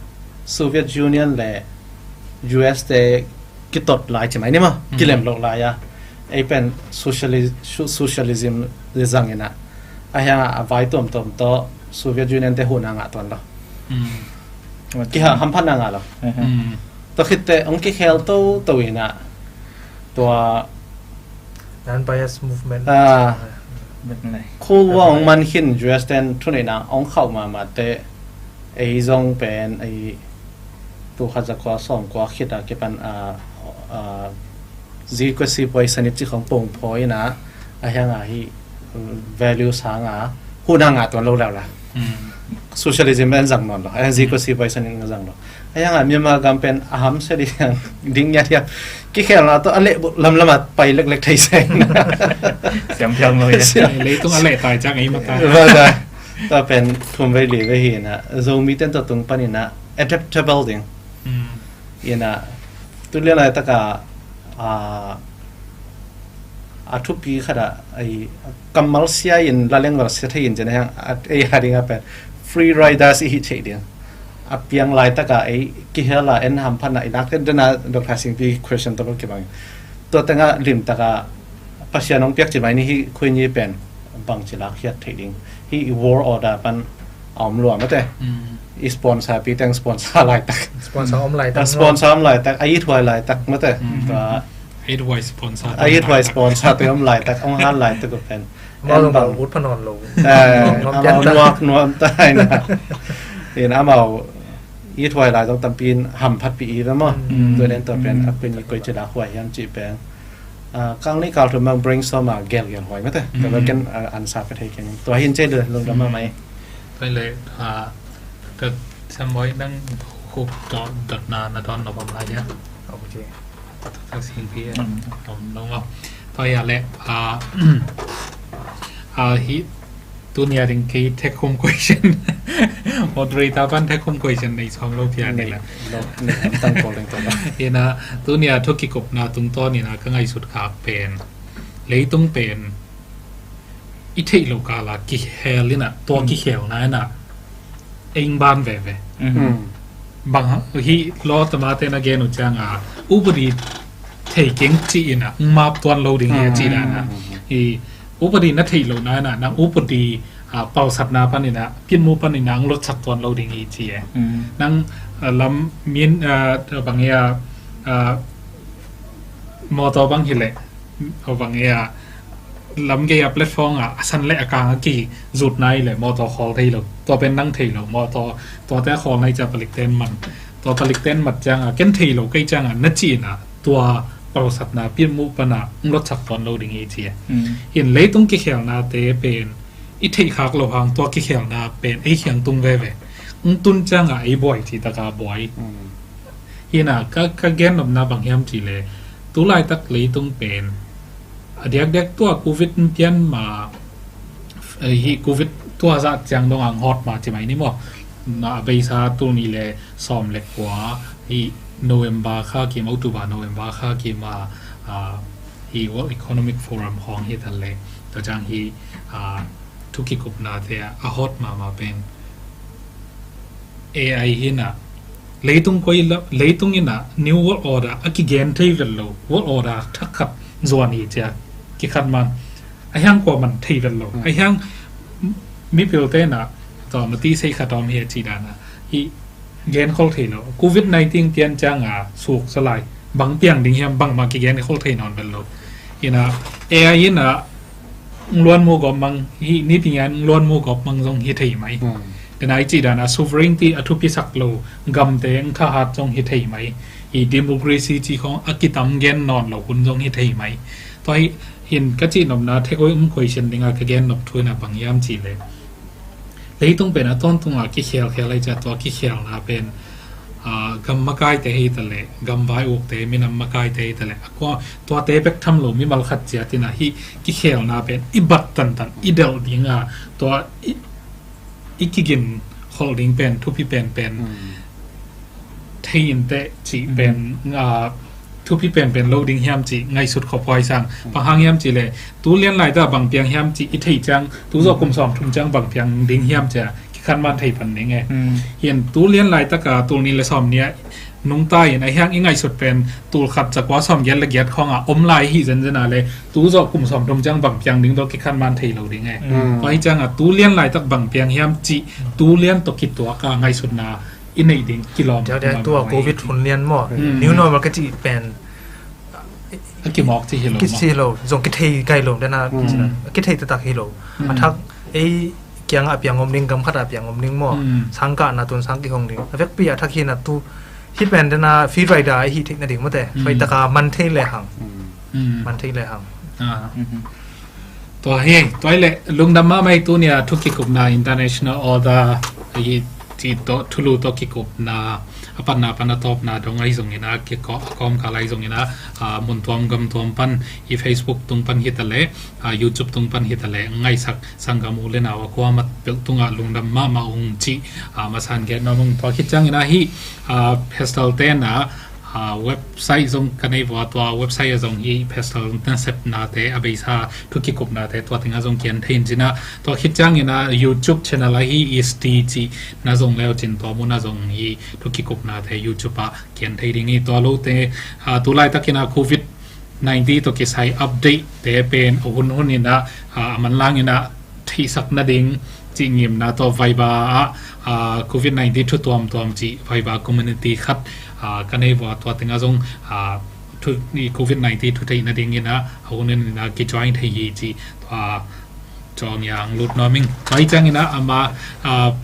Soviet Union le U S te kitot lai ci mai ni maw, mm, kilem loh lai a, ei pen sociali-, su-, socialism zang ina, a hiang a vai tuamtuam tawh Soviet Union te hun a ngah tuan lo. Mm. Kiha hamphatna ngah lo. Mhm. Mm. Tua khit teh hong kikhel toto ina, tua non-bias movement. Ah. Cold War hong man khin U S ten thuneihna hong khauh mahmah teh, ei zong pen, ei, tul khat za kua sawm kua khit a kipan, ah, ah, zikua sipuai sanit ci khong pongphaw ina, a hiang a hi, mm, value sang a, hun a ngah tuan lo leuleu. Mm. Socialism en zang nawn lo, a hiang zikua sipuai sanit nga zang lo. A hiang a Myanmar gam pen a hamsia ding, ding ngiat hiam. Kikhelna tawh a leh lamlam a pai leklek thei seng. Siam thiam lo hia. Siam. Leitung a leh tai ciang ei mata. Mata. Tua pen thum vei li vei hi ina, Zomite in tua tung pan ina adaptable ding. Mm. Ina, tu lian laitaka, a, a thupi khat a, ei, kammal sia in, laleng val sia thei in, ci-in a hiang, a, ei, a ding a pen free riders i hi thei ding. A piang laitaka ei kihel a en hamphatna i lak den dena Doctor Singpi question tawh kibang. Tua teng a limtaka Pasian hong piak ci mai ni hi, Khuini pen bangci lakkhiat theih ding. Hi i world order pan a om lua mate. Mm. I sponsor pi teng sponsor laitak. Sponsor om laitak. A sponsor om laitak. A ithuai laitak mate. Mm. Tua ithuai sponsor. A ithuai sponsor te om laitak. Ong han laitak ko pen. Amau zong bang ut pha nawn lo. Eh, amau nuak nuam ta ina. In amau ithuai lai zong tampi in hamphatpih i ve maw. Mm. Tua den tua pen a pen i koi ci lak huai hiam ci pen. Ah, kang ni kal tu mang brainstorm a gel gel hoi mate. Tapi kan, ah, answer ka thei ken. Tua hin cei de lungdam mahmah. Pai le, ah, ka Sam Boy nang huk dot dot na na don lo bam lai ya. Okay. Ka sing pi ya. Om lo ngau. Pai ya le, ah, ah, hi Tunia ding kei take home question. Moderator pan take home question nei sawm lo pia ni la. Nei, lo, nei, am tang ko leng to la. Ina, tunia thu kikupna tungtawn ina ka ngaihsut khak pen. Leitung pen. I theih lo kala kihel ina, tua kikhelna ina. Eng ban veve. Bang hang, hi lo tamate na gen uh cianga, upadi thei keng ci ina, map tuan lo ding hi a ci dana. I upadi na theih lo na ina, nang upadi, ah, pausatna pan ina, pinmu pan ina, ang lotsak tuan lo ding hi ci e. Nang, ah, lam min, ah, bang ia, ah, motor bang hi le, bang ia, lam gei a platform a, a san le a kang a kizut nai le, motor khawl thei lo, tua pen nang thei lo, motor, tua te khawl nai cia palik ten man, tua palik ten mat cianga, ken thei lo kei cianga, na ci ina, tua pausatna pinmu pana, ng lotsak tuan lo ding hi ci e. Hin leitung kikhelna te pen, i theih khak lo hang tua kikhelna pen, ei khiang tung veve. Ng tun cianga, ei buai ci taka buai. Hina, ka, ka gen nopna bang hiam ci le, tu laitak leitung pen, a diakdiak tua covid pian ma, eh, hi covid tua za ciang dong ang hot ma ci mai ni maw. Na a beisa tu ni le sawm le kua, hi November kha kim, October, November kha kim a, ah, hi World Economic Forum hong hi tal le, ta ciang hi, ah, thu kikupna te a hot mama pen. A I hina, leitung koi la, leitung ina New World Order a kigen thei vel lo, World Order thak khat zuan hi cia, kikhat man, a hiang kua man thei vel lo, a hiang mipil te na, to mati sei khat om hi a ci dana, hi gen khol thei lo, covid nineteen pian cianga suk salai, bang piang ding hiam bang ma kigen khol thei nawn vel lo, ina, A I ina, ng luan mu gawp mang, hi ni pingan ng luan mu gawp mang zong hi thei mai. Tena i ci dana sovereignty a thupi sak lo, gamte ng thahat zong hi thei mai. Hi democracy ci khong a kitam gen nawn lo hun zong hi thei mai. Tua hi, hin ka ci nopna thek oi um question dinga ka gen nop thuina bang hiam ci le. Leitung pen a tawntunga kikhelkhel ai cia tua kikhelna pen, ah, gam makaite hi ta le, gam vai ukte, minam makaite hi ta le, a kua, tuate bek tham lo mimal khat cia tina hi kikhelna pen, i bat tantan, i delh dinga, tua i, i kigin holh ding pen, thupi pen pen, thei in teh cih pen, ah, thupi penpen lo ding hiam cih ngaihsut khop huai sang. Bang hang hiam cih le, tu lian laitak bang piang hiam cih i theih ciang, tu zawh kum sawm thum ciang bang piang ding hiam cih a, kikhan man thei pan ding e. Hian tu lian laitak a, tul nih le sawm nih a, nungta in a hiang i ngaihsut pen, tul khat za kua sawm giat le giat khawng a, om lai hi zenzen a le, tu zawh kum sawm thum ciang bang piang ding tawh kikhan man thei lo ding e. Tua hi ciang a, tu lian laitak bang piang hiam cih, tu lian tawh kituak a ngaihsutna, i neih ding kilawm. Tua covid hun lian maw? New normal ka cih pen a kimawk cih hi lo maw? Kici lo, zong kithei kai lo dana, kithei taktak hi lo. A thak ei kiang a piang om ding, gam khat a piang om ding maw? Sang kahna tun sang kihong ding. A vekpi a thak hi na tu hi pen dana free rider a hi theih nading mawte. Pai taka man thei le hang. Man thei le hang. Tua hi, tua hi le, lungdam mahmah i tu nia thu kikupna international order hi, ci tawh, thulu tawh kikupna, a patna pan a tawpna dong ahi zongin a, kikawm, a kawmkal ahi zongin a, a, mun tuam gam tuam pan, i Facebook tung pan hi ta le, a, YouTube tung pan hi ta le, ngaisak sanggam u le nau a kuamat peuh tungah lungdam mahmah ung ci, a, masan gen nuam ung. Tua khit ciangin a hi, a, Pastor te na, a, website zong ka nei vua, tua website a zong hi pastor nasepnate, a beisa thu kikupnate, tua tengah zong kian thei in cina. Tua khit ciangin a YouTube channel a hi S T cih na zong leu cin tua mun a zong hi thu kikupnate YouTube a kian thei ding hi. Tua lote, a, tu laitakin a covid nineteen tawh kisai update te pen a hun hun in a, a, a manlang in a theisak nading cih ngimna tawh Viber ah, ah, covid nineteen thu tuamtuam cih Viber community khat, ah, ka nei vua, tua tengah zong, ah, thu, i covid nineteen thu theih nadingin ah, a hun in ah kijoin thei hi cih tua, ah, cawng yang lut nuam ing. Tua hi ciangin ah ama, ah,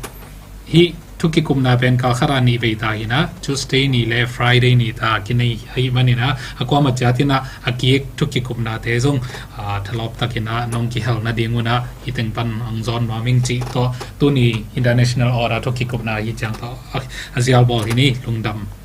hih Thukikupna pen kalkhat a nih vei ta hi a, Tuesday ni le Friday ni ta kinei ahih manin a, a kuamah ciat in a, a kik thukikupnate zong, aa, thalawp takin a nong kihel nading un a, hih teng pan ang zawn nuam ing cih tawh, tuni International Order thukikupna hi ciang tawh, a, a zial bawl hi ni, lungdam.